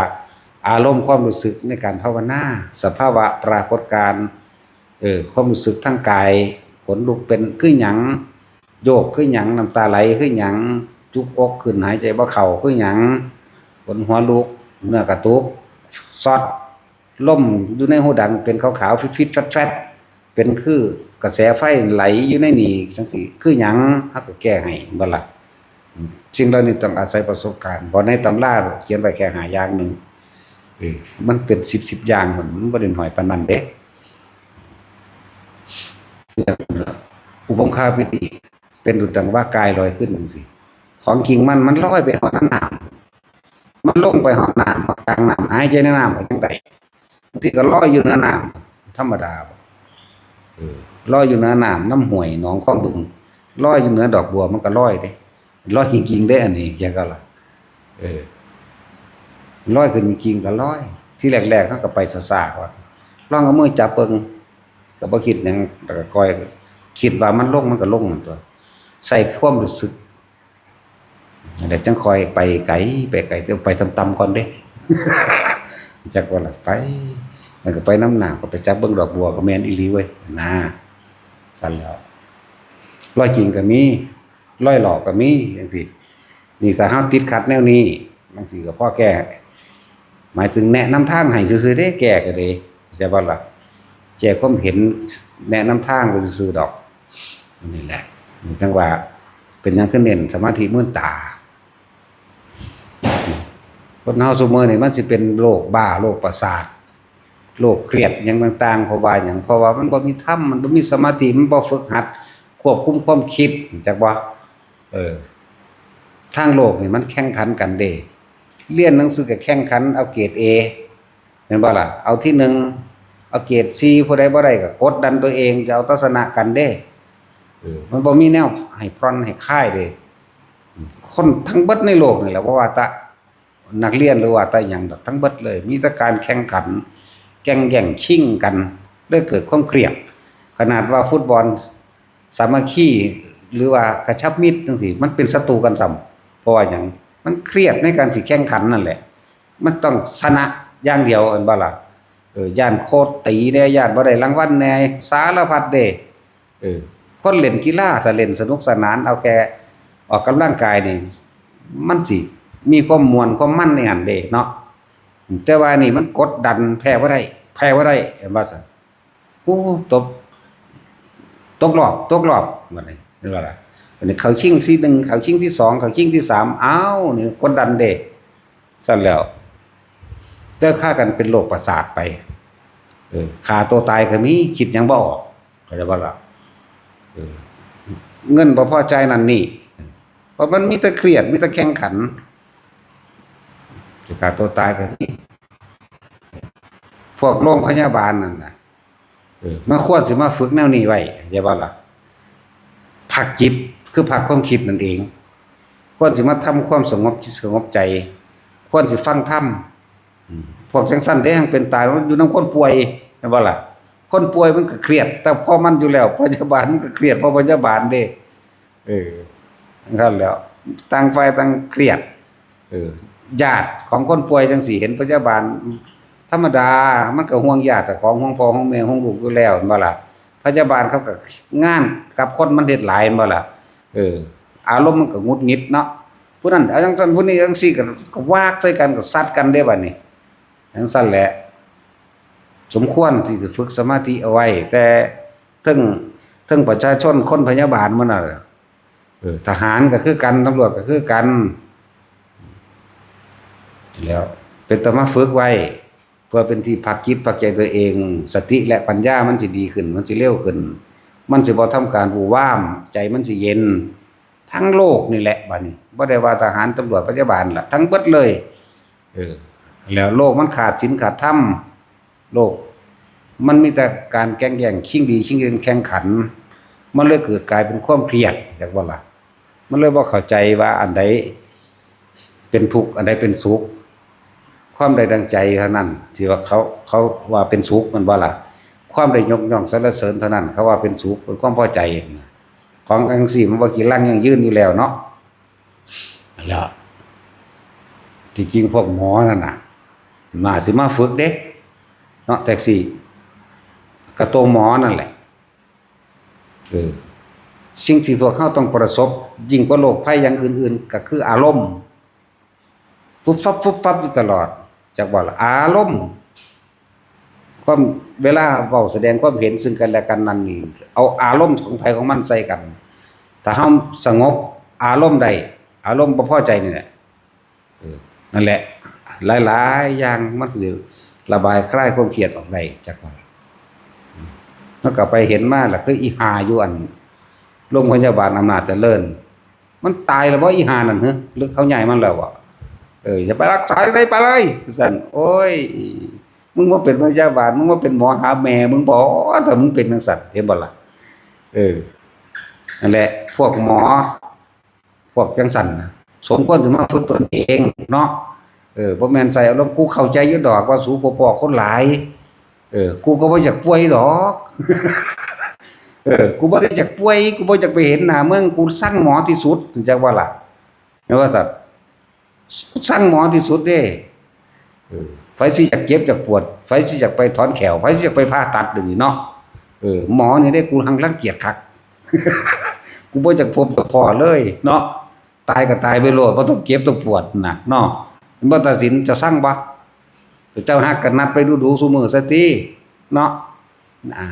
ອາລົມຄວາມຮູ້ສຶກໃນການພາວະນາ ສະພາວະປາກົດການ ເອີ ຄວາມຮູ້ສຶກທາງກາຍ ຂົນລຸກເປັນຄືຫຍັງ? ໂຍກຄືຫຍັງ? ນ້ຳຕາໄຫຼຄືຫຍັງ? ຈຸກອົກຂຶ້ນ ຫາຍໃຈບໍ່ເຂົ້າຄືຫຍັງ? ຂົນຫົວລຸກ ເນື້ອກະຕຸກ ຊັອດ ລົມຢູ່ໃນຫູດັງເປັນຂາວໆ ຟິດໆ ແຟດໆ ເປັນຄືກະແສໄຟໄຫຼຢູ່ໃນນີ້ ຈັ່ງຊີ້ຄືຫຍັງ? ເຮົາກໍແກ້ໃຫ້ ເຫັນບໍ່ລະ? ສິ່ງເຫຼົ່ານີ້ຕ້ອງອາໄສປະສົບການ ເພາະໃນຕຳລາຂຽນໄວ້ແຄ່ຫ້າຢ່າງໜຶ່ງ ເອີ ມັນເປັນສິບສິບຢ່າງພຸ້ນ ມັນບໍ່ໄດ້ໜ້ອຍປານນັ້ນເດ້. ອຸບົງຄາປິຕິ ເປັນດຸດດັ່ງວ່າກາຍລອຍຂຶ້ນຈັ່ງຊີ້ ຂອງຈິງມັນ ມັນລອຍໄປຮອດນ້ຳ ມັນລົງໄປຮອດນ້ຳ ຮອດກາງນ້ຳ ຫາຍໃຈໃນນ້ຳໄປຈັ່ງໃດ? ບາງທີກໍລອຍຢູ່ເໜືອນ້ຳທຳມະດາ ເອີ ລອຍຢູ່ເໜືອນ້ຳ ນຳຫ້ວຍໜອງຄອງບຶງ ລອຍຢູ່ເໜືອດອກບົວ ມັນກໍລອຍເດ້ ລອຍຈິງໆເດ້ ອັນນີ້ ແຍກເອົາລະ ເອີ ລອຍຂຶ້ນຈິງໆກໍລອຍ. ທີແລກໆເຮົາກໍໄປຊ້າໆກ່ອນ ລອງເອົາມືຈັບເບິ່ງ ກໍບໍ່ຄິດຫຍັງ ແລ້ວກໍຄ່ອຍຄິດວ່າມັນລົງ ມັນກໍລົງນັ້ນຕົວະ ໃສ່ຄວາມຮູ້ສຶກ ແລ້ວຈັ່ງຄ່ອຍໄປໄກ ໄປໄກ ແຕ່ໄປຕ່ຳໆກ່ອນເດ້ ຈັກວ່າລະໄປ ມັນກໍໄປນຳນ້ຳ ກໍໄປຈັບເບິ່ງດອກບົວ ກໍແມ່ນອີ່ຫຼີເວີຍ ນາ ຊັ້ນແລ້ວ ລອຍຈິງກໍມີ ລອຍຫຼອກກໍມີ ຈັ່ງຊີ້ ນີ້ຖ້າເຮົາຕິດຂັດແນວນີ້ ມັນຊິກໍພໍແກ້ ໝາຍເຖິງແນະນຳທາງໃຫ້ຊື່ໆເດ້ ແກ້ກໍເດ້ ເຂົ້າໃຈບໍ່ລະ? ແຈກຄວາມເຫັນ ແນະນຳທາງໄປຊື່ໆດອກ. ນີ້ແຫຼະ ຈັ່ງວ່າ ເປັນຫຍັງຄືເນັ້ນສະມາທິມືນຕາ? ຄົນເຮົາຊຸມື້ນີ້ມັນຊິເປັນໂລກບ້າ ໂລກປະສາດ ໂລກຄຽດຫຍັງຕ່າງໆ ເພາະວ່າຫຍັງ? ເພາະວ່າມັນບໍ່ມີທຳ ມັນບໍ່ມີສະມາທິ ມັນບໍ່ຝຶກຫັດຄວບຄຸມຄວາມຄິດ ຮູ້ຈັກບໍ່? ເອີ ທາງໂລກນີ້ມັນແຂ່ງຂັນກັນເດ້ ຮຽນໜັງສືກໍແຂ່ງຂັນເອົາເກຣດເອ ແມ່ນບໍ່ລະ? ເອົາທີໜຶ່ງ ເອົາເກຣດຊີ ຜູ້ໃດບໍ່ໄດ້ກໍກົດດັນຕົວເອງ ຈະເອົາແຕ່ຊະນະກັນເດ້ ເອີ ມັນບໍ່ມີແນວໃຫ້ຜ່ອນໃຫ້ຄາຍເດ້. ຄົນທັງເບິດໃນໂລກນີ້ແຫຼະ ບໍ່ວ່າແຕ່ນັກຮຽນ ຫຼືວ່າແຕ່ຫຍັງດອກ ທັງເບິດເລີຍ ມີແຕ່ການແຂ່ງຂັນ ແກ່ງແຍ່ງຊິງກັນ ເລີຍເກີດຄວາມຄຽດ. ຂະໜາດວ່າຟຸດບອນ ສາມັກຄີ ຫຼືວ່າກະຊັບມິດຈັ່ງຊີ້ ມັນເປັນສັດຕູກັນຊ້ຳ ເພາະວ່າຫຍັງ? ມັນຄຽດໃນການຊິແຂ່ງຂັນນັ້ນແຫຼະ ມັນຕ້ອງຊະນະຢ່າງດຽວ ແມ່ນບໍ່ລະ? ເອີ ຢ້ານໂຄດຕີແດ່ ຢ້ານບໍ່ໄດ້ລາງວັນແດ່ ສາລະພັດເດ້. ເອີ ຄົນຫຼິ້ນກິລາ ຖ້າຫຼິ້ນສະໜຸກສະໜານ ເອົາແຄ່ອອກກຳລັງກາຍນີ້ ມັນຊິມີຄວາມມ່ວນຄວາມມັນໃນຫັ້ນເດ້ເນາະ. ແຕ່ວ່ານີ້ມັນກົດດັນ ແພ້ບໍ່ໄດ້ ແພ້ບໍ່ໄດ້ ແມ່ນບໍ່ຊັ້ນ? ໂອ້ ຕົກ ຕົກຮອບ ຕົກຮອບ ບັດນີ້ ເຫັນບໍ່ລະ? ບັດນີ້ເຂົ້າຊິງທີໜຶ່ງ ເຂົ້າຊິງທີສອງ ເຂົ້າຊິງທີສາມ ອ້າວ ນີ້ກົດດັນເດ້ ຊັ້ນແລ້ວ ແຕ່ພາກັນເປັນໂລກປະສາດໄປ ເອີ ຂ້າຕົວຕາຍກໍມີ ຄິດຫຍັງບໍ່ອອກ ເຂົ້າໃຈບໍ່ລະ? ເອີ ເງິນບໍ່ພໍຈ່າຍນັ້ນນີ້ ເພາະມັນມີແຕ່ຄຽດ ມີແຕ່ແຂ່ງຂັນ ຊິຂ້າຕົວຕາຍກໍມີ ພວກໂລງພະຍາບານນັ້ນນະ ເອີ ມັນຄວນຊິມາຝຶກແນວນີ້ໄວ້ ເຂົ້າໃຈບໍ່ລະ? ພັກຈິດ ຄືພັກຄວາມຄິດນັ້ນເອງ ຄວນຊິມາທຳຄວາມສະຫງົບຈິດສະຫງົບໃຈ ຄວນຊິຟັງທຳ ອືມ ພວກຈັ່ງຊັ້ນເດ້ ຈັ່ງເປັນຕາຍ ມັນຢູ່ນຳຄົນປ່ວຍ ແມ່ນບໍ່ລະ? ຄົນປ່ວຍມັນກໍຄຽດ ແຕ່ພໍມັນຢູ່ແລ້ວ ພະຍາບານມັນກໍຄຽດ ເພາະພະຍາບານເດ້ ເອີ ຈັ່ງຊັ້ນແຫຼ້ວ ຕ່າງຝ່າຍຕ່າງຄຽດ ເອີ ຍາດຂອງຄົນປ່ວຍຈັ່ງຊີ້ ເຫັນພະຍາບານ ທຳມະດາ ມັນກໍຫ່ວງຍາດເຈົ້າຂອງ ຫ່ວງພໍ່ ຫ່ວງແມ່ ຫ່ວງລູກຢູ່ແລ້ວ ແມ່ນບໍ່ລະ? ພະຍາບານເຂົາກໍງານກັບຄົນມັນເຮັດຫຼາຍ ແມ່ນບໍ່ລະ? ເອີ ອາລົມມັນກໍຫງຸດຫງິດເນາະ ຜູ້ນັ້ນເອົາຈັ່ງຊັ້ນ ຜູ້ນີ້ຈັ່ງຊີ້ ກໍ ກໍວາກໃສ່ກັນ ກໍຊັດກັນເດ້ບັດນີ້. ຈັ່ງຊັ້ນແຫຼະ ສົມຄວນທີ່ຈະຝຶກສະມາທິເອົາໄວ້ ແຕ່ເທິງ ເທິງປະຊາຊົນ ຄົນພະຍາບານໝົດນັ້ນແຫຼະ ເອີ ທະຫານກໍຄືກັນ ຕຳຫຼວດກໍຄືກັນ ແລ້ວເປັນຕາມາຝຶກໄວ້ ເພື່ອເປັນທີ່ພັກຈິດພັກໃຈຕົວເອງ ສະຕິ ແລະ ປັນຍາມັນຊິດີຂຶ້ນ ມັນຊິເລັວຂຶ້ນ ມັນຊິບໍ່ທຳການວູວາມ ໃຈມັນຊິເຢັນ ທັງໂລກນີ້ແຫຼະ ບາດນີ້ ບໍ່ໄດ້ວ່າທະຫານ ຕຳຫຼວດ ພະຍາບານລະ ທັງເບິດເລີຍ ເອີ ແລ້ວໂລກມັນຂາດສິນຂາດທຳ ໂລກມັນມີແຕ່ການແກ່ງແຍ່ງ ຊິງດີຊິງເດັ່ນ ແຂ່ງຂັນ ມັນເລີຍເກີດກາຍເປັນຄວາມຄຽດ ຈັກບໍ່ລະ? ມັນເລີຍບໍ່ເຂົ້າໃຈວ່າອັນໃດເປັນທຸກ ອັນໃດເປັນສຸກ. ຄວາມໄດ້ດັ່ງໃຈເທົ່ານັ້ນທີ່ວ່າເຂົາ ເຂົາວ່າເປັນສຸກ ແມ່ນບໍ່ລະ? ຄວາມໄດ້ຍົກຍ້ອງສັນລະເສີນເທົ່ານັ້ນ ເຂົາວ່າເປັນສຸກ ເປັນຄວາມພໍໃຈ. ຂອງຈັ່ງຊີ້ມັນບໍ່ກີລັງຢັ້ງຢືນຢູ່ແລ້ວເນາະ. ແລ້ວທີ່ຈິງພວກໝໍນັ້ນນະ ໜ້າຊິມາຝຶກເດ້ເນາະ ແທັກຊີ ກະໂຕໝໍນັ້ນແຫຼະ. ເອີ ສິ່ງທີ່ພວກເຮົາຕ້ອງປະສົບຍິ່ງກວ່າໂລກໄພຢ່າງອື່ນໆ ກະຄືອາລົມ ຟຸບຟັບ ຟຸບຟັບຢູ່ຕະຫຼອດ ຈັກວ່າລະ ອາລົມ. ຄວາມ ເວລາເວົ້າສະແດງຄວາມເຫັນຊຶ່ງກັນແລະກັນນັ້ນນີ້ ເອົາອາລົມຂອງໃຜຂອງມັນໃສ່ກັນ. ຖ້າເຮົາສະຫງົບອາລົມໄດ້ ອາລົມບໍ່ພໍໃຈນີ້ແຫຼະ ເອີ ນັ້ນແຫຼະ ຫຼາຍໆຢ່າງມັນກໍຊິລະບາຍຄລາຍຄວາມຄຽດອອກໄດ້ ຈັກວ່າ. ມັນກໍໄປເຫັນມາລະ ຄືອີຫ່າຢູ່ອັນໂລງພະຍາບານອຳນາດຈະເລີນ ມັນຕາຍແລ້ວບໍ່ອີຫ່ານັ້ນ ເຮີ ຫຼືເຂົາຍ້າຍມັນແລ້ວບໍ່? ເອີ ຢ່າໄປຮັກສາໄດ້ ໄປເລີຍ ວ່າຊັ້ນ. ໂອ້ຍ ມຶງມາເປັນພະຍາບານ ມຶງມາເປັນໝໍຫາແມ່ມຶງບໍ ຖ້າມຶງເປັນຈັ່ງຊັ້ນ ເຫັນບໍ່ລະ? ເອີ ນັ້ນແຫຼະ ພວກໝໍ ພວກຈັ່ງຊັ້ນນະ ສົມຄວນຊິມາຝຶກຕົນເອງເນາະ. ເອີ ບໍ່ແມ່ນໃສ່ອາລົມ. ກູເຂົ້າໃຈຢູ່ດອກວ່າສູບໍ່ພໍ້ຄົນຫຼາຍ ເອີ ກູກໍບໍ່ຢາກປ່ວຍດອກ ເອີ ກູບໍ່ໄດ້ຢາກປ່ວຍ ກູບໍ່ຢາກໄປເຫັນໜ້າມຶງ ກູຊັງໝໍທີ່ສຸດ ຮູ້ຈັກບໍ່ລະ? ແມ່ນວ່າຊັ້ນ ຊັງໝໍທີ່ສຸດເດ້. ເອີ ໃຜຊິຢາກເຈັບຢາກປວດ ໃຜຊິຢາກໄປຖອນແຂ້ວ ໃຜຊິຢາກໄປຜ່າຕັດ ດຽວນີ້ເນາະ. ເອີ ໝໍນີ້ເດ້ ກູຮັ່ງລັງກຽດຄັກ ກູບໍ່ຢາກພົບຢາກພໍ້ເລີຍເນາະ. ຕາຍກໍຕາຍໄປໂລດ ບໍ່ຕ້ອງເຈັບຕ້ອງປວດນະເນາະ. ແມ່ນບໍ່ຕາສິນ ເຈົ້າຊັງບໍ່? ເຈົ້າຮັກກໍນັດໄປດູໆ ຊຸມື້ຊະຕິເນາະ. ອ່າ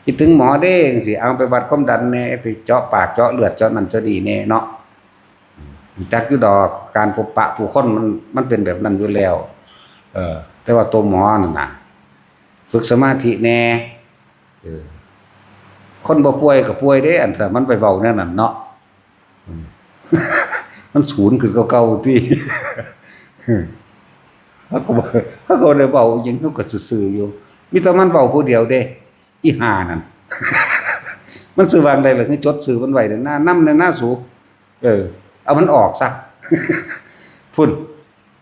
ຄິດເຖິງໝໍເດ້ ຈັ່ງຊີ້ ເອົາໄປວັດຄວາມດັນແດ່ ໄປເຈາະປາກເຈາະເລືອດເຈາະນັ້ນເຈາະນີ້ແດ່ເນາະ. ຮູ້ຈັກຢູ່ດອກ ການພົບປະຜູ້ຄົນມັນ ມັນເປັນແບບນັ້ນຢູ່ແລ້ວ. ເອີ ແຕ່ວ່າໂຕໝໍນັ້ນນະ ຝຶກສະມາທິແດ່. ເອີ ຄົນບໍ່ປ່ວຍກໍປ່ວຍເດ້ ອັນ ຖ້າມັນໄປເວົ້າແນວນັ້ນເນາະ. ອືມ ມັນສູນຂຶ້ນກວ່າເກົ່າຕິ. ເຮົາກໍບໍ່ ເຮົາກໍບໍ່ໄດ້ເວົ້າຫຍັງ ເຮົາກໍຊື່ໆຢູ່. ມີແຕ່ມັນເວົ້າຜູ້ດຽວເດ້ ອີຫ່ານັ້ນ. ມັນຊື່ວ່າໃດລະ ຄືຈົດຊື່ມັນໄວ້ນະ ນຳແດ່ນະສູ. ເອີ ເອົາມັນອອກຊະ ພຸ້ນ.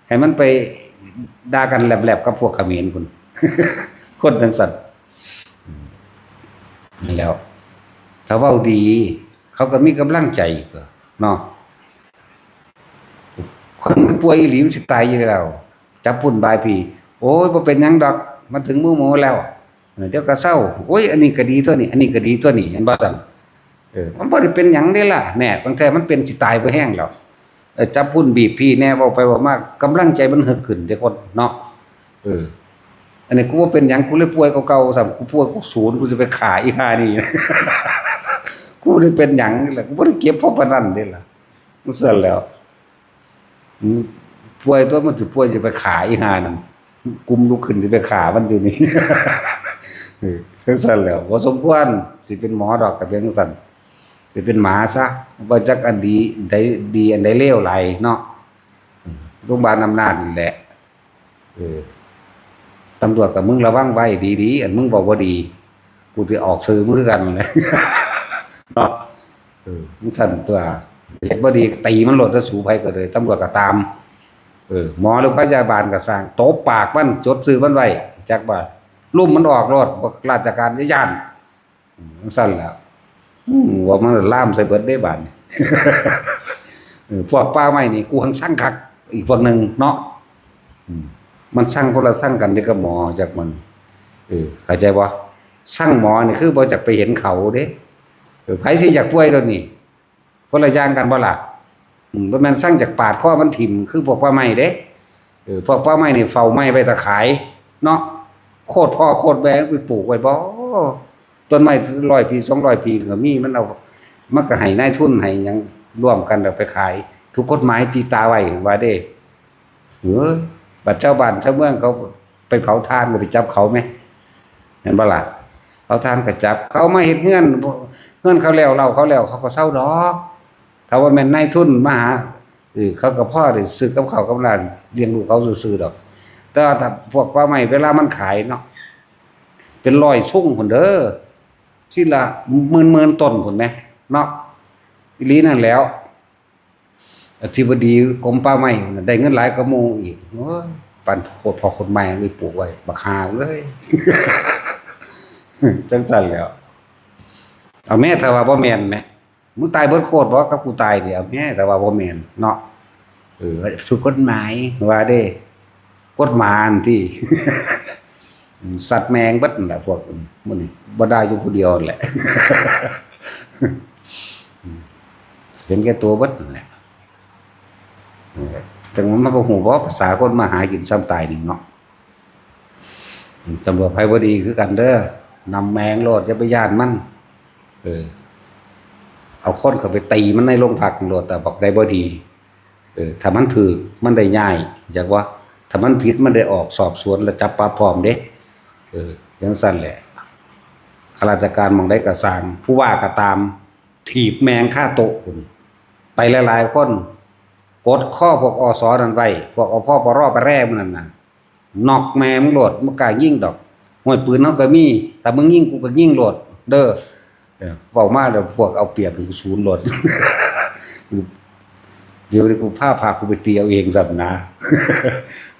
ໃຫ້ມັນໄປດ່າກັນແລັບໆກັບພວກຂະເໝນພຸ້ນ ຄົນຈັ່ງຊັ້ນ. ນັ້ນແຫຼ້ວ ຖ້າເວົ້າດີ ເຂົາກໍມີກຳລັງໃຈຕົວະເນາະ. ຄົນມັນປ່ວຍອີ່ຫຼີ ມັນຊິຕາຍຢູ່ແລ້ວ ຈັບພຸ້ນບາຍພີ້ ໂອ້ຍ ບໍ່ເປັນຫຍັງດອກ ມັນເຖິງມືໝໍແລ້ວ ດຽວກໍເຊົາ. ໂອ້ຍ ອັນນີ້ກໍດີຕົວນີ້ ອັນນີ້ກໍດີຕົວນີ້ ແມ່ນບໍ່ຊັ້ນ? ເອີ ມັນບໍ່ໄດ້ເປັນຫຍັງເດ້ລະ ແນ່ ບາງເທື່ອມັນເປັນຊິຕາຍບໍ່ແຮງແລ້ວ. ເອີ ຈັບພຸ້ນບີບພີ້ແນ່ ເວົ້າໄປເວົ້າມາ ກຳລັງໃຈມັນເຮີກຂຶ້ນເດ້ຄົນເນາະ. ເອີ ອັນນີ້ກູບໍ່ເປັນຫຍັງ ກູເລີຍປ່ວຍກວ່າເກົ່າຊ້ຳ ກູປ່ວຍກວ່າສູນ ກູຊິໄປຂ້າອີ່ຫ່ານີ້. ກູບໍ່ໄດ້ເປັນຫຍັງເດ້ລະ ກູບໍ່ໄດ້ເຈັບພໍປານນັ້ນເດ້ລະ. ຈັ່ງຊັ້ນແລ້ວ ອືມ ປ່ວຍຕົວະ ມັນຊິປ່ວຍ ຊິໄປຂ້າອີ່ຫ່ານັ້ນ ກຸມລຸກຂຶ້ນຊິໄປຂ້າມັນຢູ່ນີ້. ເອີ ຈັ່ງຊັ້ນແລ້ວ ບໍ່ສົມຄວນຊິເປັນໝໍດອກ ກໍເປັນຈັ່ງຊັ້ນ ໄປເປັນໝາຊະ ບໍ່ຈັກອັນດີ ໃດດີ ອັນໃດເລວຫຼາຍເນາະ. ໂຮງບານອຳນາດນີ້ແຫຼະ. ເອີ ຕຳຫຼວດກໍມຶງລະວັງໄວ້ດີໆ ອັນມຶງເວົ້າບໍ່ດີ ກູຊິອອກຊື່ມຶງຄືກັນແຫຼະເນາະ. ເອີ ຈັ່ງຊັ້ນຕົວະ ເຮັດບໍ່ດີຕີມັນໂລດ ແລ້ວສູ້ໃຜກໍເລີຍ ຕຳຫຼວດກໍຕາມ. ເອີ ໝໍຫຼືພະຍາບານກໍຊ່າງ ຕົບປາກມັນ ຈົດຊື່ມັນໄວ້ ຈັກວ່າລຸມມັນອອກໂລດ ພວກລາຊະການຢ່າຢ້ານ. ອືມ ຈັ່ງຊັ້ນແຫຼະ ອືມ ວ່າມັນລາມໃສ່ເບິດເດ້ບາດນີ້. ເອີ ພວກປ່າໄມ້ນີ້ ກູຮັ່ງຊັງຄັກ ອີກພວກໜຶ່ງເນາະ. ອືມ ມັນຊັງຄົນລະຊັງກັນເດ້ກັບໝໍ ຈັກມັນ ເອີ ເຂົ້າໃຈບໍ່? ຊັງໝໍນີ້ຄືບໍ່ຢາກໄປເຫັນເຂົາເດ້. ເອີ ໃຜຊິຢາກປ່ວຍໂລດນີ້ ຄົນລະຢ່າງກັນບໍ່ລະ? ອືມ ບໍ່ແມ່ນຊັງຢາກປາດຄໍມັນຖິ້ມ ຄືພວກປ່າໄມ້ເດ້. ເອີ ພວກປ່າໄມ້ນີ້ເຝົ້າໄມ້ໄວ້ຖ້າຂາຍເນາະ. ໂຄດພໍ່ໂຄດແມ່ໄປປູກໄວ້ບໍ? ຕົ້ນໄມ້ຮ້ອຍປີ ສອງຮ້ອຍປີກໍມີ ມັນເອົາ ມັນກໍໃຫ້ນາຍທຶນໃຫ້ຫຍັງລວມກັນເອົາໄປຂາຍ ຖືກກົດໝາຍຕີຕາໄວ້ວ່າເດ້. ເອີ ບັດຊາວບ້ານຊາວເມືອງເຂົາໄປເຜົາຖ່ານກໍໄປຈັບເຂົາແມ ແມ່ນບໍ່ລະ? ເຜົາຖ່ານກໍຈັບ ເຂົາມາເຮັດເຮືອນ ເຮືອນເຂົາແລ້ວ ເລົ້າເຂົາແລ້ວ ເຂົາກໍເຊົາດອກ. ຖ້າວ່າແມ່ນນາຍທຶນມາຫາ ເອີ ເຂົາກໍພໍໄດ້ຊື້ກັບເຂົ້າກັບນ້ຳລ້ຽງລູກເຂົາຊື່ໆດອກ. ຕ່ວ່າຖ້າພວກປ່າໄມ້ເວລາມັນຂາຍເນາະ ເປັນຮ້ອຍຊຸງພຸ້ນເດີ ຊິລະໝື່ນໆຕົ້ນພຸ້ນແໝ ເນາະ. ອີ່ຫຼີນັ້ນແຫຼ້ວ ອະທິບໍດີກົມປ່າໄມ້ຫັ້ນນະ ໄດ້ເງິນຫຼາຍກວ່າໝູ່ອີກ. ໂອ້ຍ ປານໂຄດພໍ່ໂຄດແມ່ໄປປູກໄວ້ ບັກຫ່າເອີຍ. ຈັ່ງຊັ້ນແຫຼ້ວ ເອົາແມ້ ຖ້າວ່າບໍ່ແມ່ນແໝ ມຶງຕາຍເບິດໂຄດບໍ່ກັບກູຕາຍນີ້ ເອົາແມ້ ຖ້າວ່າບໍ່ແມ່ນເນາະ. ເອີ ຖືກກົດໝາຍວ່າເດ້ ກົດໝາອັນທີ່ ສັດແມ່ງເບິດນັ້ນແຫຼະ ພວກມື້ນີ້ ບໍ່ໄດ້ຢູ່ຜູ້ດຽວນັ້ນແຫຼະ ເຫັນແກ່ໂຕເບິດນັ້ນແຫຼະ. ຈັ່ງວ່າມັນບໍ່ຮູ້ບໍ່ພາສາຄົນມາຫາກິນຊ່ຳຕາຍນີ້ເນາະ. ຕຳຫຼວດໄພບໍ່ດີຄືກັນເດີ ນຳແມງໂລດ ຢ່າໄປຢ້ານມັນ. ເອີ ເອົາຄົນເຂົ້າໄປຕີມັນໃນໂລງພັກໂລດ ແຕ່ບັກໃດບໍ່ດີ. ເອີ ຖ້າມັນຖືກ ມັນໄດ້ຍ້າຍ ຈັກວ່າ ຖ້າມັນຜິດ ມັນໄດ້ອອກສອບສວນ ແລະ ຈັບປັບພ້ອມເດ້. ເອີ ຈັ່ງຊັ້ນແຫຼະ ຂ້າລາຊະການໝ່ອງໃດກໍຊ່າງ ຜູ້ວ່າກໍຕາມ ຖີບແມ່ງຄາໂຕະພຸ້ນ ໄປຫຼາຍໆຄົນ ກົດຄໍພວກ ອສ ນັ້ນໄວ້ ພວກ ອພປລ ປະແຣ ໝູ່ນັ້ນນະ ນັອກແມ່ມຶງໂລດ ບໍ່ກ້າຍິງດອກ. ຫ້ວຍ ປືນເຮົາກໍມີ ຖ້າມຶງຍິງ ກູກໍຍິງໂລດເດີ. ເອີ ເວົ້າມາແລ້ວພວກເອົາປຽບໃຫ້ກູສູນໂລດ. ດຽວນີ້ກູພາພາກກູໄປຕີເອົາເອງຊ້ຳນະ.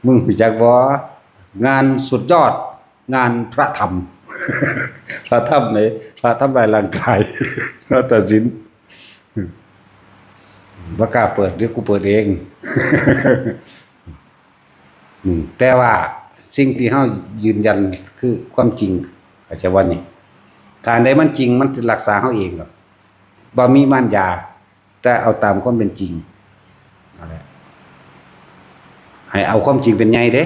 ມຶງຮູ້ຈັກບໍ່? ງານສຸດຍອດ ງານພະທຳ ພະທຳໃດ? ພະທຳລາຍຮ່າງກາຍ ມາຕັດສິນ. ບໍ່ກ້າເປີດ ດຽວກູເປີດເອງ. ອືມ ແຕ່ວ່າສິ່ງທີ່ເຮົາຢືນຢັນຄືຄວາມຈິງ ເຂົ້າໃຈບໍ່ນີ້? ຖ້າອັນໃດມັນຈິງ ມັນຈະຮັກສາເຮົາເອງດອກ ບໍ່ມີມານຢາ ແຕ່ເອົາຕາມຄວາມເປັນຈິງ. ນັ້ນແຫຼະ ໃຫ້ເອົາຄວາມຈິງເປັນໃຫຍ່ເດ້.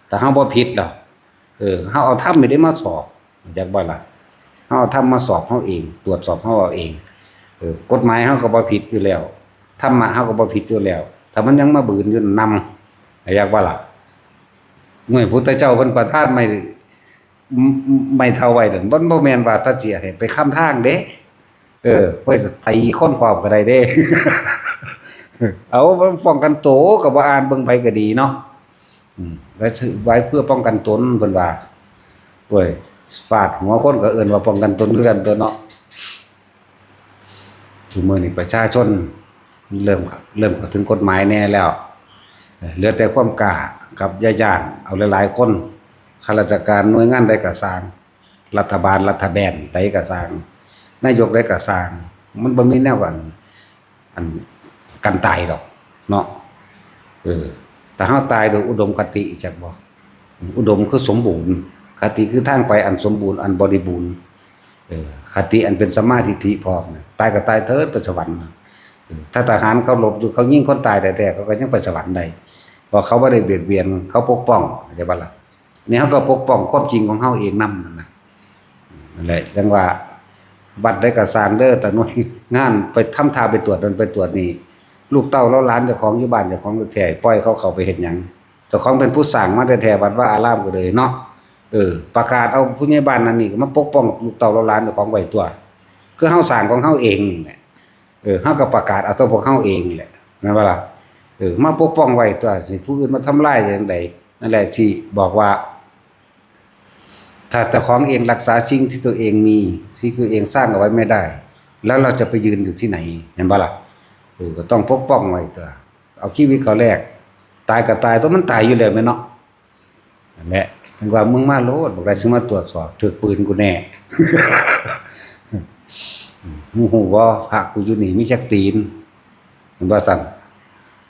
ຖ້າເຮົາບໍ່ຜິດດອກ ເອີ ເຮົາເອົາທຳນີ້ເດ້ມາສອບ ຮູ້ຈັກບໍ່ລະ? ເຮົາເອົາທຳມາສອບເຮົາເອງ ຕວດສອບເຮົາເອົາເອງ. ເອີ ກົດໝາຍເຮົາກໍບໍ່ຜິດຢູ່ແລ້ວ ທຳມະເຮົາກໍບໍ່ຜິດຢູ່ແລ້ວ ຖ້າມັນຍັງມາບືນຢູ່ນຳ ຮູ້ຈັກບໍ່ລະ? ເມື່ອພຸດທະເຈົ້າເພິ່ນປະທານໄມ້ ໄມ້ເຖົ້າໄວ້ນັ້ນ ມັນບໍ່ແມ່ນວ່າຖ້າຊິໃຫ້ໄປຄຳທາງເດ້. ເອີ ໄປຕີຄົນພ້ອມກໍໄດ້ເດ້. ເອົາ ປ້ອງກັນໂຕ ກໍບໍ່ອ່ານເບິ່ງໃຜກໍດີເນາະ. ອືມ ໄວ້ ໄວ້ເພື່ອປ້ອງກັນຕົນ ເພິ່ນວ່າ. ໂອ້ຍ ຟາດຫົວຄົນກໍເອີ້ນວ່າປ້ອງກັນຕົນຄືກັນຕົວະເນາະ. ທຸກມື້ນີ້ປະຊາຊົນເລີ່ມ ເລີ່ມເຂົ້າເຖິງກົດໝາຍແດ່ແລ້ວ ເຫຼືອແຕ່ຄວາມກ້າກັບຢ່າຢ້ານ. ເອົາຫຼາຍໆຄົນ ຂ້າລາຊະການໜ່ວຍງານໃດກໍຊ່າງ ລັດຖະບານລັດຖະແບນໃດກໍຊ່າງ ນາຍົກໃດກໍຊ່າງ ມັນບໍ່ມີແນວ ອັນ ອັນ ກັນຕາຍດອກເນາະ. ເອີ ຖ້າເຮົາຕາຍໂດຍອຸດົມຄະຕິ ຈັກບໍ່? ອຸດົມຄືສົມບູນ ຄະຕິຄືທາງໄປອັນສົມບູນ ອັນບໍລິບູນ. ເອີ ຄະຕິອັນເປັນສຳມາທິດຖິພ້ອມນະ ຕາຍກໍຕາຍເທີດ ໄປສະຫວັນ. ເອີ ຖ້າທະຫານເຂົາລົບຢູ່ ເຂົາຍິງຄົນຕາຍແທ້ໆ ເຂົາກໍຍັງໄປສະຫວັນໄດ້ ເພາະເຂົາບໍ່ໄດ້ບຽດບຽນ ເຂົາປົກປ້ອງ ເຂົ້າໃຈບໍ່ລະ? ນີ້ເຮົາກໍປົກປ້ອງຄວາມຈິງຂອງເຮົາເອງນຳນັ້ນນະ. ນັ້ນແຫຼະ ຈັ່ງວ່າວັດໃດກໍຊ່າງເດີ ຕາໜ່ວຍງານໄປທຳທ່າໄປຕວດນັ້ນໄປຕວດນີ້ ລູກເຕົ້າເຫຼົ່າຫຼານເຈົ້າຂອງຢູ່ບ້ານເຈົ້າຂອງແທ້ໆ ປ່ອຍເຂົາເຂົ້າໄປເຮັດຫຍັງ? ເຈົ້າຂອງເປັນຜູ້ສ້າງມາແທ້ໆ ວັດວາອາຣາມກໍເລີຍເນາະ. ເອີ ປະກາດເອົາຜູ້ໃຫຍ່ບ້ານນັ້ນນີ້ກໍມາປົກປ້ອງລູກເຕົ້າເຫຼົ່າຫຼານເຈົ້າຂອງໄວ້ຕົວະ ຄືເຮົາສ້າງຂອງເຮົາເອງແຫຼະ. ເອີ ເຮົາກໍປະກາດເອົາຕົວພວກເຮົາເອງແຫຼະ ແມ່ນບໍ່ລະ? ເອີ ມາປົກປ້ອງໄວ້ຕົວະ ຊິຜູ້ອື່ນມາທຳລາຍຈັ່ງໃດ? ນັ້ນແຫຼະ ຊິບອກວ່າ ຖ້າເຈົ້າຂອງເອງຮັກສາສິ່ງທີ່ຕົວເອງມີ ສິ່ງທີ່ຕົວເອງສ້າງເອົາໄວ້ໄມ່ໄດ້ ແລ້ວເຮົາຈະໄປຢືນຢູ່ທີ່ໄຫນ? ແມ່ນບໍ່ລະ? ເອີ ກໍຕ້ອງປົກປ້ອງໄວ້ຕົວະ ເອົາຊີວິດເຂົາແລກ ຕາຍກໍຕາຍຕົວະ ມັນຕາຍຢູ່ແລ້ວແມ່ນເນາະ. ນັ້ນແຫຼະ ຈັ່ງວ່າມຶງມາໂລດ ບັກໃດຊິມາຕວດສອບ ຖືກປືນກູແນ່. ມຶງຮູ້ບໍ່ ພະກູຢູ່ນີ້ມີຈັກຕີນ? ມັນວ່າຊັ້ນ.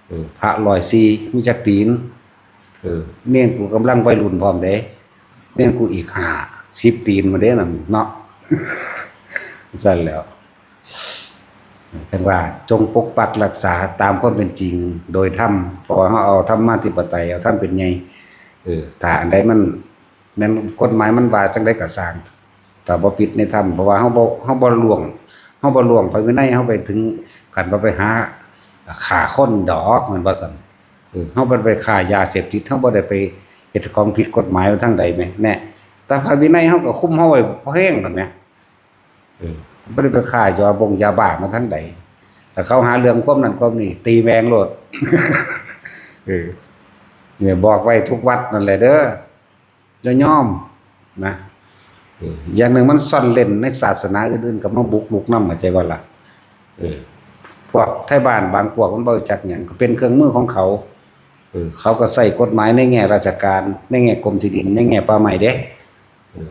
ເອີ ພະຮ້ອຍສີ່ມີຈັກຕີນ? ເອີ ເນນກູກຳລັງໄວລຸ້ນພ້ອມເດ້ ເນນກູອີກຫ້າສິບຕີນມາເດ້ນັ້ນເນາະ. ຊັ້ນແຫຼ້ວ ຈັ່ງວ່າຈົ່ງປົກປັກຮັກສາຕາມຄວາມເປັນຈິງໂດຍທຳ ເພາະວ່າເຮົາເອົາທຳມາທິປະໄຕ ເອົາທຳເປັນໃຫຍ່. ເອີ ຖ້າອັນໃດມັນແມ່ນກົດໝາຍມັນວ່າຈັ່ງໃດກໍຊ່າງ ຖ້າບໍ່ຜິດໃນທຳ ເພາະວ່າເຮົາບໍ່ ເຮົາບໍ່ລ່ວງ ເຮົາບໍ່ລ່ວງພະວິໄນ ເຮົາໄປເຖິງຂັ້ນວ່າໄປຫາຂ້າຄົນດອກ ແມ່ນບໍ່ຊັ້ນ? ເອີ ເຮົາບໍ່ໄດ້ໄປຄ້າຢາເສບຕິດ ເຮົາບໍ່ໄດ້ໄປເຮັດຂອງຜິດກົດໝາຍໄປທາງໃດແມ ແນ່ ແຕ່ພະວິໄນເຮົາກໍຄຸມເຮົາໄວ້ພໍແຮງແລ້ວແມ. ເອີ ບໍ່ໄດ້ໄປຄ້າຢາບົງຢາບ້າມາທາງໃດ ຖ້າເຂົາຫາເລື່ອງຄວາມນັ້ນຄວາມນີ້ ຕີແມ່ງໂລດ. ເອີ ນີ້ບອກໄວ້ທຸກວັດນັ້ນແຫຼະເດີ ຢ່າຍອມນະ. ເອີ ຢ່າງໜຶ່ງມັນຊ່ອນເລັ້ນໃນສາສະໜາອື່ນໆ ກໍມາບຸກລຸກນຳ ເຂົ້າໃຈບໍ່ລະ? ເອີ ພວກໄທບ້ານບາງພວກມັນບໍ່ຮູ້ຈັກຫຍັງ ກໍເປັນເຄື່ອງມືຂອງເຂົາ. ເອີ ເຂົາກໍໃຊ້ກົດໝາຍໃນແງ່ລາຊະການ ໃນແງ່ກົມທີ່ດິນ ໃນແງ່ປ່າໄມ້ເດ້. ເອີ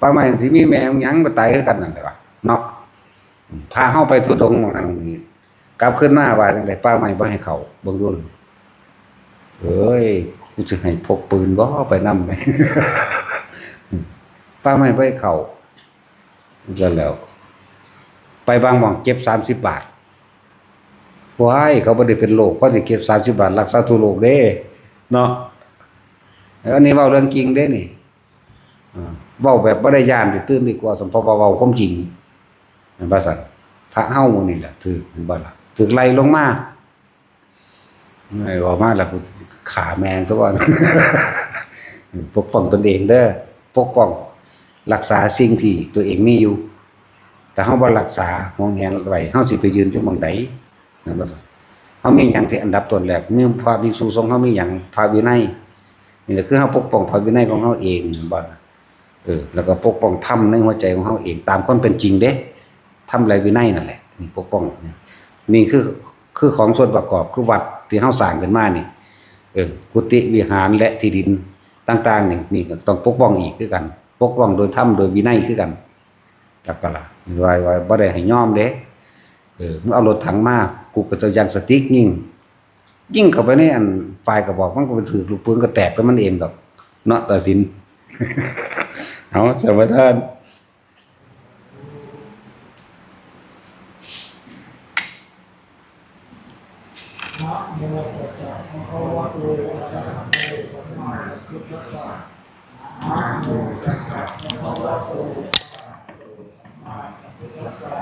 ປ່າໄມ້ມັນຊິມີແມ່ນຫຍັງ ກໍຕາຍຄືກັນນັ້ນແຫຼະວະເນາະ. ພາເຮົາໄປທຸດົງໝ່ອງນັ້ນໝ່ອງນີ້ ກັບຄືນມາວ່າຈັ່ງໃດ? ປ່າໄມ້ບໍ່ໃຫ້ເຂົ້າ ເບິ່ງດູ. ເອີຍ ກູຊິໃຫ້ພົກປືນບໍ່ໄປນຳ? ປ່າໄມ້ບໍ່ໃຫ້ເຂົ້າ. ຊັ້ນແລ້ວ ໄປບາງໝ່ອງເກັບສາມສິບບາດ. ໂອ້ຍ ເຂົາບໍ່ໄດ້ເປັນໂລກ ເຂົາຊິເກັບສາມສິບບາດ ລັກສາທົ່ວໂລກເດ້ເນາະ. ອັນນີ້ເວົ້າເລື່ອງຈິງເດ້ນີ້. ເວົ້າແບບບໍ່ໄດ້ຢ້ານ ຕື່ນດີກວ່າ ສຳເພາະວ່າເວົ້າຄວາມຈິງ ແມ່ນບໍ່ຊັ້ນ? ພະເຮົານີ້ແຫຼະຖືກ ແມ່ນບໍ່ລະ? ຖືກໄລ່ລົງມາ. ເວົ້າມາແລ້ວ ຂ້າແມ່ງຊະວ່າ. ປົກປ້ອງຕົນເອງເດີ ປົກປ້ອງ ລັກສາສິ່ງທີ່ຕົວເອງມີຢູ່. ຖ້າເຮົາບໍ່ລັກສາຫວງແຫນໄວ້ ເຮົາຊິໄປຢືນຢູ່ໝ່ອງໃດ? ແມ່ນບໍ່? ເຮົາມີຫຍັງທີ່ອັນດັບຕົ້ນແລກ? ມີພະພິກສຸສົງ ເຮົາມີຫຍັງ? ພະວິໄນ. ນີ້ແຫຼະຄືເຮົາປົກປ້ອງພະວິໄນຂອງເຮົາເອງ ແມ່ນບໍ່? ເອີ ແລ້ວກໍປົກປ້ອງທຳໃນຫົວໃຈຂອງເຮົາເອງ ຕາມຄວາມເປັນຈິງເດ້. ທຳ ແລະ ວິໄນນັ້ນແຫຼະ ນີ້ປົກປ້ອງ. ນີ້ຄື ຄືຂອງສ່ວນປະກອບ ຄືວັດທີ່ເຮົາສ້າງຂຶ້ນມານີ້. ເອີ ກຸຕິ ວິຫານ ແລະ ທີ່ດິນຕ່າງໆນີ້ ນີ້ກໍຕ້ອງປົກປ້ອງອີກຄືກັນ ປົກປ້ອງໂດຍທຳ ໂດຍວິໄນຄືກັນ. ຈັບກະລະ ວ່າ ວ່າບໍ່ໄດ້ໃຫ້ຍອມເດ້. ເອີ ມຶງເອົາລົດຖັງມາ ກູກໍຈະຢາງສະຕິກຍິງ ຍິງເຂົ້າໄປໃນອັນປາຍກະບອກ ມັນກໍໄປຖືກລູກປືນກໍແຕກແຕ່ມັນເອງດອກເນາະ ຕາສິນ. ເອົາ ສະມາທານ. ນະໂມຕັດສະ ພະຄະວະໂຕ ອະລະຫະໂຕ ສຳມາສຳພຸດທັດສະ. ນະໂມຕັດສະ ພະຄະວະໂຕ ອະລະຫະໂຕ ສຳມາສຳພຸດທັດສະ.